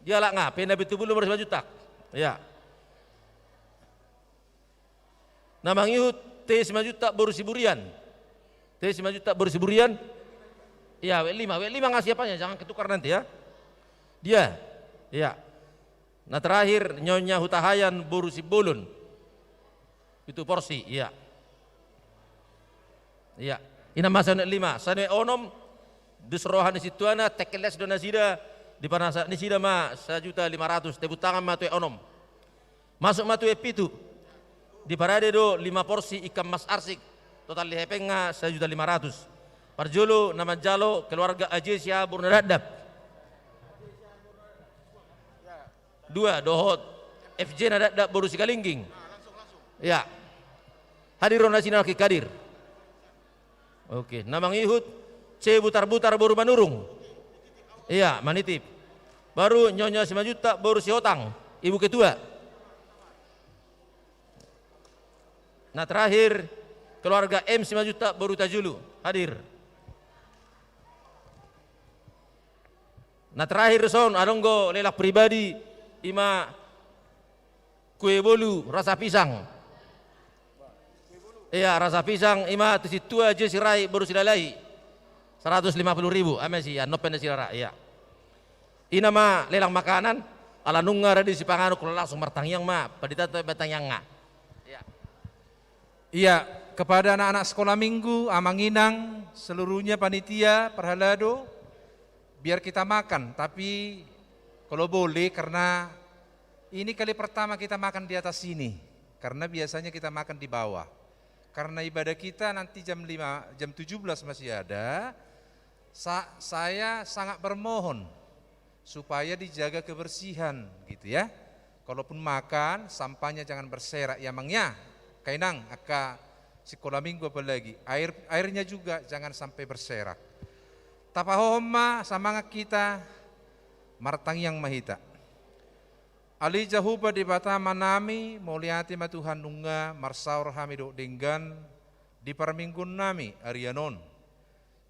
Dia halak nga, P Napitupulu boru Simanjuntak. Ia. Na mangihut T T Simanjuntak boru Siburian. T Simanjuntak boru Siburian. Ya, W lima, W lima ngasih apanya, jangan ketukar nanti ya. Dia, ya. Na terakhir, Nyonya Hutahayan boru Simbolon. Pitu porsi, iya. Iya. Ina ma saonari lima, saonari onom, dus roha ni sintuana, tengkel las do nasida, dipanasak nasida ma sajuta lima ratus, tepuk tangan ma tu onom. Masuk ma tu pitu. Diparade do lima porsi ikan mas arsik. Total di hepeng nga sajuta lima ratus. Parjolo na manjalo keluarga Ajesia boru Nadapdap. Dua, dohot F J Nadapdap boru Sikalingging. Ya. Hadir do nasida nangkin hadir. Oke, na mangihut C Butarbutar boru Manurung. Iya, manitip. Baru Nyonya Simanjuntak boru Sihotang, ibu ketua. Na terakhir, keluarga M Simanjuntak boru Tajulu, hadir. Na terakhir son, adong do lelang pribadi, ima kue bolu rasa pisang. Iya, rasa pisang, ima tu sintua Jesi Rai boru Silalahi. Seratus lima puluh ribu, ame si, ya, nopen si Rara, iya. Ina ma lelang makanan, ala nunga rade sipanganon, langsung martangiang ma, pandita tu martangiang nga. Iya. Iya, kepada anak-anak sekolah minggu, amang inang, seluruhnya panitia, parhalado, biar kita makan, tapi kalau boleh, karena ini kali pertama kita makan di atas sini, karena biasanya kita makan di bawah. Karena ibadah kita nanti jam lima, jam tujuh belas masih ada, sa-, saya sangat bermohon supaya dijaga kebersihan, gitu ya. Kalaupun makan, sampahnya jangan berserak ya, Mang, ya. Kainang, angka sikola minggu apalagi, air, airnya juga jangan sampai berserak. Tapahohom ma samangat kita, martangiang ma hita. Ale Jahowa Debata Amanami, mauliate ma Tuhan nunga marsaor hami dohot denggan di parmingguonnami arian on.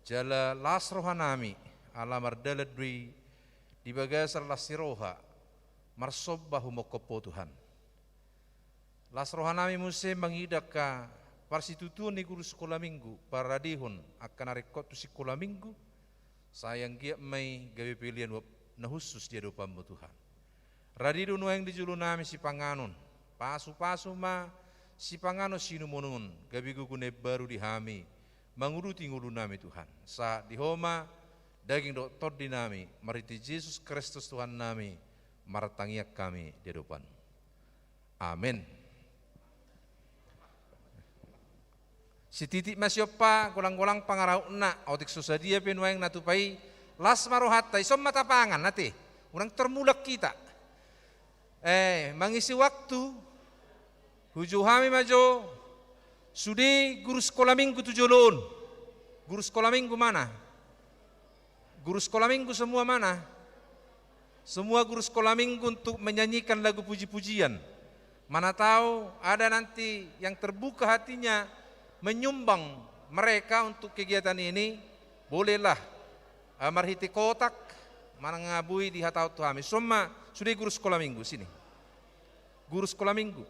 Jala las rohanami, ala mardalan do i di bagasan las ni roha, marsomba humongkop Ho Tuhan. Las rohanami muse mangida angka parsitutuon ni guru sikola minggu, paradehon angka na ringkot tu sikola minggu, sai anggiat ma i gabe pelean uap na hushus di adopanmu Tuhan. Rade do nuaeng di jolonami sipanganon, pasupasu ma sipanganon siinumon on, gabe gogo na imbaru di hami, manguduti ngolunami Tuhan. Sahat di Ho ma daging dohot tondinami, marhite Jesus Kristus Tuhannami, martangiang hami di adopanmu. Amen. Sititik ma siompa, golang-golang pangarahutna, otik so sadia pe nuaeng na tupa i, las ma rohanta, dison ma tapangan, ate. Unang termulak hita. Eh, mangisi waktu, hujou hami ma jo, sude guru sikola minggu tu jolo on. Guru sikola minggu mana? Guru sikola minggu semua mana? Semua guru sikola minggu untuk menyanyikan lagu puji-pujian. Mana tahu ada nanti yang terbuka hatinya menyumbang mereka untuk kegiatan ini, bolehlah, eh, marhite kotak, manang boi dihatahon tu hami. Dison ma, sude guru sikola minggu, sini. Guru sikola minggu.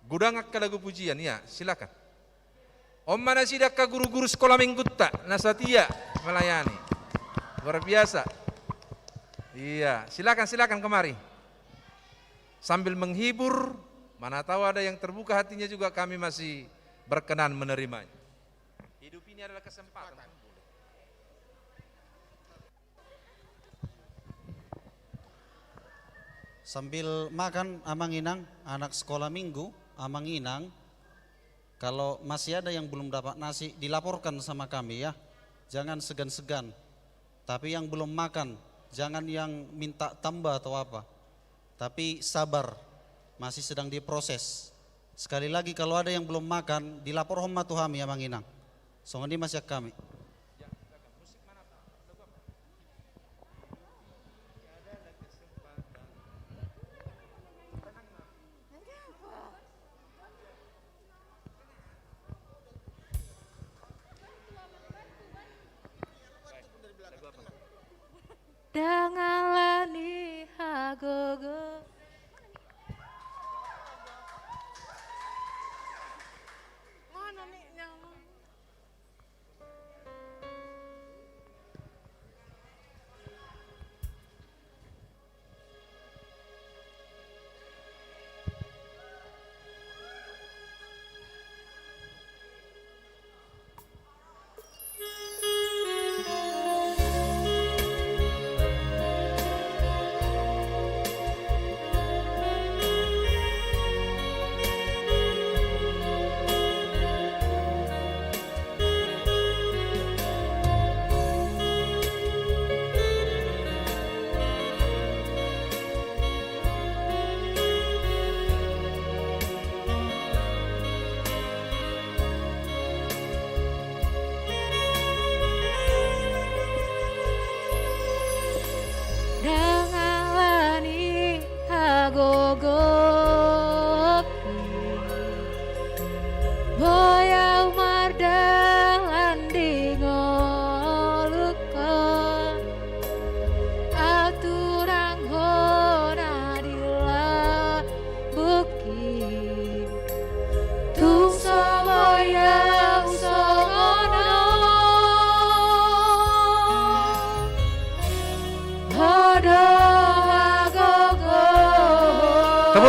Godang angka lagu pujian, ya, silakan. On ma nasida angka guru-guru sikola minggunta, na satia melayani. Luar biasa. Iya, silakan, silakan kemari. Sambil menghibur, mana tahu ada yang terbuka hatinya juga, kami masih berkenan menerimanya. Hidup ini adalah kesempatan. Sambil makan, Amang Inang, anak sekolah minggu, Amang Inang, kalau masih ada yang belum dapat nasi, dilaporkan sama kami ya. Jangan segan-segan. Tapi yang belum makan, jangan yang minta tambah atau apa. Tapi sabar, masih sedang diproses. Sekali lagi, kalau ada yang belum makan, dilaporhon ma tu hami, Amang Inang. Songon i ma sian hami. Ndang ala ni hagogoon.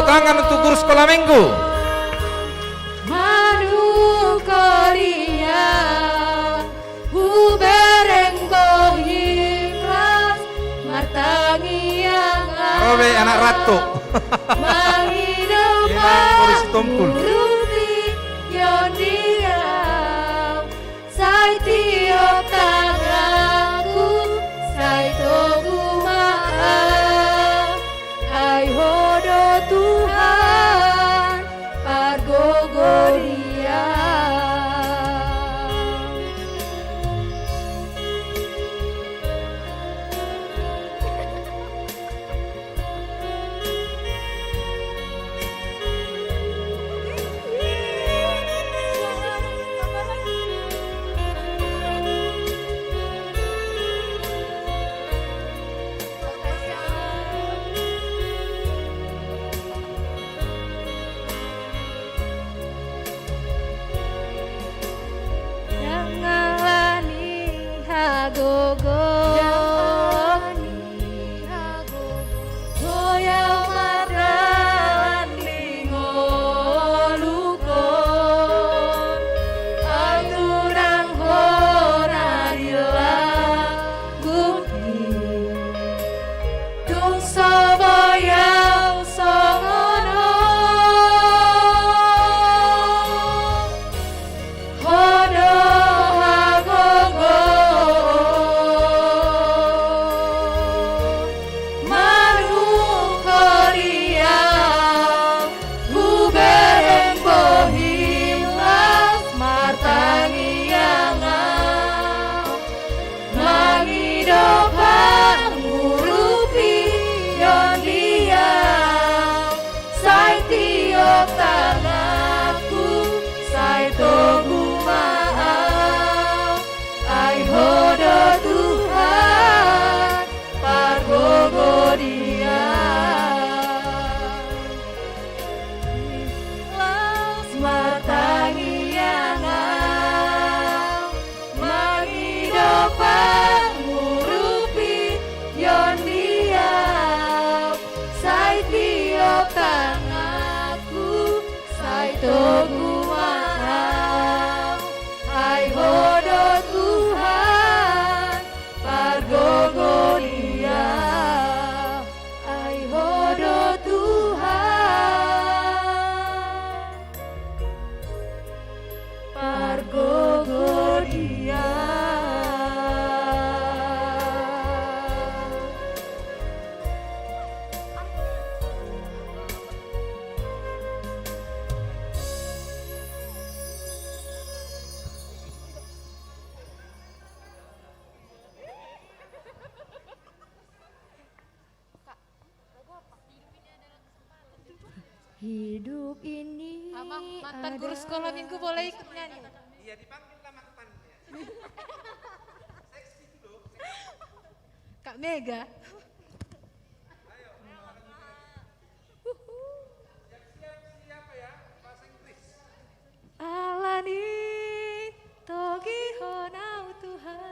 Tangan untuk guru sekolah minggu. Manungkoli au, hubereng bohim las, martangiang au. Robe anak ratu. Mangido Enak, guru Sitompul. Pangurupion di au. Sai tiop tanganku, sai togu ma au. Ai Ho do Tuhan, pargogo di au. Ndang ala ni hagogoon. Ndang ala ni hagogoon. Boi au mardalan di ngolungkon. Ai Tuhan Ho na di lambungki. Tung so boi au songon on, Ho do hagogoon. Manungkoli au, hubereng bohim las, martangiang au. Mangido pangurupion di au, sai tiop tanganku, sai togu ma au. Ai Ho do Tuhan, pargogo di au. Las martangiang au, mangido pangurupion di au, sai tiop tanganku, sai togu ma au. Ai Ho do Tuhan, pargogo di au. Ai Ho do Tuhan, pargogo di au. Hidup ini. Amang, mantan guru sekolah minggu boleh ikut nyanyi? Iya, dipanggil lah mantannya. Seksi itu loh. Kak Mega. Ayo. Siap-siap, siapa ya? Bahasa Inggris. Alani togihon au Tuhan.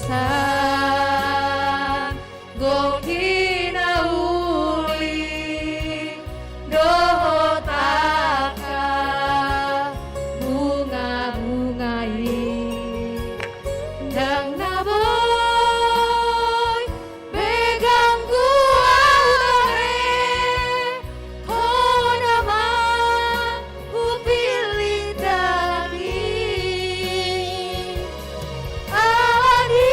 Sanggo hinauli dohot angka bunga-bunga i, ndang na boi be ganggu au tahe, hona ma hupillit daging. Alani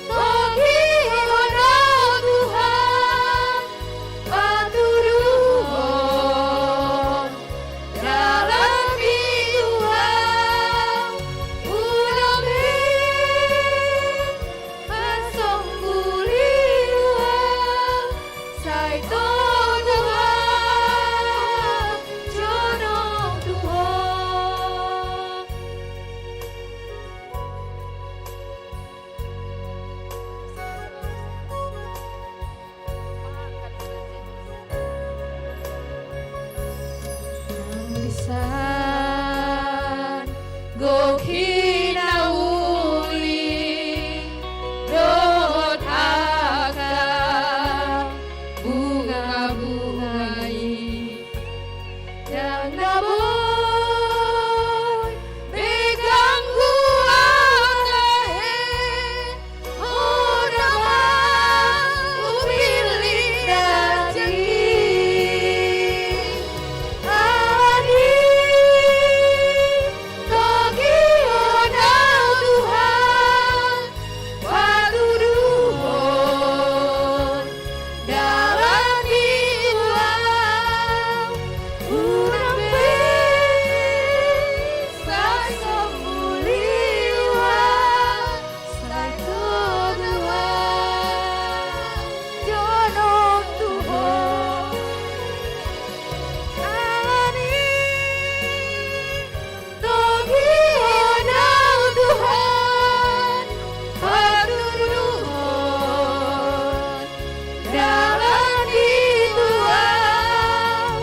togihon au Tuhan, patuduhon dalan ni Tuhan, unang be pasombu lilu au, sai togu au jonok tu Ho. Sanggo hinauli dohot angka bunga-bunga i, ndang na boi be ganggu au tahe, hona ma hupillit daging. Alani togihon au Tuhan, patuduhon dalan ni Tuhan, unang be pasombu lilu au, sai togu au jonok tu Ho. Alani togihon au Tuhan, patuduhon dalan ni Tuhan,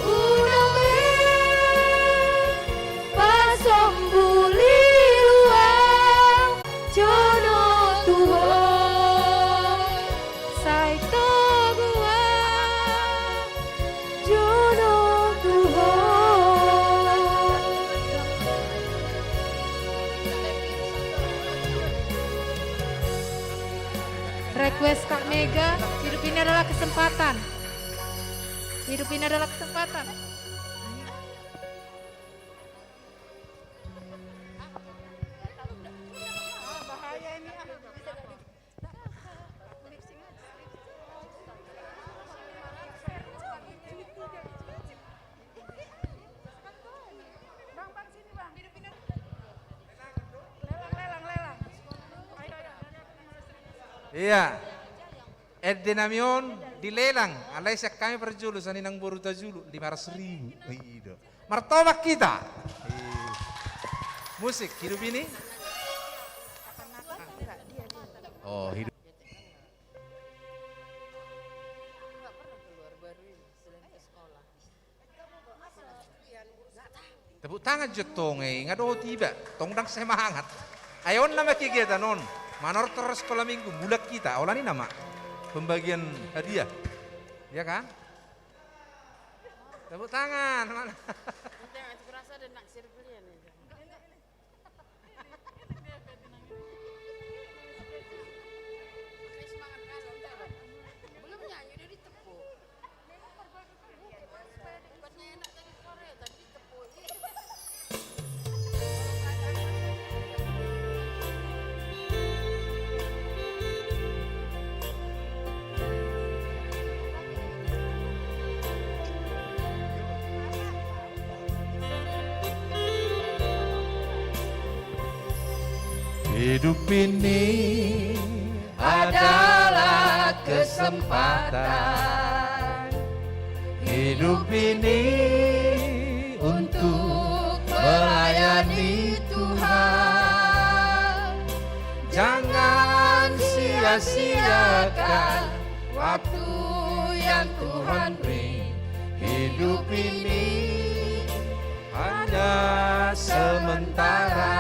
unang be pasombu lilu au jonok tu Ho, sai togu au jonok tu Ho. Request Kak Mega, hidup ini adalah kesempatan. Hidup ini adalah kesempatan. Iya. Ende nami on dilelang, alai sian hami parjolo, sian inang boru Tajulu, lima ratus ribu. I do. Martopak hita. Musik, hidup ini. Oh, hidup. Tepuk tangan jo tong, eh, nga dohot iba, tong ndang semangat. Ai on nama kegiatan on, manortor sekolah minggu, mulak hita, holan i nama pembagian hadiah. Iya kan? Tepuk tangan. Mana? Hidup ini adalah kesempatan. Hidup ini untuk melayani Tuhan. Jangan sia-siakan waktu yang Tuhan beri. Hidup ini hanya sementara.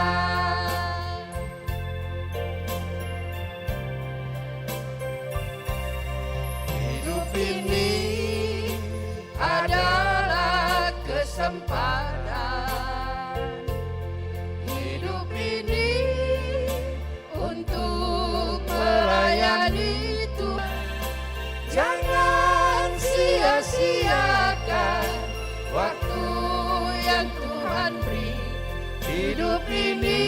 Kesempatan hidup ini untuk melayani Tuhan. Jangan sia-siakan waktu yang Tuhan beri. Hidup ini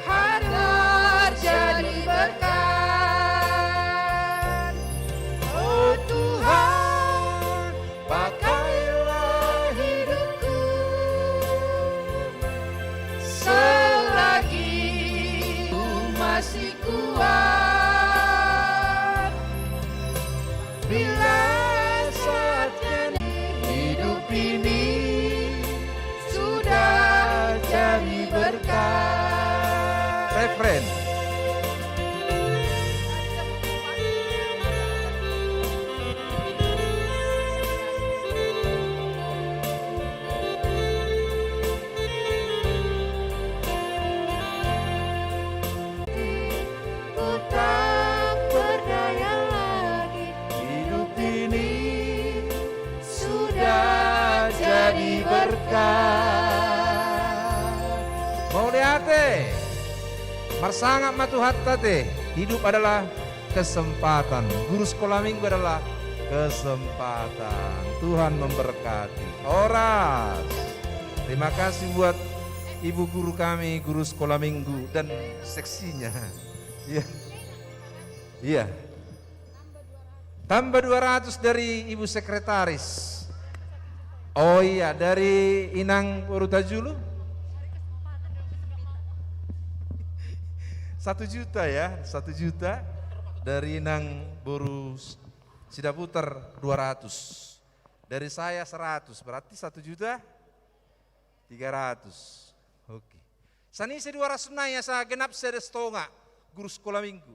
harus jadi berkat. Oh Tuhan, pakailah hidupku selagi ku masih kuat. Bila saatnya hidup ini sudah jadi berkat. Refren. Ku tak berdaya lagi. Hidup ini sudah jadi berkat. Mauliate. Marsangap ma Tuhanta te. Hidup adalah kesempatan. Guru sekolah minggu adalah kesempatan. Tuhan memberkati. Horas. Terima kasih buat ibu guru kami, guru sekolah minggu dan seksinya. Iya. Iya. Tambah dua ratus dari ibu sekretaris. Oh iya, dari inang boru Tajulu. Satu juta ya, satu juta. Dari inang boru Sidaputar dua ratus. Dari saya seratus, berarti satu juta tiga ratus. Oke. Sanise dua ratus nai asa genap sada satonga guru sekolah minggu.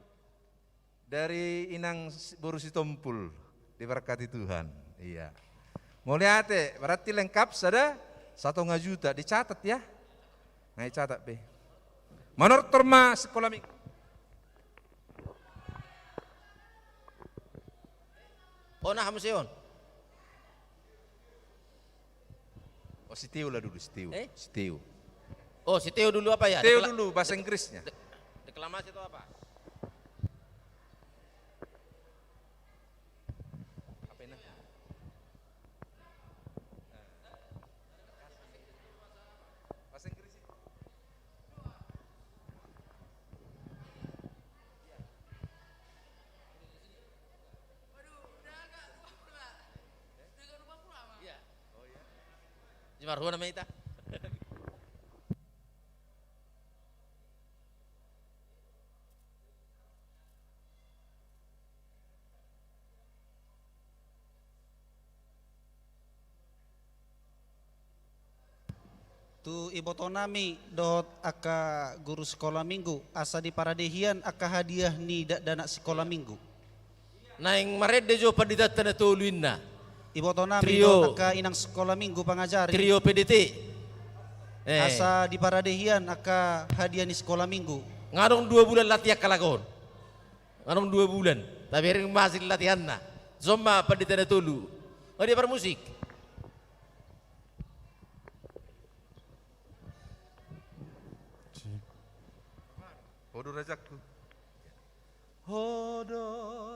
Dari inang si-, boru Sitompul, diberkati Tuhan. Iya. Mauliate, berarti lengkap sada satonga juta. Dicatat ya. Ngai catat be. Manortor ma sekolah minggu. Oh, nah, hamu sion. Oh, si Teo lah dulu, si Teo. Eh? Si Teo. Oh, si Teo dulu apa ya? Teo dulu, bahasa Inggrisnya. De-, deklamasi atau apa? Apa ini? Bahasa Inggris. Jumpa rumah nama ita. Tu ibotonami dohot angka guru sikola minggu, asa diparade hian angka hadiah ni dakdanak sikola minggu. Naeng marende jo panditanta na tolu inna. Ibotonami dohot angka inang sikola minggu pangajari. Trio P D T. Eh. Asa diparade hian angka hadiah ni sikola minggu. Nga adong dua bulan latihan halak on. Nga adong dua bulan. Tabereng ma hasil latihanna. Songon ma pandita na tolu. Nga dia parmusik. Ho do rajaku. Ho do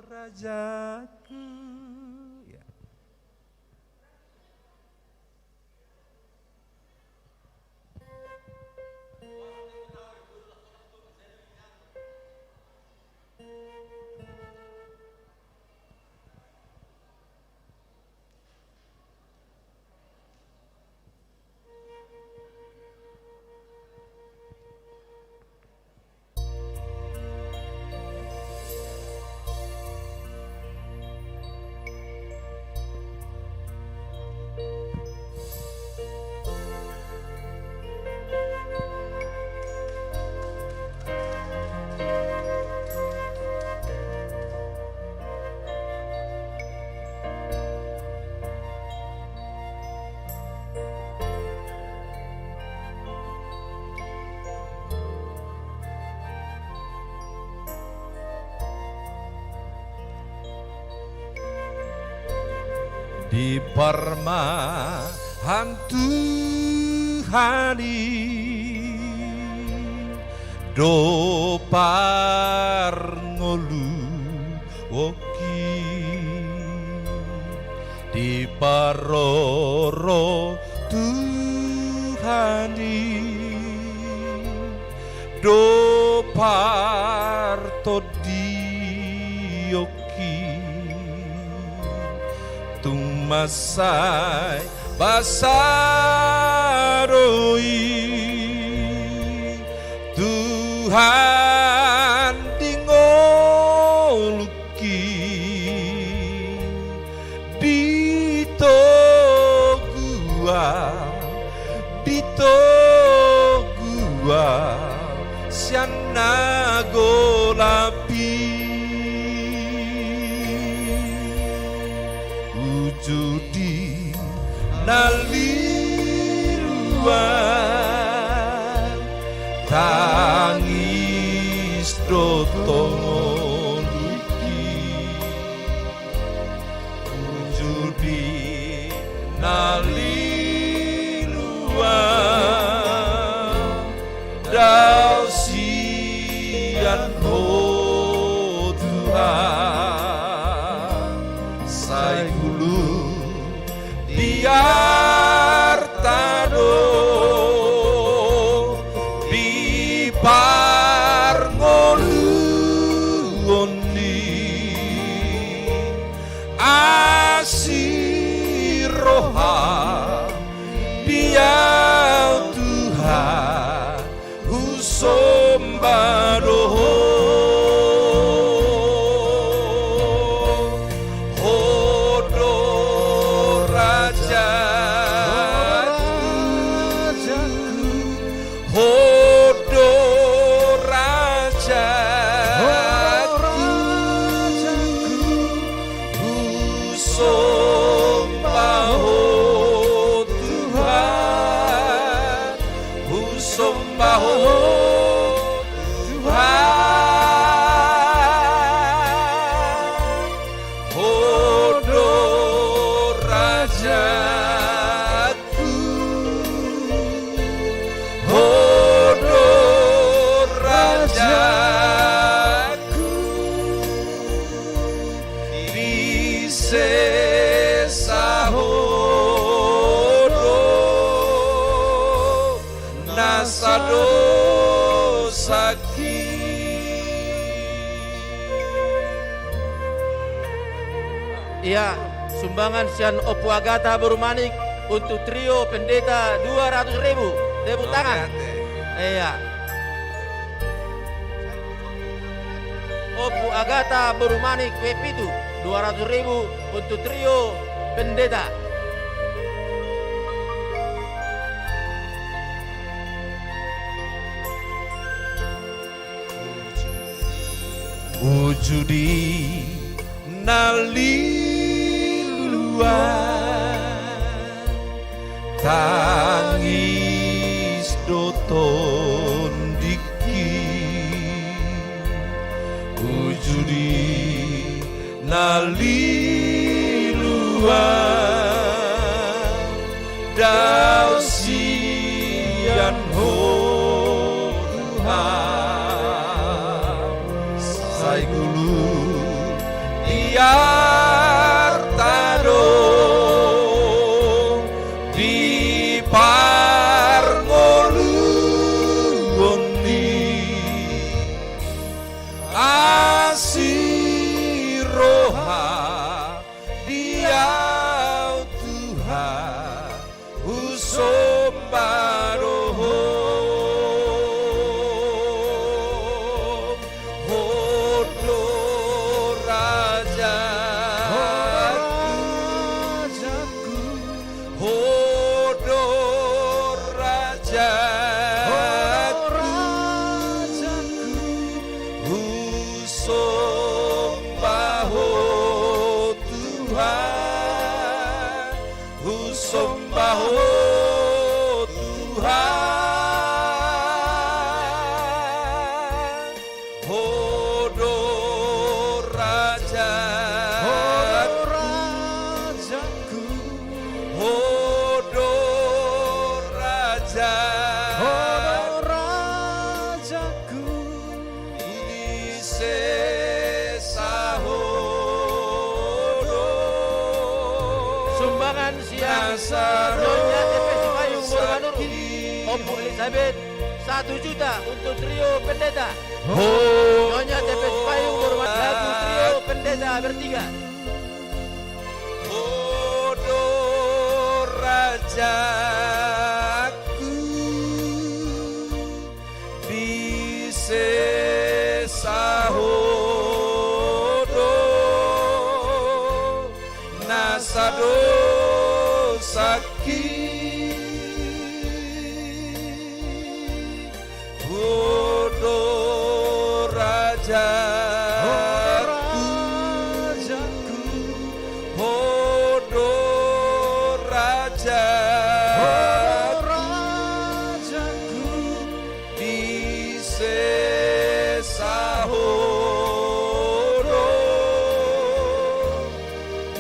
rajaku. Ya. Di parma Tuhan i do parngoluonki, diparorot Tuhan i do partondionki. Tung mansai basa do i Tuhan di ngolungki, di togu au, di togu au sian na golap i. Uju di na lilu au, tangis do tongolungki. Uju di na lilu au, dao sian Ho Tuhan, sai gulu di arta do, di parngoluon ni asi roha, di au Tuhan husomba do Ho. Ho do rajaku, Ho do rajaku, husomba Ho Tuhan, husomba Ho Tuhan. Ho do rajaku, Ho do rajaku, di sesa Ho do na sadosangki. Ia, sumbangan sian Ompu Agata boru Manik untuk trio pendeta dua ratus ribu. Tepuk tangan. Ia. Ompu Agata boru Manik W pitu, dua ratus ribu untuk trio pendeta. Uju di na lilu au, tangis do tondingki. Uju di na lilu au, dao sian Ho Tuhan, sai gulu di arta do, di parngoluon ni asi roha, di au Tuhan husomba do Ho. Nyonya T P Sipayung Boru Manurung, Ompu Elizabeth, satu juta untuk trio pendeta. Nyonya T P Sipayung Boru Manurung, lagu trio pendeta bertiga. Ho do rajaku, disesa ho do na sadosangki. Ho do rajaku, ho do rajaku, disesa ho do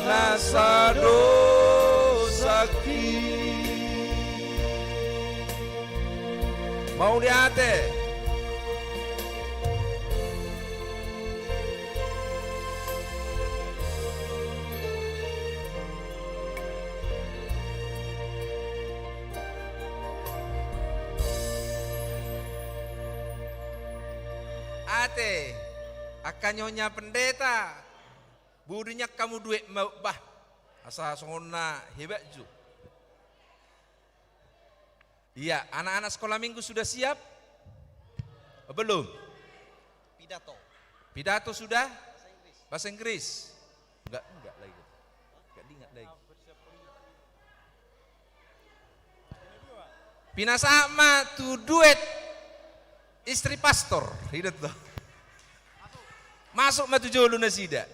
na sadosangki. Mauliate. Ate, angka nyonya pendeta, bodo nian hamu duet ma, bah. Asa songon na hebat jo. Iya, anak-anak sekolah minggu sudah siap? Oh, belum? Pidato. Pidato sudah? Bahasa Inggris. Bahasa Inggris? Enggak, enggak lagi. Enggak diingat lagi. Pinasahat ma tu duet istri pastor, ido do. Masuk ma tu jolo nasida.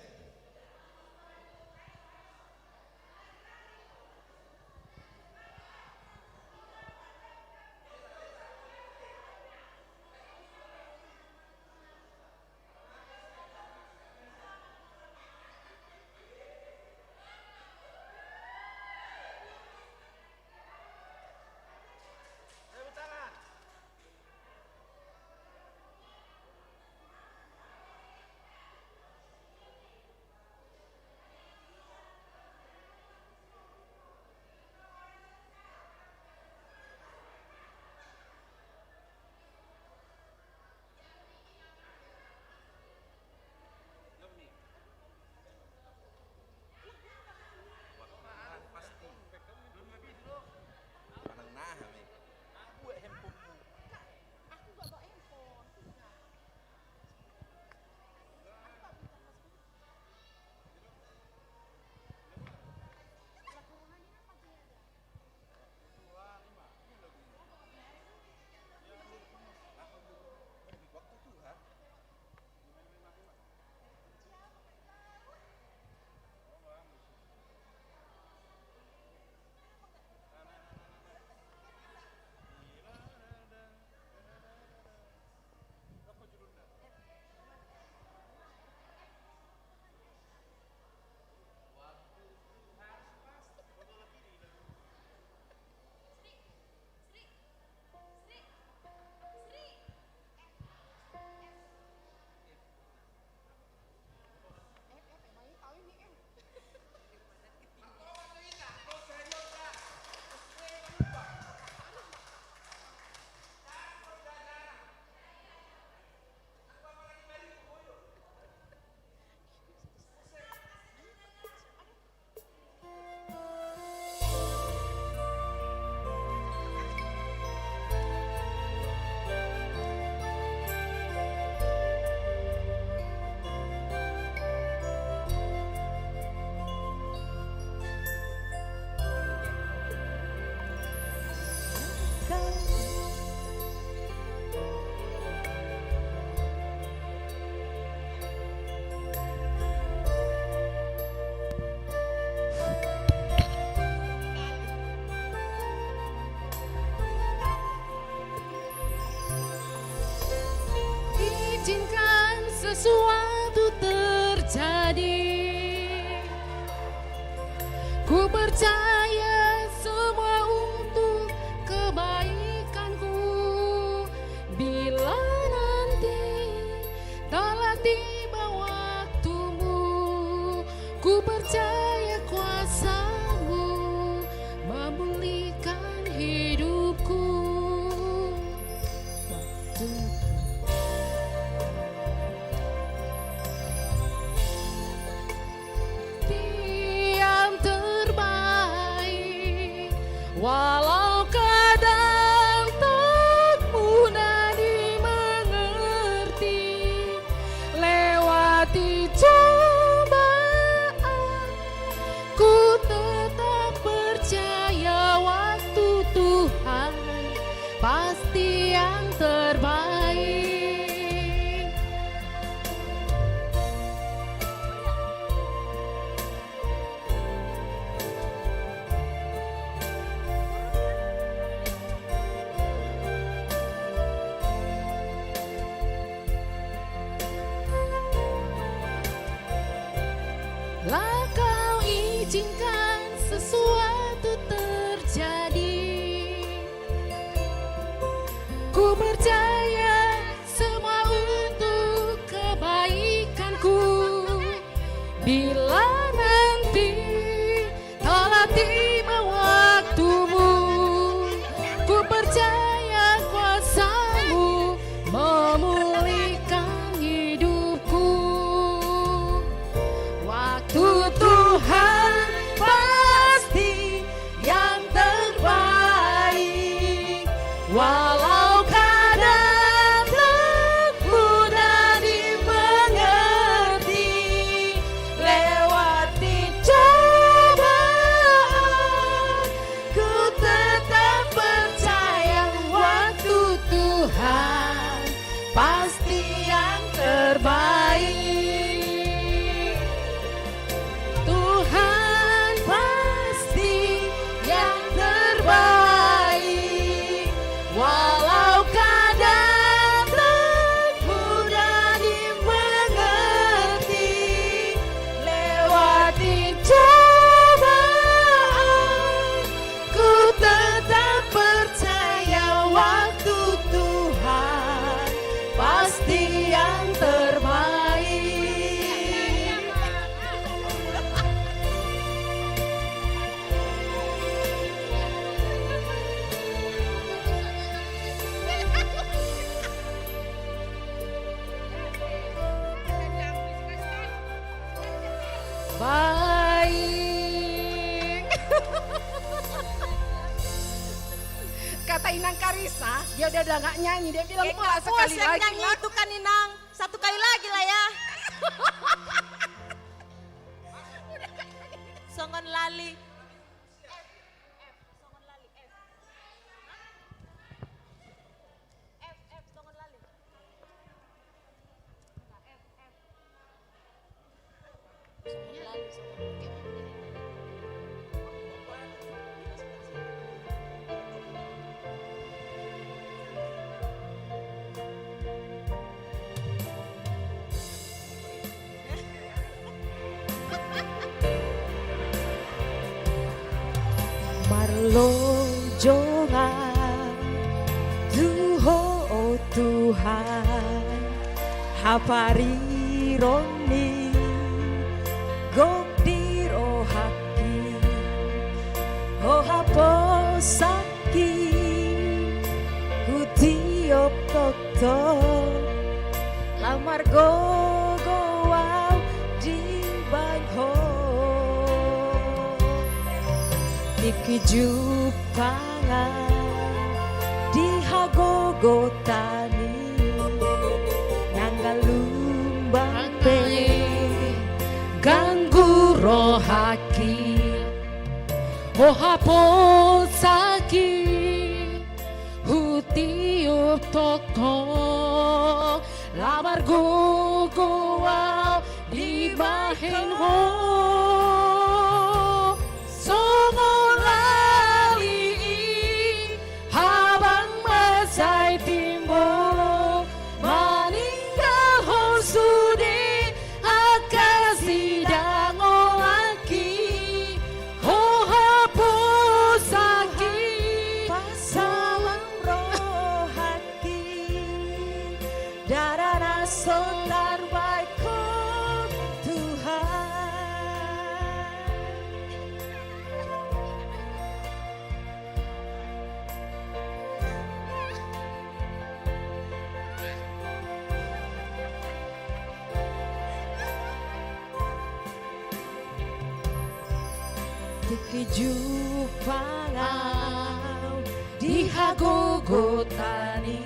Izinkan sesuatu terjadi. Ku percaya semua untuk kebaikanku. Bila nanti telah tiba waktumu, ku percaya kuasamu Yang terbaik, walau kadang tak mudah dimengerti, lewati cobaan, ku tetap percaya waktu Tuhan pasti yang terbaik. Lah Kau izinkan sesuatu terjadi. Ku percaya semua untuk kebaikanku. Bila nanti telah tiba waktumu, ku percaya kuasa-Mu memulihkan hidupku. Waktu Tuhan pasti yang terbaik, walau kadang tak mudah dimengerti, lewati cobaan, ku tetap percaya waktu Tuhan pasti yang terbaik. Tuhan pasti yang terbaik, walau kadang tak mudah dimengerti, lewati cobaan, ku tetap percaya waktu Tuhan pasti yang terbaik. Baik. Kata Inang Karisa, dia udah, udah nggak nyanyi, dia bilang, "Pulang sekali lagi, nyanyi lah." Itu kan, Inang. Satu kali lagi lah, ya. Songon lali. Marlojongan tu Ho, o Tuhan, haparironni gok di rohangki, Ho haposan ki, hutiop tongtong, lam margogo au dibahen Ho. Tingki jumpang au di hagogotan i, nang galumbang pe ganggu rohangki, Ho haposan ki, hutiop tongtong, lam margogo au dibahen Ho. Songon lali i habang ma sai timbo, maninggalhon sude angka sidaongki, Ho haposan ki, pasalam rohangki, dara na so tarbahen Ho, Tuhan. Tingki jumpang au di hagogotan i,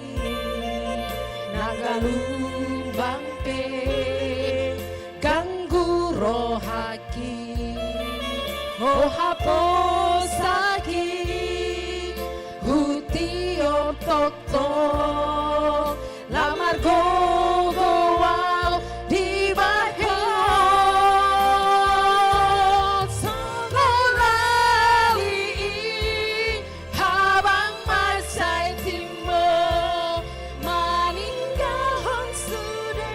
na galumbang pe ganggu rohangki. O haposanki, hutiop tongtong, lam margogo au dibahen. Songon lali i habang mansai timbo, maninggalhon sude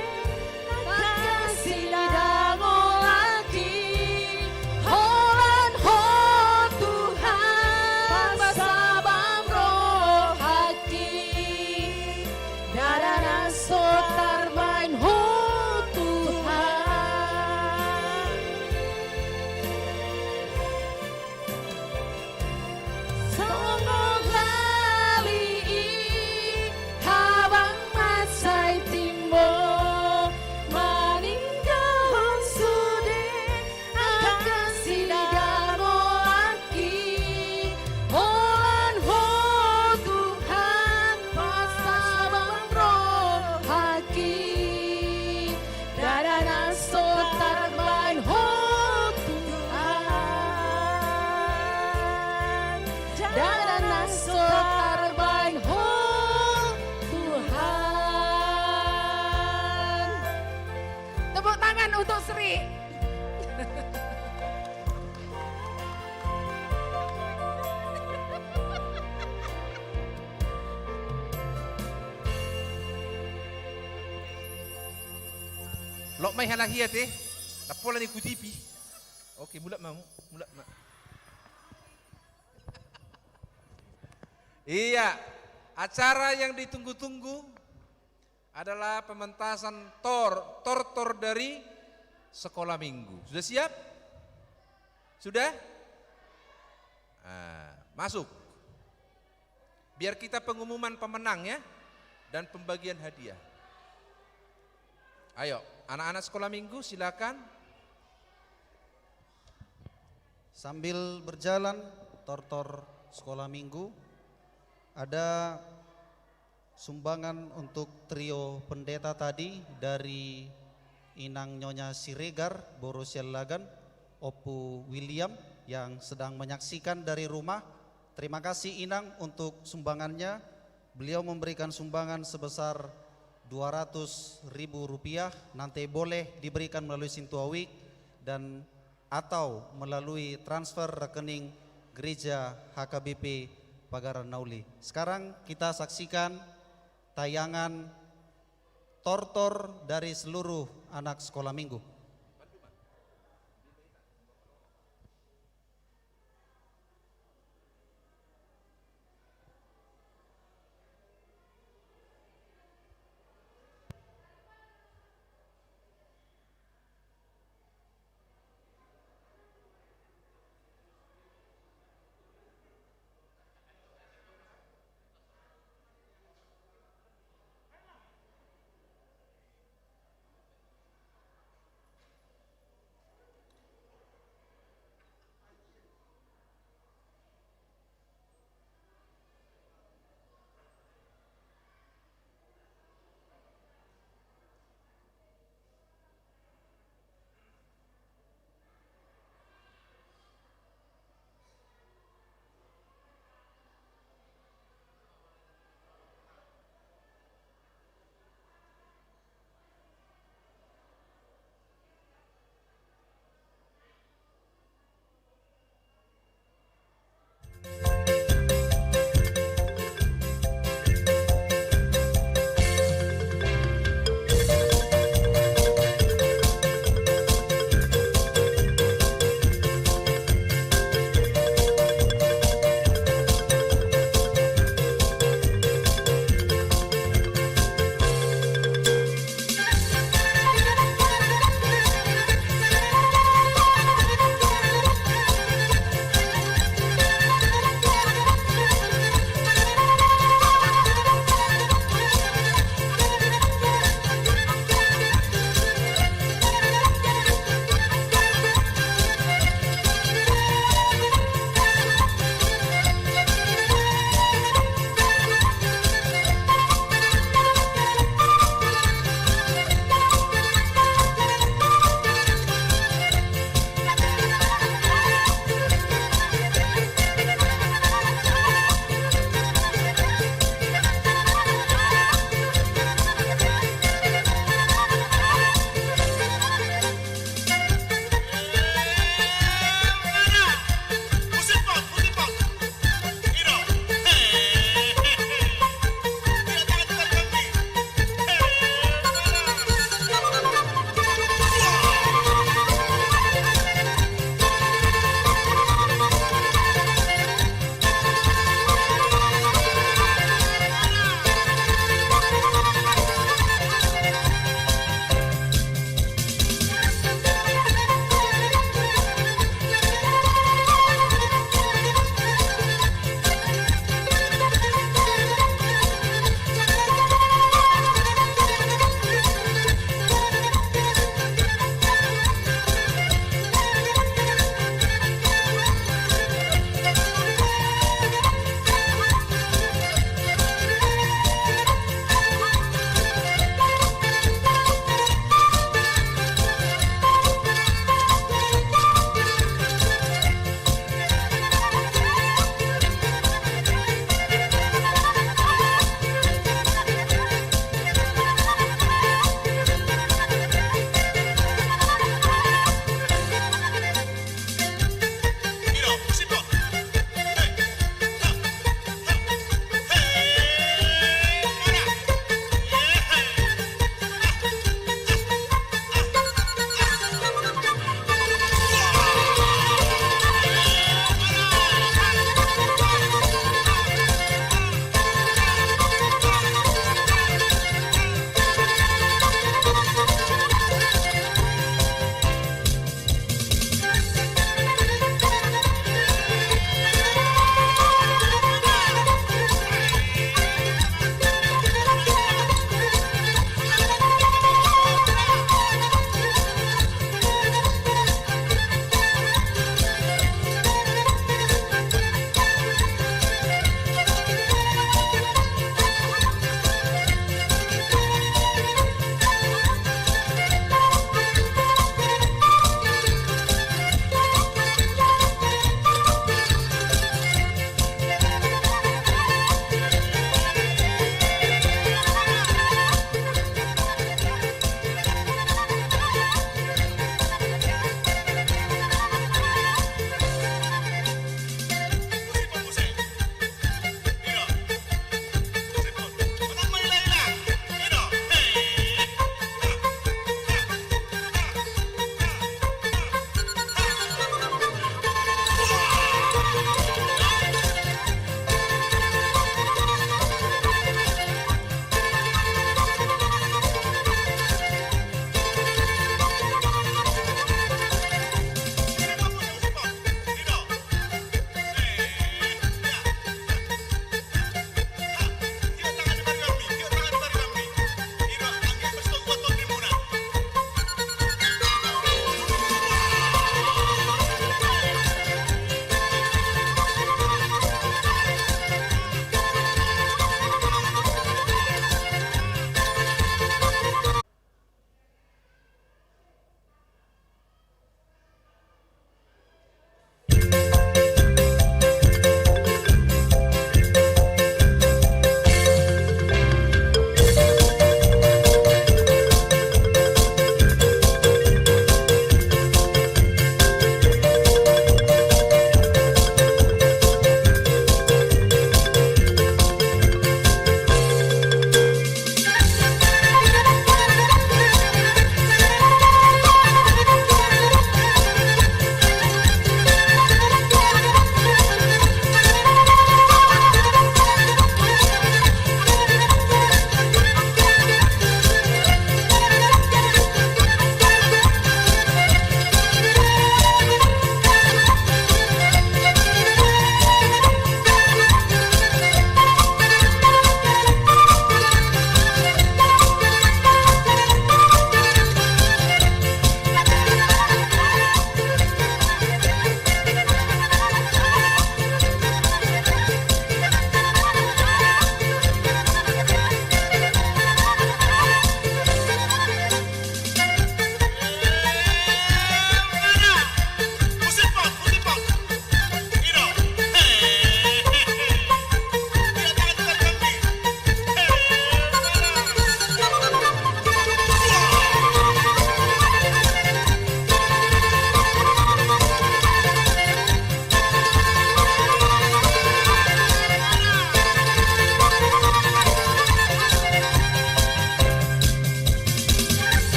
angka sidaongolangki. Holan Ho Tuhan, pasabam rohangki. Ndada na so tarbahen Ho Tuhan. Songon lali i habang mansai timbo, maninggalhon sude angka sidaongolangki. Holan Ho Tuhan, pasabam rohangki. Ndada na so tarbahen Ho Tuhan. Ndada na so tarbahen Ho Tuhan. Tepuk tangan untuk Sri. Lok ma i halak i ate, ndang pola na ikutipi. Oke, mulak ma hamu, mulak ma. Iya, acara yang ditunggu-tunggu adalah pementasan tor-, tortor dari sekolah minggu. Sudah siap? Sudah? Ah, masuk. Biar kita pengumuman pemenang ya, dan pembagian hadiah. Ayo, anak-anak sekolah minggu, silakan. Sambil berjalan tortor sekolah minggu, ada sumbangan untuk trio pendeta tadi dari Inang Nyonya Siregar, Boru Siallagan, Ompu William yang sedang menyaksikan dari rumah. Terima kasih Inang untuk sumbangannya. Beliau memberikan sumbangan sebesar dua ratus ribu rupiah, nanti boleh diberikan melalui Sintua Wik dan atau melalui transfer rekening Gereja H K B P Pagaran Nauli. Sekarang kita saksikan tayangan tortor dari seluruh anak sekolah minggu.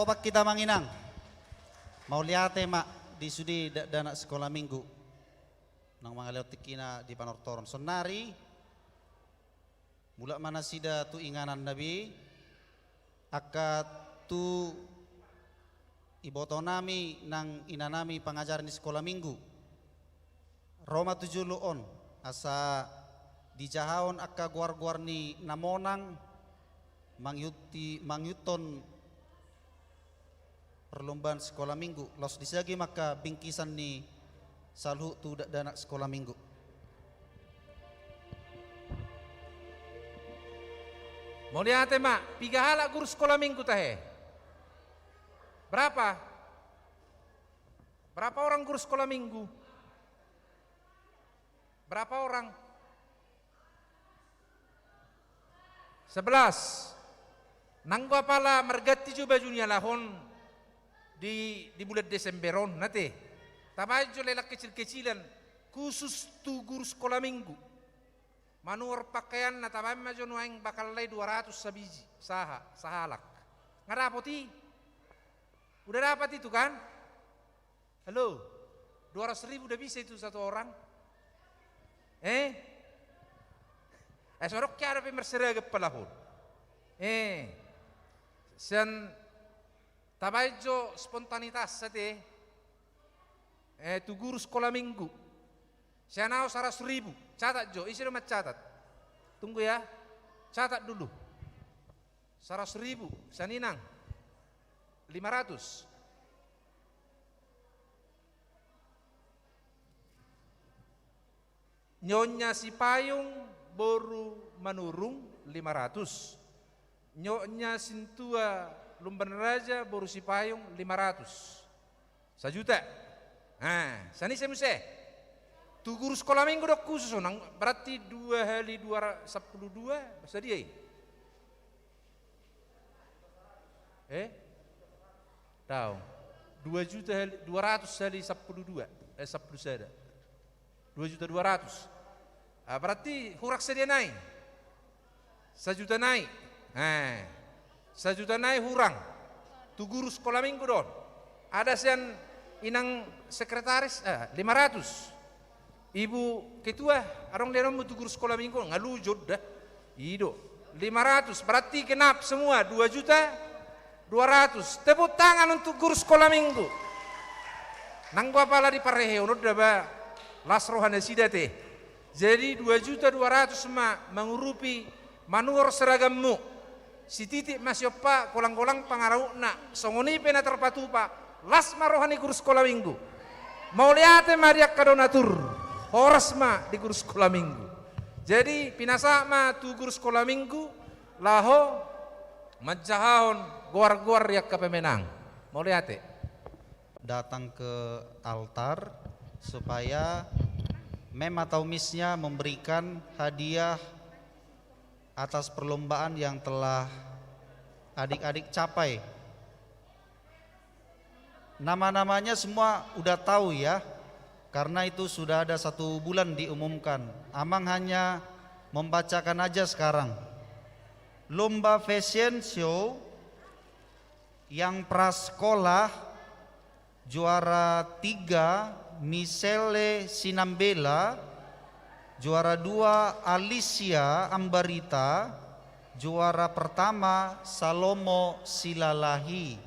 Opat kita manginang. Mauliate ma di sude dakdanak sikola minggu naung mangalehon tingkina di panortoron. Saonari mulak ma nasida tu ingananna be, angka tu ibotonami nang inanami pangajar ni sikola minggu. Ro ma tu jolo on, asa dijahahon angka goar-goar ni na monang mangihuti, mangihuthon perlombaan sikola minggu, laos disagi ma angka bingkisan ni saluhut tu dakdanak sikola minggu. Mauliate ma, piga halak guru sikola minggu tahe? Berapa? Berapa orang guru sikola minggu? Berapa orang? Sebelas. Nanggo apala marganti jo baju ni halak on di, di bulan Desember on, ate. Tabaen jo lelang kecil-kecilan khusus tu guru sikola minggu. Manuhor pakaianna, tabaen ma jo nuaeng bakallai dua ratus sabiji, saha, sahalak. Nga dapot i? Udah dapat itu kan? Halo? Dua ratus ribu udah bisa itu satu orang? Eh? Eh, so adong hea dope marseragam pala on. Eh. Sian tabaen jo spontanitas, ate. Eh, tu guru sikola minggu. Sian ahu saratus ribu. Catat jo, ise do mancatat? Tunggu ya. Catat dulu. Saratus ribu, sian inang lima ratus. Nyoknya Sipayung boru Manurung lima ratus. Nyoknya Sintua Lumban Raja boru Sipayung lima ratus. Sajuta. Nah, sian ise muse? Tu guru sikola minggu do khusus on, berarti dua kali dua ra-, sampulu dua, sadia i? Eh? Daong. Dua juta kali, dua ratus kali sampulu dua, eh, sampulu sada. Dua juta dua ratus. Ah, berarti hurang sadia nai? Sajuta nai. Eh. Sajuta nai hurang. Tu guru sikola minggu do on. Ada sian inang sekretaris, eh, lima ratus. Ibu ketua, adong lehononmu tu guru sikola minggu, nga luju da. I do. Lima ratus, berarti genap semua, dua juta dua ratus. Tepuk tangan untuk guru sikola minggu. Nanggo apala diparehehon on da ba las roha nasida, ate. Jadi dua juta dua ratus ma mangurupi manuhor seragammu. Sititik ma siompa, golang-golang pangarahutna, songon i pe na tarpatupa, las ma roha ni guru sikola minggu. Mauliate ma di angka donatur, horas ma di guru sikola minggu. Jadi pinasahat ma tu guru sikola minggu laho manjahahon goar-goar di angka pemenang. Mauliate. Datang ke altar supaya mem atau misnya memberikan hadiah atas perlombaan yang telah adik-adik capai. Nama-namanya semua udah tahu ya, karena itu sudah ada satu bulan diumumkan. Amang hanya membacakan aja sekarang. Lomba fashion show yang prasekolah, juara tiga, Michelle Sinambela, juara dua, Alicia Ambarita, juara pertama, Salomo Silalahi.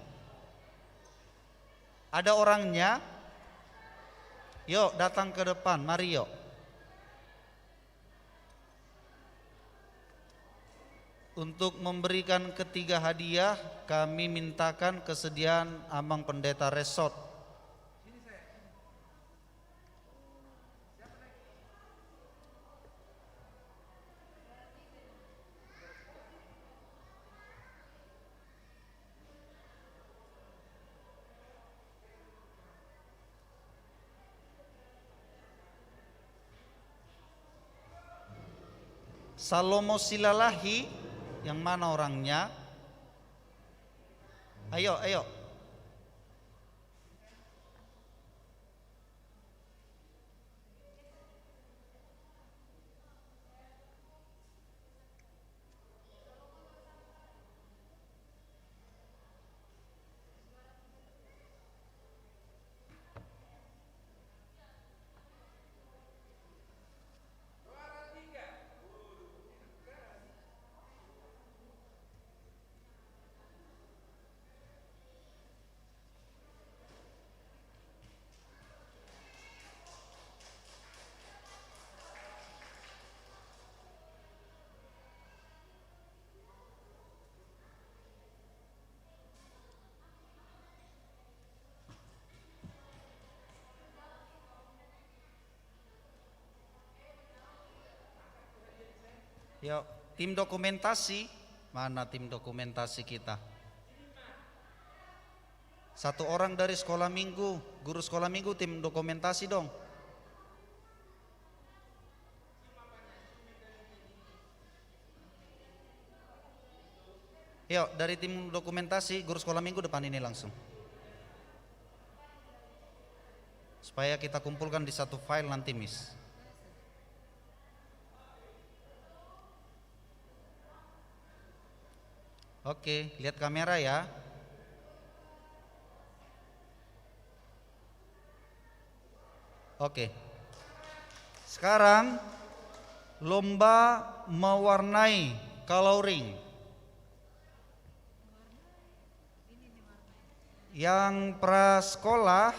Ada orangnya? Yuk, datang ke depan, mari yuk. Untuk memberikan ketiga hadiah, kami mintakan kesediaan Amang Pendeta Resort. Salomo Silalahi, yang mana orangnya? Ayo, ayo. Yo, tim dokumentasi. Mana tim dokumentasi kita? Satu orang dari sekolah minggu, guru sekolah minggu, tim dokumentasi dong. Yo, dari tim dokumentasi, guru sekolah minggu depan ini langsung. Supaya kita kumpulkan di satu file nanti, Miss. Oke, lihat kamera ya. Oke. Sekarang lomba mewarnai, coloring. Yang prasekolah,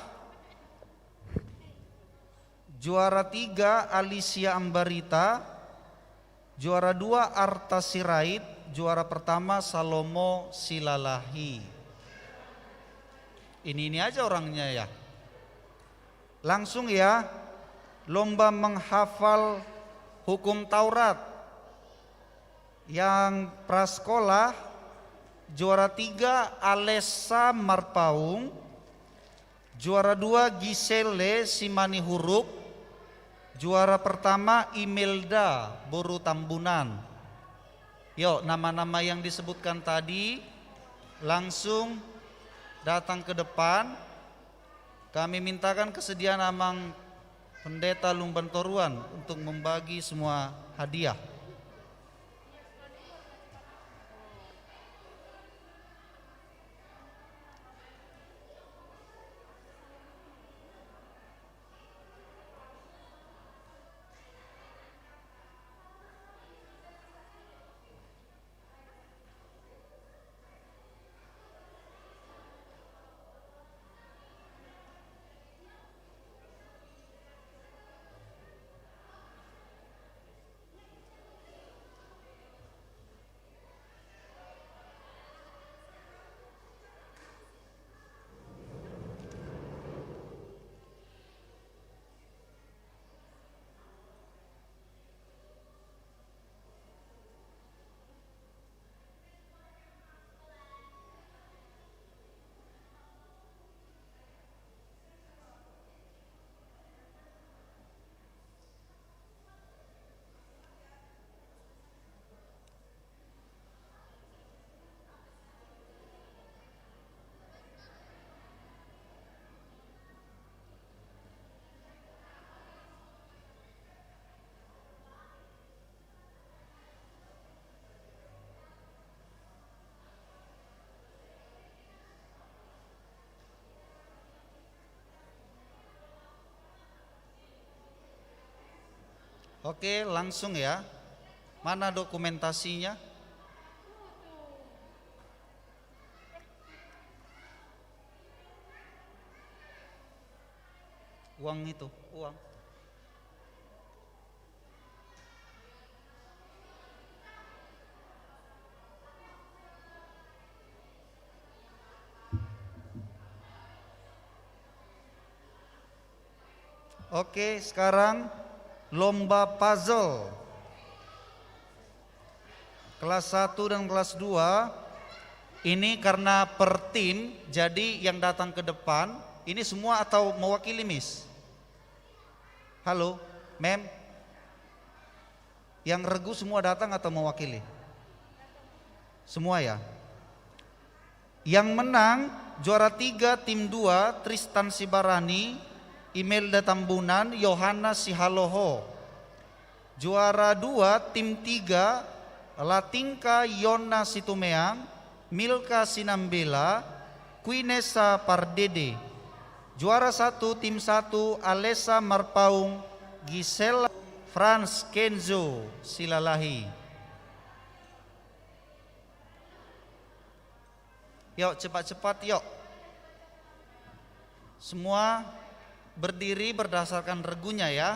juara tiga Alicia Ambarita, juara dua Arta Sirait, juara pertama Salomo Silalahi. Ini-ini aja orangnya ya. Langsung ya, lomba menghafal hukum Taurat. Yang prasekolah, juara tiga Alessa Marpaung, juara dua Giselle Simanihuruk, juara pertama Imelda boru Tambunan. Yo, nama-nama yang disebutkan tadi langsung datang ke depan. Kami mintakan kesediaan Amang Pendeta Lumban Toruan untuk membagi semua hadiah. Oke, langsung ya. Mana dokumentasinya? Uang itu, uang. Oke, sekarang lomba puzzle. Kelas satu dan kelas dua ini karena per tim, jadi yang datang ke depan ini semua atau mewakili, Miss? Halo, Mem? Yang regu semua datang atau mewakili? Semua ya? Yang menang, juara tiga tim dua, Tristan Sibarani, Imelda Tambunan, Yohana Sihaloho. Juara dua tim tiga, Latingka Yona Situmeang, Milka Sinambela, Quinesa Pardede. Juara satu tim satu, Alessa Marpaung, Gisela Franz Kenzo Silalahi. Yuk, cepat-cepat, yuk. Semua berdiri berdasarkan regunya, ya.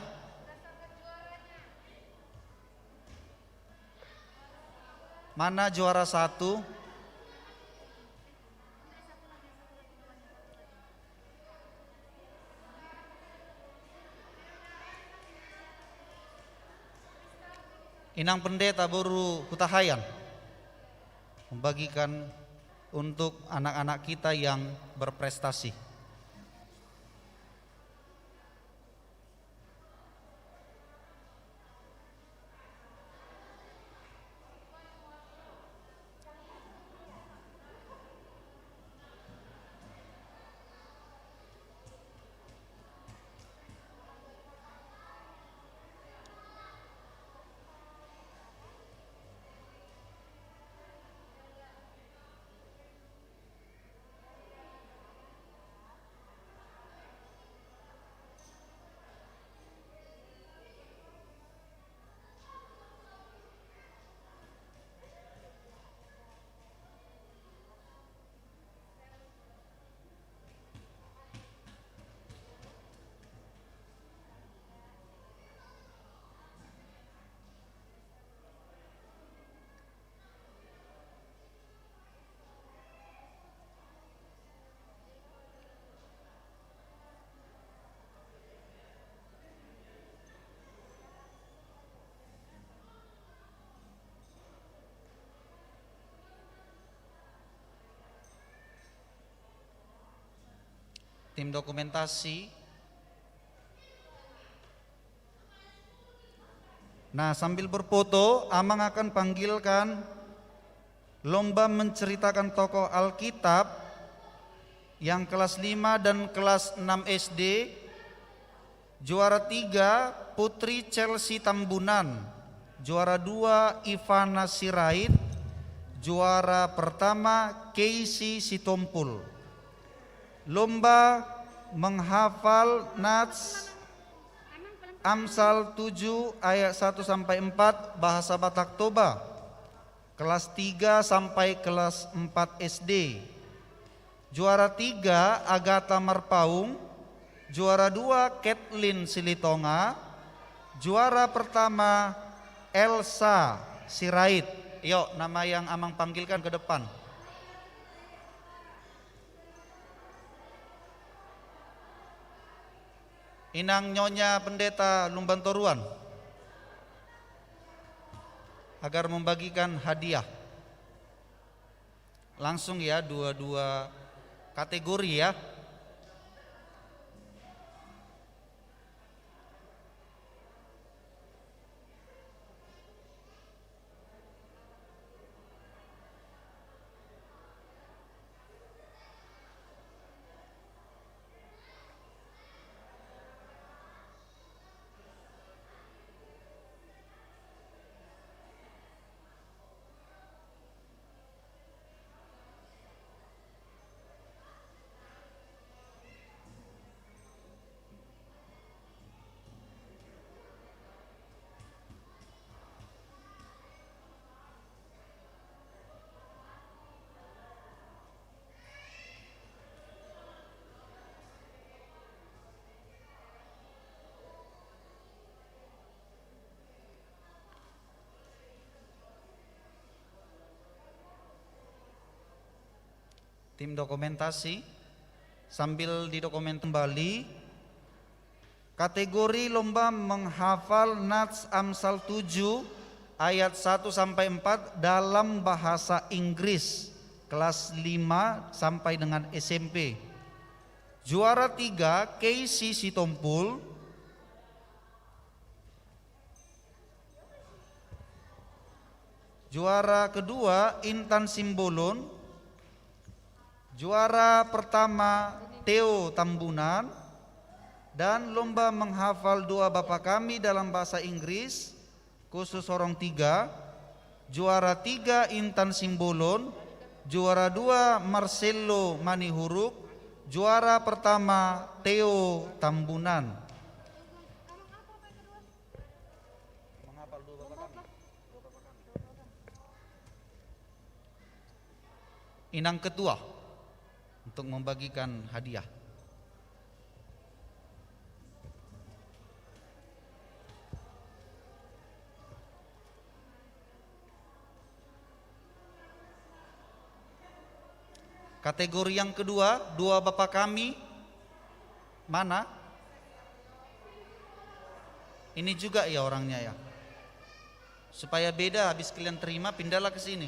Mana juara satu? Inang Pendeta Boru Hutahaean membagikan untuk anak-anak kita yang berprestasi. Tim dokumentasi. Nah, sambil berfoto, Amang akan panggilkan lomba menceritakan tokoh Alkitab yang kelas lima dan kelas enam S D. Juara tiga, Putri Chelsea Tambunan. Juara dua, Ivana Sirait. Juara pertama, Casey Sitompul. Lomba menghafal Nats Amsal tujuh ayat satu sampai empat, bahasa Batak Toba. Kelas tiga sampai kelas empat S D. Juara tiga, Agatha Marpaung. Juara dua, Kathleen Silitonga. Juara pertama, Elsa Sirait. Yuk, nama yang Amang panggilkan ke depan. Inang Nyonya Pendeta Lumbantoruan agar membagikan hadiah. Langsung ya, dua-dua kategori ya. Tim dokumentasi, sambil didokumentasi kembali, kategori lomba menghafal Nats Amsal tujuh ayat satu sampai empat dalam bahasa Inggris, kelas lima sampai dengan S M P. Juara tiga, Casey Sitompul. Juara kedua, Intan Simbolon. Juara pertama, Theo Tambunan. Dan lomba menghafal doa Bapa Kami dalam bahasa Inggris, khusus sorong tiga. Juara tiga, Intan Simbolon. Juara dua, Marcello Manihuruk. Juara pertama, Theo Tambunan. Inang Ketua untuk membagikan hadiah. Kategori yang kedua, doa Bapa Kami. Mana? Ini juga ya orangnya ya. Supaya beda, habis kalian terima, pindahlah ke sini.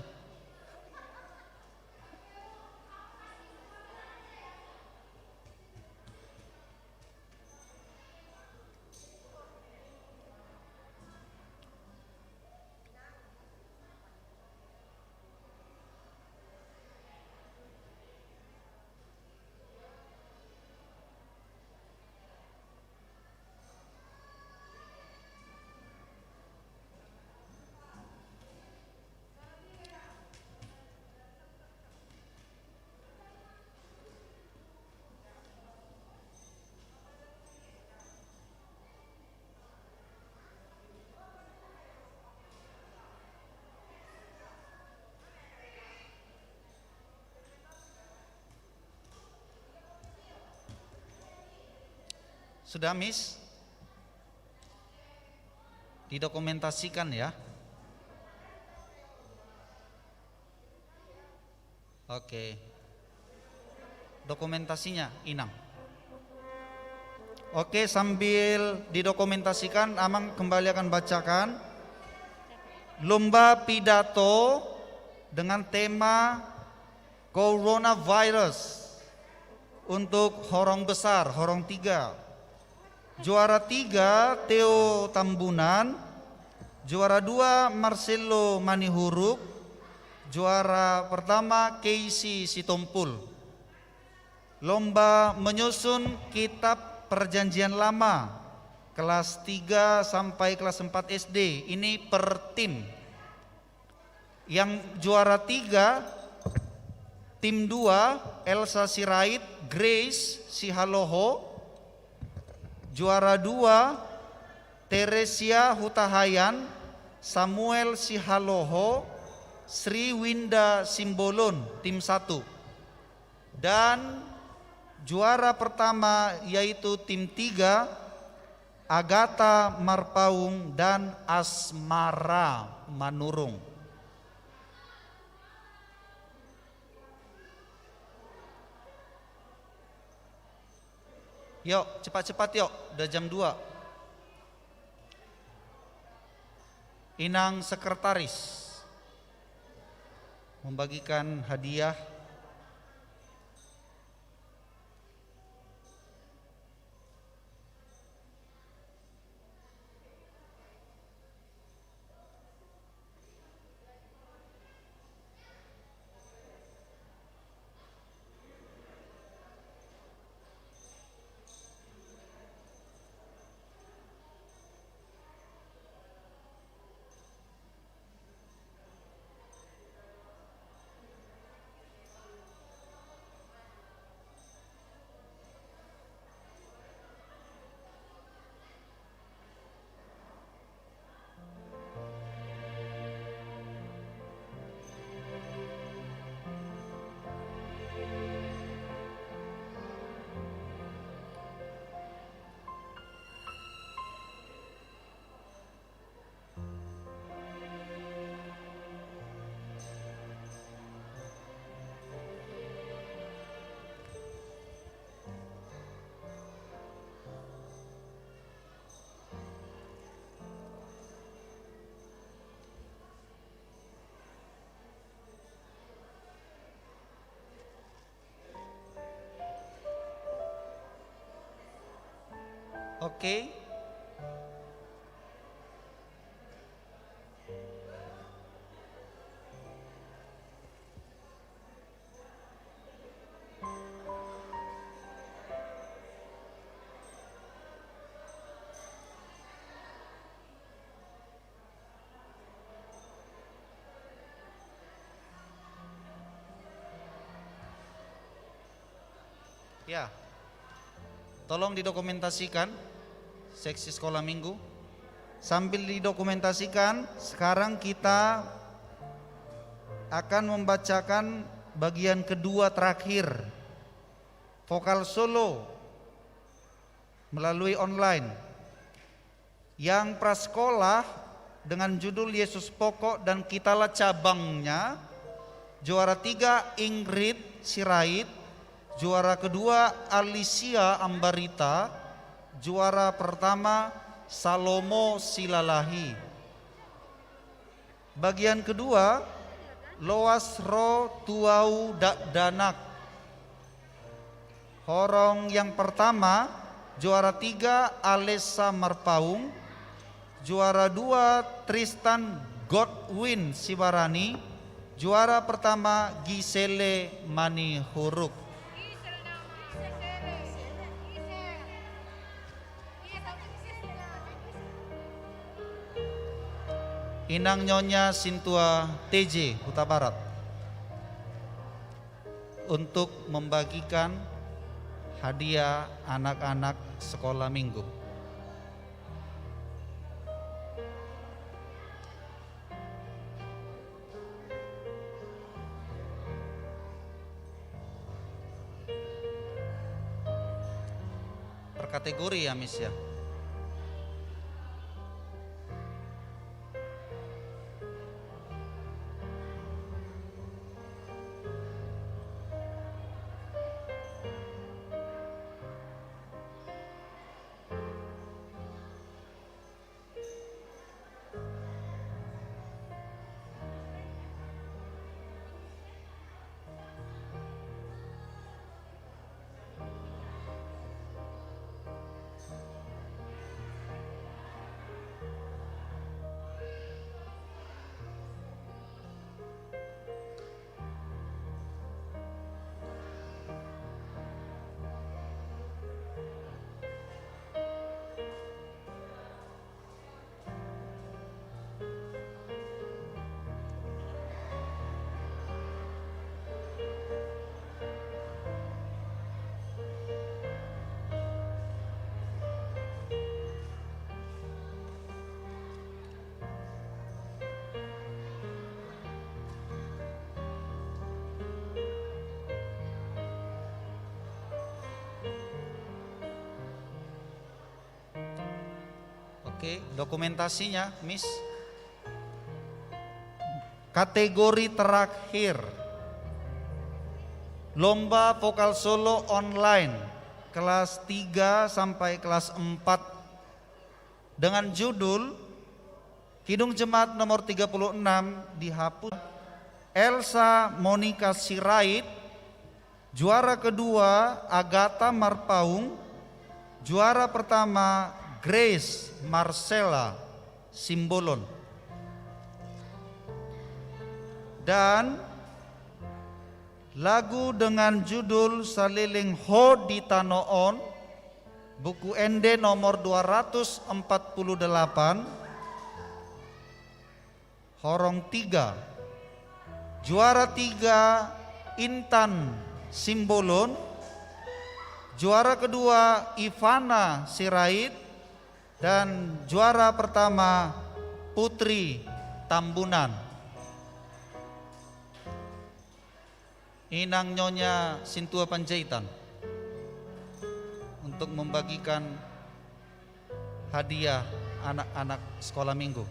Sudah, Miss? Didokumentasikan, ya. Oke. Dokumentasinya, Inang. Oke, sambil didokumentasikan, Amang kembali akan bacakan. Lomba pidato dengan tema coronavirus untuk horong besar, horong tiga. Juara tiga, Theo Tambunan. Juara dua, Marcello Manihuruk. Juara pertama, Casey Sitompul. Lomba menyusun kitab Perjanjian Lama, kelas tiga sampai kelas empat S D. Ini per tim. Yang juara tiga, tim dua, Elsa Sirait, Grace Sihaloho. Juara dua, Teresia Hutahayan, Samuel Sihaloho, Sri Winda Simbolon, tim satu. Dan juara pertama, yaitu tim tiga, Agatha Marpaung dan Asmara Manurung. Yok, cepat-cepat yok, udah jam dua. Inang sekretaris membagikan hadiah. Oke. Ya, tolong didokumentasikan seksi sekolah minggu. Sambil didokumentasikan, sekarang kita akan membacakan bagian kedua terakhir, vokal solo melalui online. Yang prasekolah dengan judul Yesus Pokok dan Kitalah Cabangnya, juara tiga Ingrid Sirait, juara kedua Alicia Ambarita, juara pertama Salomo Silalahi. Bagian kedua, loas ro tu ahu dakdanak. Horong yang pertama, juara tiga Alessa Marpaung, juara dua Tristan Godwin Sibarani, juara pertama Gisele Manihuruk. Inang Nyonya Sintua T J Hutabarat untuk membagikan hadiah anak-anak sekolah minggu. Per kategori ya, Miss, ya. Oke, dokumentasinya, Miss. Kategori terakhir, lomba vokal solo online, kelas tiga sampai kelas empat, dengan judul Kidung Jemaat nomor tiga puluh enam dihapus. Elsa Monica Sirait, juara kedua Agatha Marpaung, juara pertama Grace Marcella Simbolon. Dan lagu dengan judul Saleleng Ho di Tano On, buku ende nomor dua ratus empat puluh delapan, horong tiga. Juara tiga Intan Simbolon, juara kedua Ivana Sirait, dan juara pertama Putri Tambunan. Inang Nyonya Sintua Panjaitan untuk membagikan hadiah anak-anak sekolah minggu.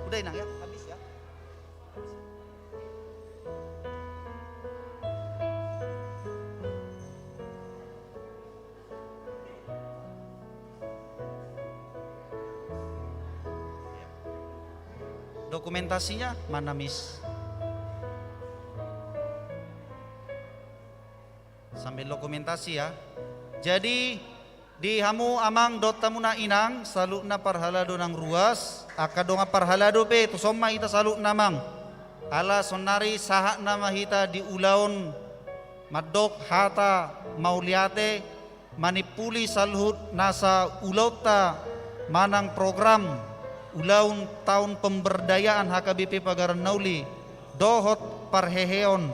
Udah, Inang, ya, habis, ya. Dokumentasinya mana, Miss? Sambil dokumentasi, ya. Jadi, di hamu amang dohot hamuna inang, saluhutna parhalado nang ruas, angka dongan parhalado pe, tuson ma hita saluhutna, amang. Ala sonari sahat nama hita di ulaon mandok hata mauliate, manimpuli saluhut nasa ulaonta manang program ulaon taon pemberdayaan H K B P Pagaran Nauli dohot parheheon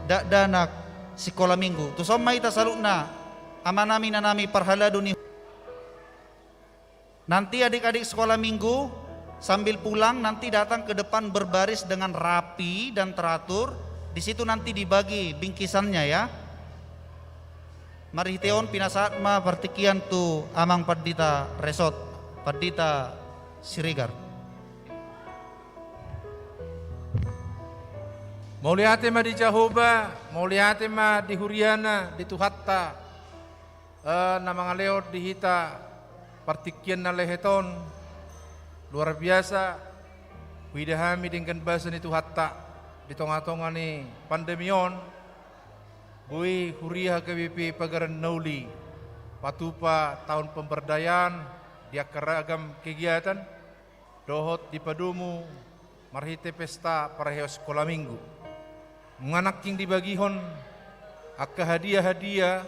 dakdanak sikola minggu. Tuson ma hita saluhutna. Amanami, inanami, parhalado ni. Nanti adik-adik sekolah minggu sambil pulang nanti datang ke depan berbaris dengan rapi dan teratur. Di situ nanti dibagi bingkisannya, ya. Marhite on pinasahat ma partingkian tu Amang Pandita Resort, Pandita Siregar. Mauliate ma di Jahowa, mauliate ma di huriana, di Tuhanta, eh, na mangalehon di hita partingkian na lehet on. Luar biasa huida hami denggan basa ni Tuhanta di tonga-tonga ni pandemi on. Boi huria H K B P Pagaran Na Uli patupa taon pemberdayaan di angka ragam kegiatan, dohot dipadomu marhite pesta paraheo sikola minggu. Nunga nangkin dibagihon angka hadiah-hadiah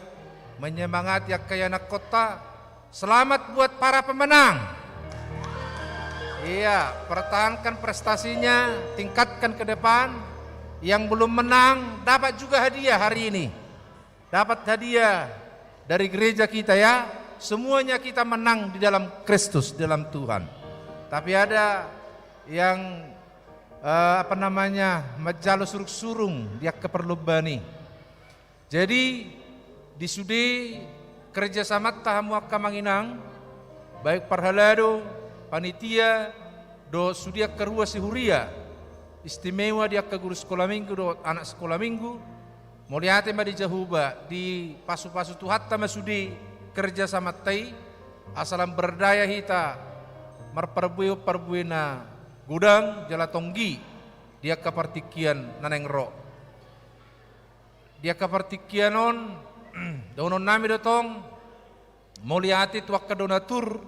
menyemangati angka ianakhonta. Selamat buat para pemenang. Iya, pertahankan prestasinya, tingkatkan ke depan. Yang belum menang dapat juga hadiah hari ini. Dapat hadiah dari gereja kita, ya. Semuanya kita menang di dalam Kristus, di dalam Tuhan. Tapi ada yang, eh, apa namanya, manjalo surung-surung di angka perlombaan i. Jadi, di sude kerjasamanta hamu angka amang inang, baik parhalado, panitia, dohot sude angka ruas ni huria, istimewa di angka guru sikola minggu dohot anak sikola minggu, mauliate ma di Jahowa, dipasu-pasu Tuhanta ma sude kerjasamanta i, asa lam berdaya hita marparbue parbue na godang jala tonggi di angka partingkian na naeng ro. Di angka partingkian on, dohononnami do tong mauliate tu angka donatur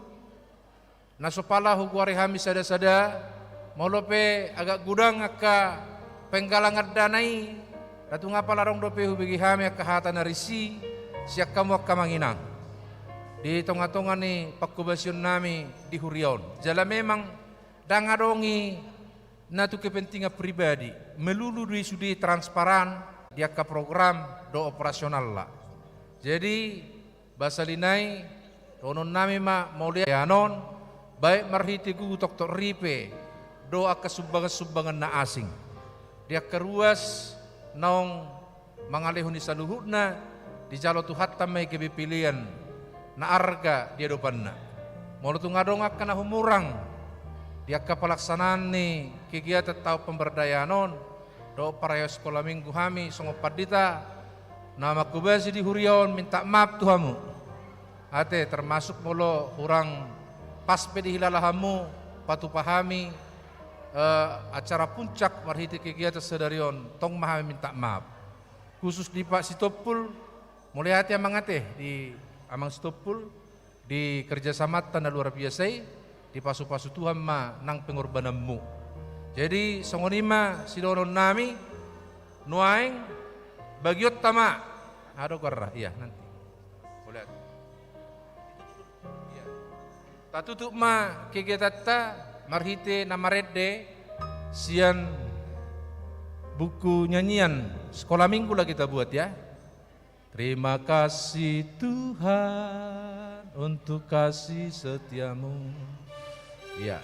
na so pala hugoari hami sada-sada, molo pe agak godang angka penggalangan dana i, ndang tung apala adong dope hubege hami angka hata na risi sian hamu angka amang inang di tonga-tonga ni pangkobasionnami di huria on. Jala memang ndang adong i na tu kepentingan pribadi, melulu do i sude transparan di angka program dohot operasionalna. Jadi, Basalina i, dohononnami ma mauliate on, baik marhite gugu toktok ripe, dohot angka sumbangan-sumbangan na asing. Di angka ruas naung mangalehon i saluhutna, dijalo Tuhanta ma i gabe pelean na arga di adopanna. Molo tung adong angka na humurang di angka pelaksanaan ni kegiatan taon pemberdayaan on, dohot paraheo sikola minggu hami songon pandita na mangkobasi di huria on minta maaf tu hamu. Ate, termasuk molo hurang pas pe dihilala hamu patupa hami, eh, acara puncak marhite kegiatan sadari on, tong ma hami minta maaf. Khusus di Pak Sitompul, mauliate amang ate di amang Sitompul, di kerjasamanta na luar biasa i, dipasu-pasu Tuhan ma nang pengorbananmu. Jadi, songon i ma sidohononnami, nuaeng bagionta ma. Aha do goarna, iya, nanti. Boleh. Iya. Tatutup ma kegiatanta marhite na marende sian buku nyanyian, sikola minggu lagi tabuat, ya. Terima kasih Tuhan untuk kasih setiamu. Iya.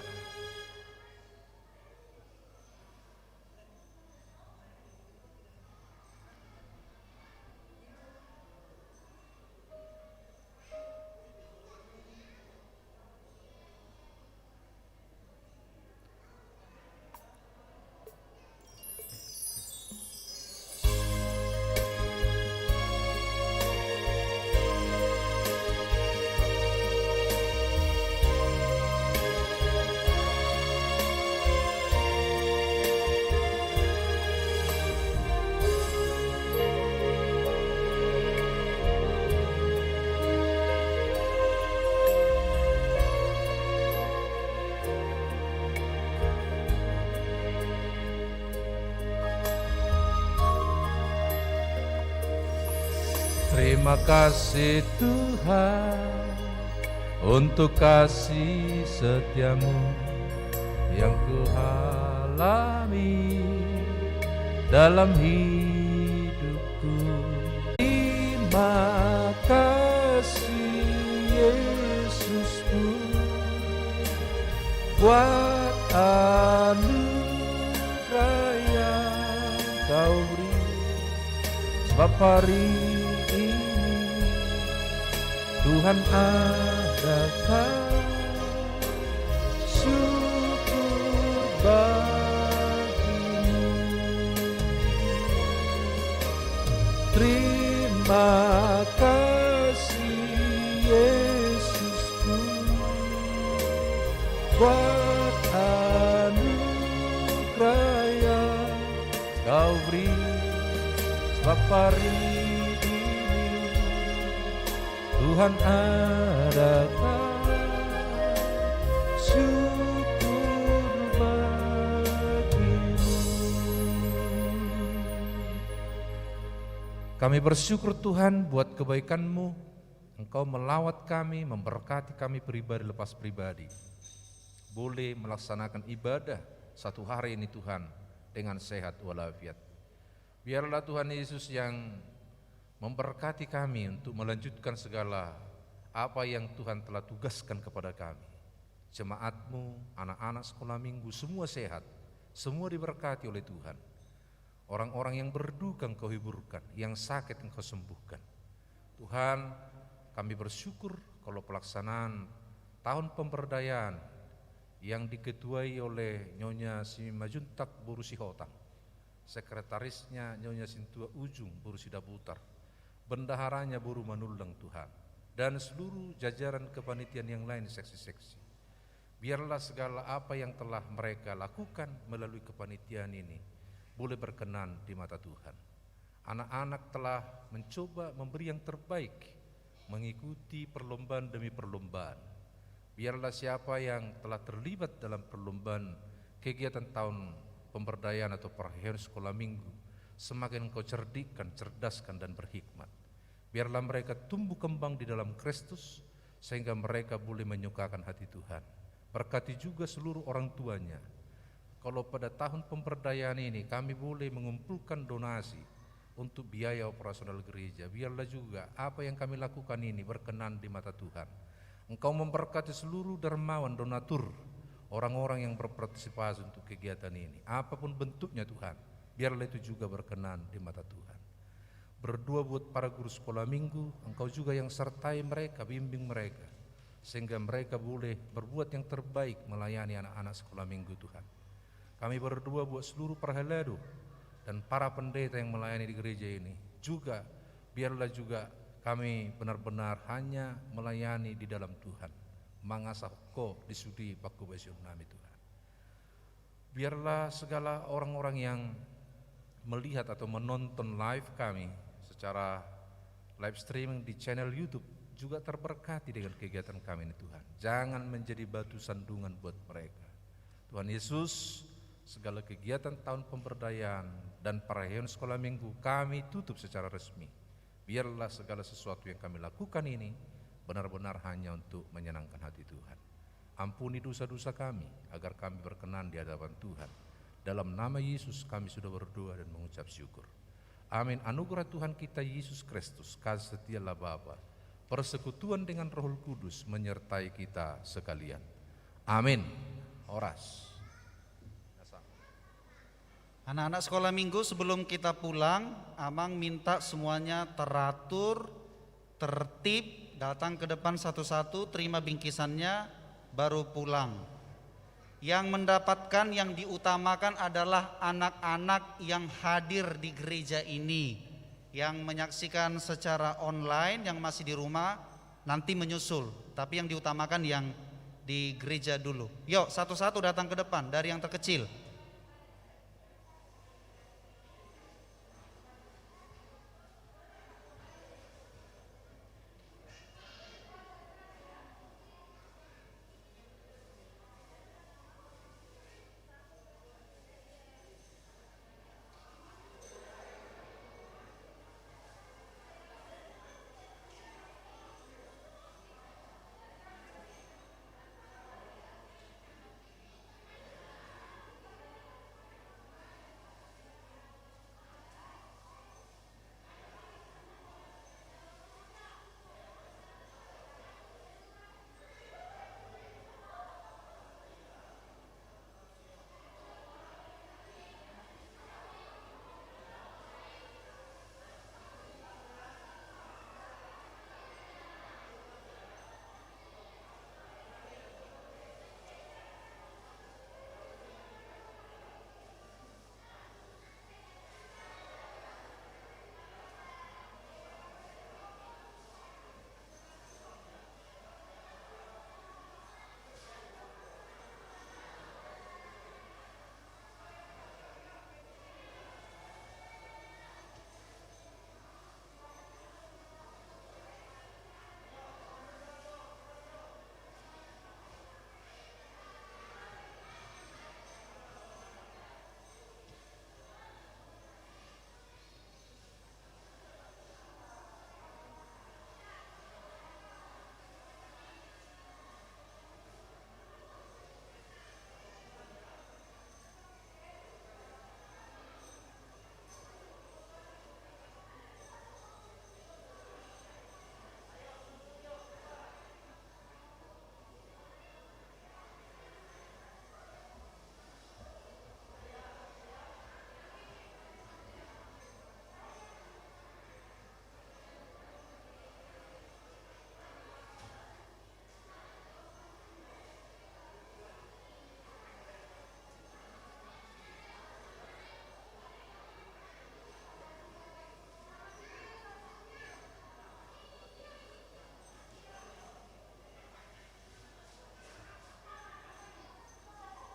Terima kasih Tuhan untuk kasih setiamu yang ku alami dalam hidupku. Terima kasih. Buat anugerah yang Kau beri, sebab hari ini Tuhan adakan syukur bagi-Mu. Terima kasih, Yesusku, buat anugerah yang Kau beri, sebab hari ini Tuhan adakan syukur bagi-Mu. Kami bersyukur, Tuhan, buat kebaikan-Mu. Engkau melawat kami, memberkati kami pribadi lepas pribadi, boleh melaksanakan ibadah satu hari ini, Tuhan, dengan sehat walafiat. Biarlah Tuhan Yesus yang memberkati kami untuk melanjutkan segala apa yang Tuhan telah tugaskan kepada kami. Jemaat-Mu, anak-anak sekolah minggu, semua sehat, semua diberkati oleh Tuhan. Orang-orang yang berduka Engkau hiburkan, yang sakit Engkau sembuhkan. Tuhan, kami bersyukur kalau pelaksanaan tahun pemberdayaan yang diketuai oleh Nyonya Simanjuntak boru Sihotang, sekretarisnya Nyonya Sintua Ujung boru Sidabutar, bendaharanya boru Manullang, Tuhan, dan seluruh jajaran kepanitiaan yang lain, seksi-seksi. Biarlah segala apa yang telah mereka lakukan melalui kepanitiaan ini boleh berkenan di mata Tuhan. Anak-anak telah mencoba memberi yang terbaik, mengikuti perlombaan demi perlombaan. Biarlah siapa yang telah terlibat dalam perlombaan kegiatan tahun pemberdayaan atau perayaan sekolah minggu semakin Engkau cerdikkan, cerdaskan, dan berhikmat. Biarlah mereka tumbuh kembang di dalam Kristus, sehingga mereka boleh menyukakan hati Tuhan. Berkati juga seluruh orang tuanya. Kalau pada tahun pemberdayaan ini kami boleh mengumpulkan donasi untuk biaya operasional gereja, biarlah juga apa yang kami lakukan ini berkenan di mata Tuhan. Engkau memberkati seluruh dermawan, donatur, orang-orang yang berpartisipasi untuk kegiatan ini. Apapun bentuknya, Tuhan, biarlah itu juga berkenan di mata Tuhan. Berdoa buat para guru sekolah minggu, Engkau juga yang sertai mereka, bimbing mereka, sehingga mereka boleh berbuat yang terbaik melayani anak-anak sekolah minggu, Tuhan. Kami berdoa buat seluruh parhalado dan para pendeta yang melayani di gereja ini. Juga, biarlah juga kami benar-benar hanya melayani di dalam Tuhan, mangasah Ho di sude panghobasion nami, Tuhan. Biarlah segala orang-orang yang melihat atau menonton live kami secara live streaming di channel YouTube juga terberkati dengan kegiatan kami ini, Tuhan. Jangan menjadi batu sandungan buat mereka. Tuhan Yesus, segala kegiatan tahun pemberdayaan dan perayaan sekolah minggu kami tutup secara resmi. Biarlah segala sesuatu yang kami lakukan ini benar-benar hanya untuk menyenangkan hati Tuhan. Ampuni dosa-dosa kami, agar kami berkenan di hadapan Tuhan. Dalam nama Yesus kami sudah berdoa dan mengucap syukur. Amin. Anugerah Tuhan kita Yesus Kristus, kasih setia Allah Bapa, persekutuan dengan Roh Kudus menyertai kita sekalian. Amin. Horas. Anak-anak sekolah minggu, sebelum kita pulang, Amang minta semuanya teratur, tertib, datang ke depan satu-satu, terima bingkisannya, baru pulang. Yang mendapatkan, yang diutamakan adalah anak-anak yang hadir di gereja ini, yang menyaksikan secara online, yang masih di rumah, nanti menyusul. Tapi yang diutamakan yang di gereja dulu. Yuk, satu-satu datang ke depan, dari yang terkecil.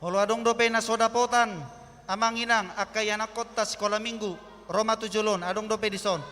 Molo adong dope na so dapotan, amang inang, angka ianakhonta sikola minggu, ro ma tu jolo on, adong dope dison.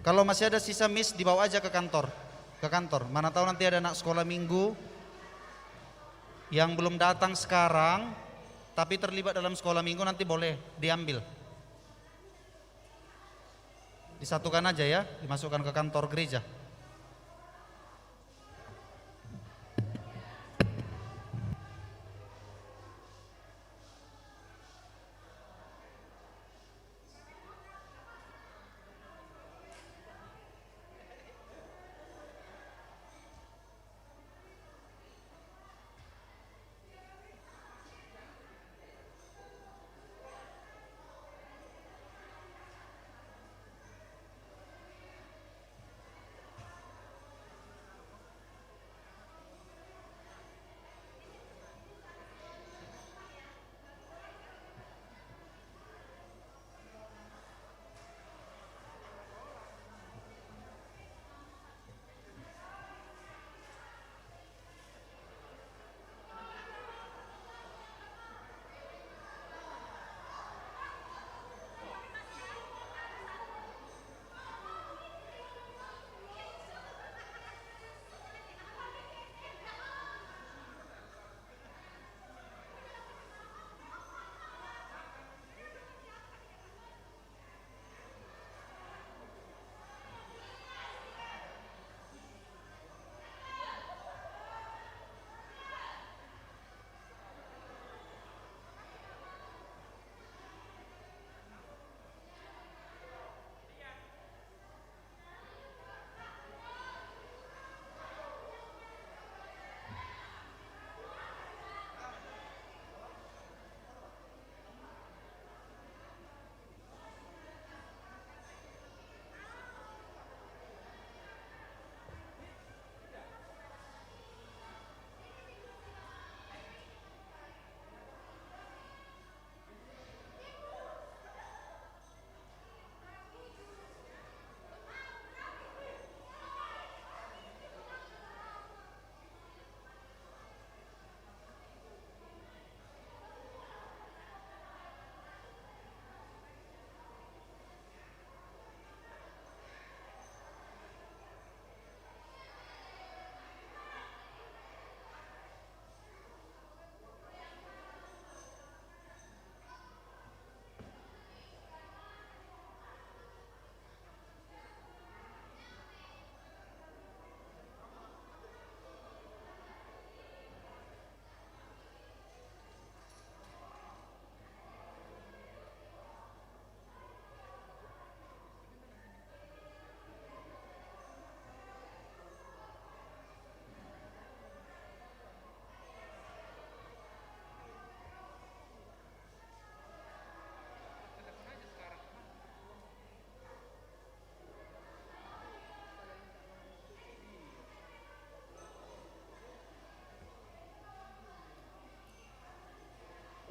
Kalau masih ada sisa, Miss, dibawa aja ke kantor. Ke kantor. Mana tahu nanti ada anak sekolah minggu yang belum datang sekarang, tapi terlibat dalam sekolah minggu, nanti boleh diambil. Disatukan aja ya, dimasukkan ke kantor gereja.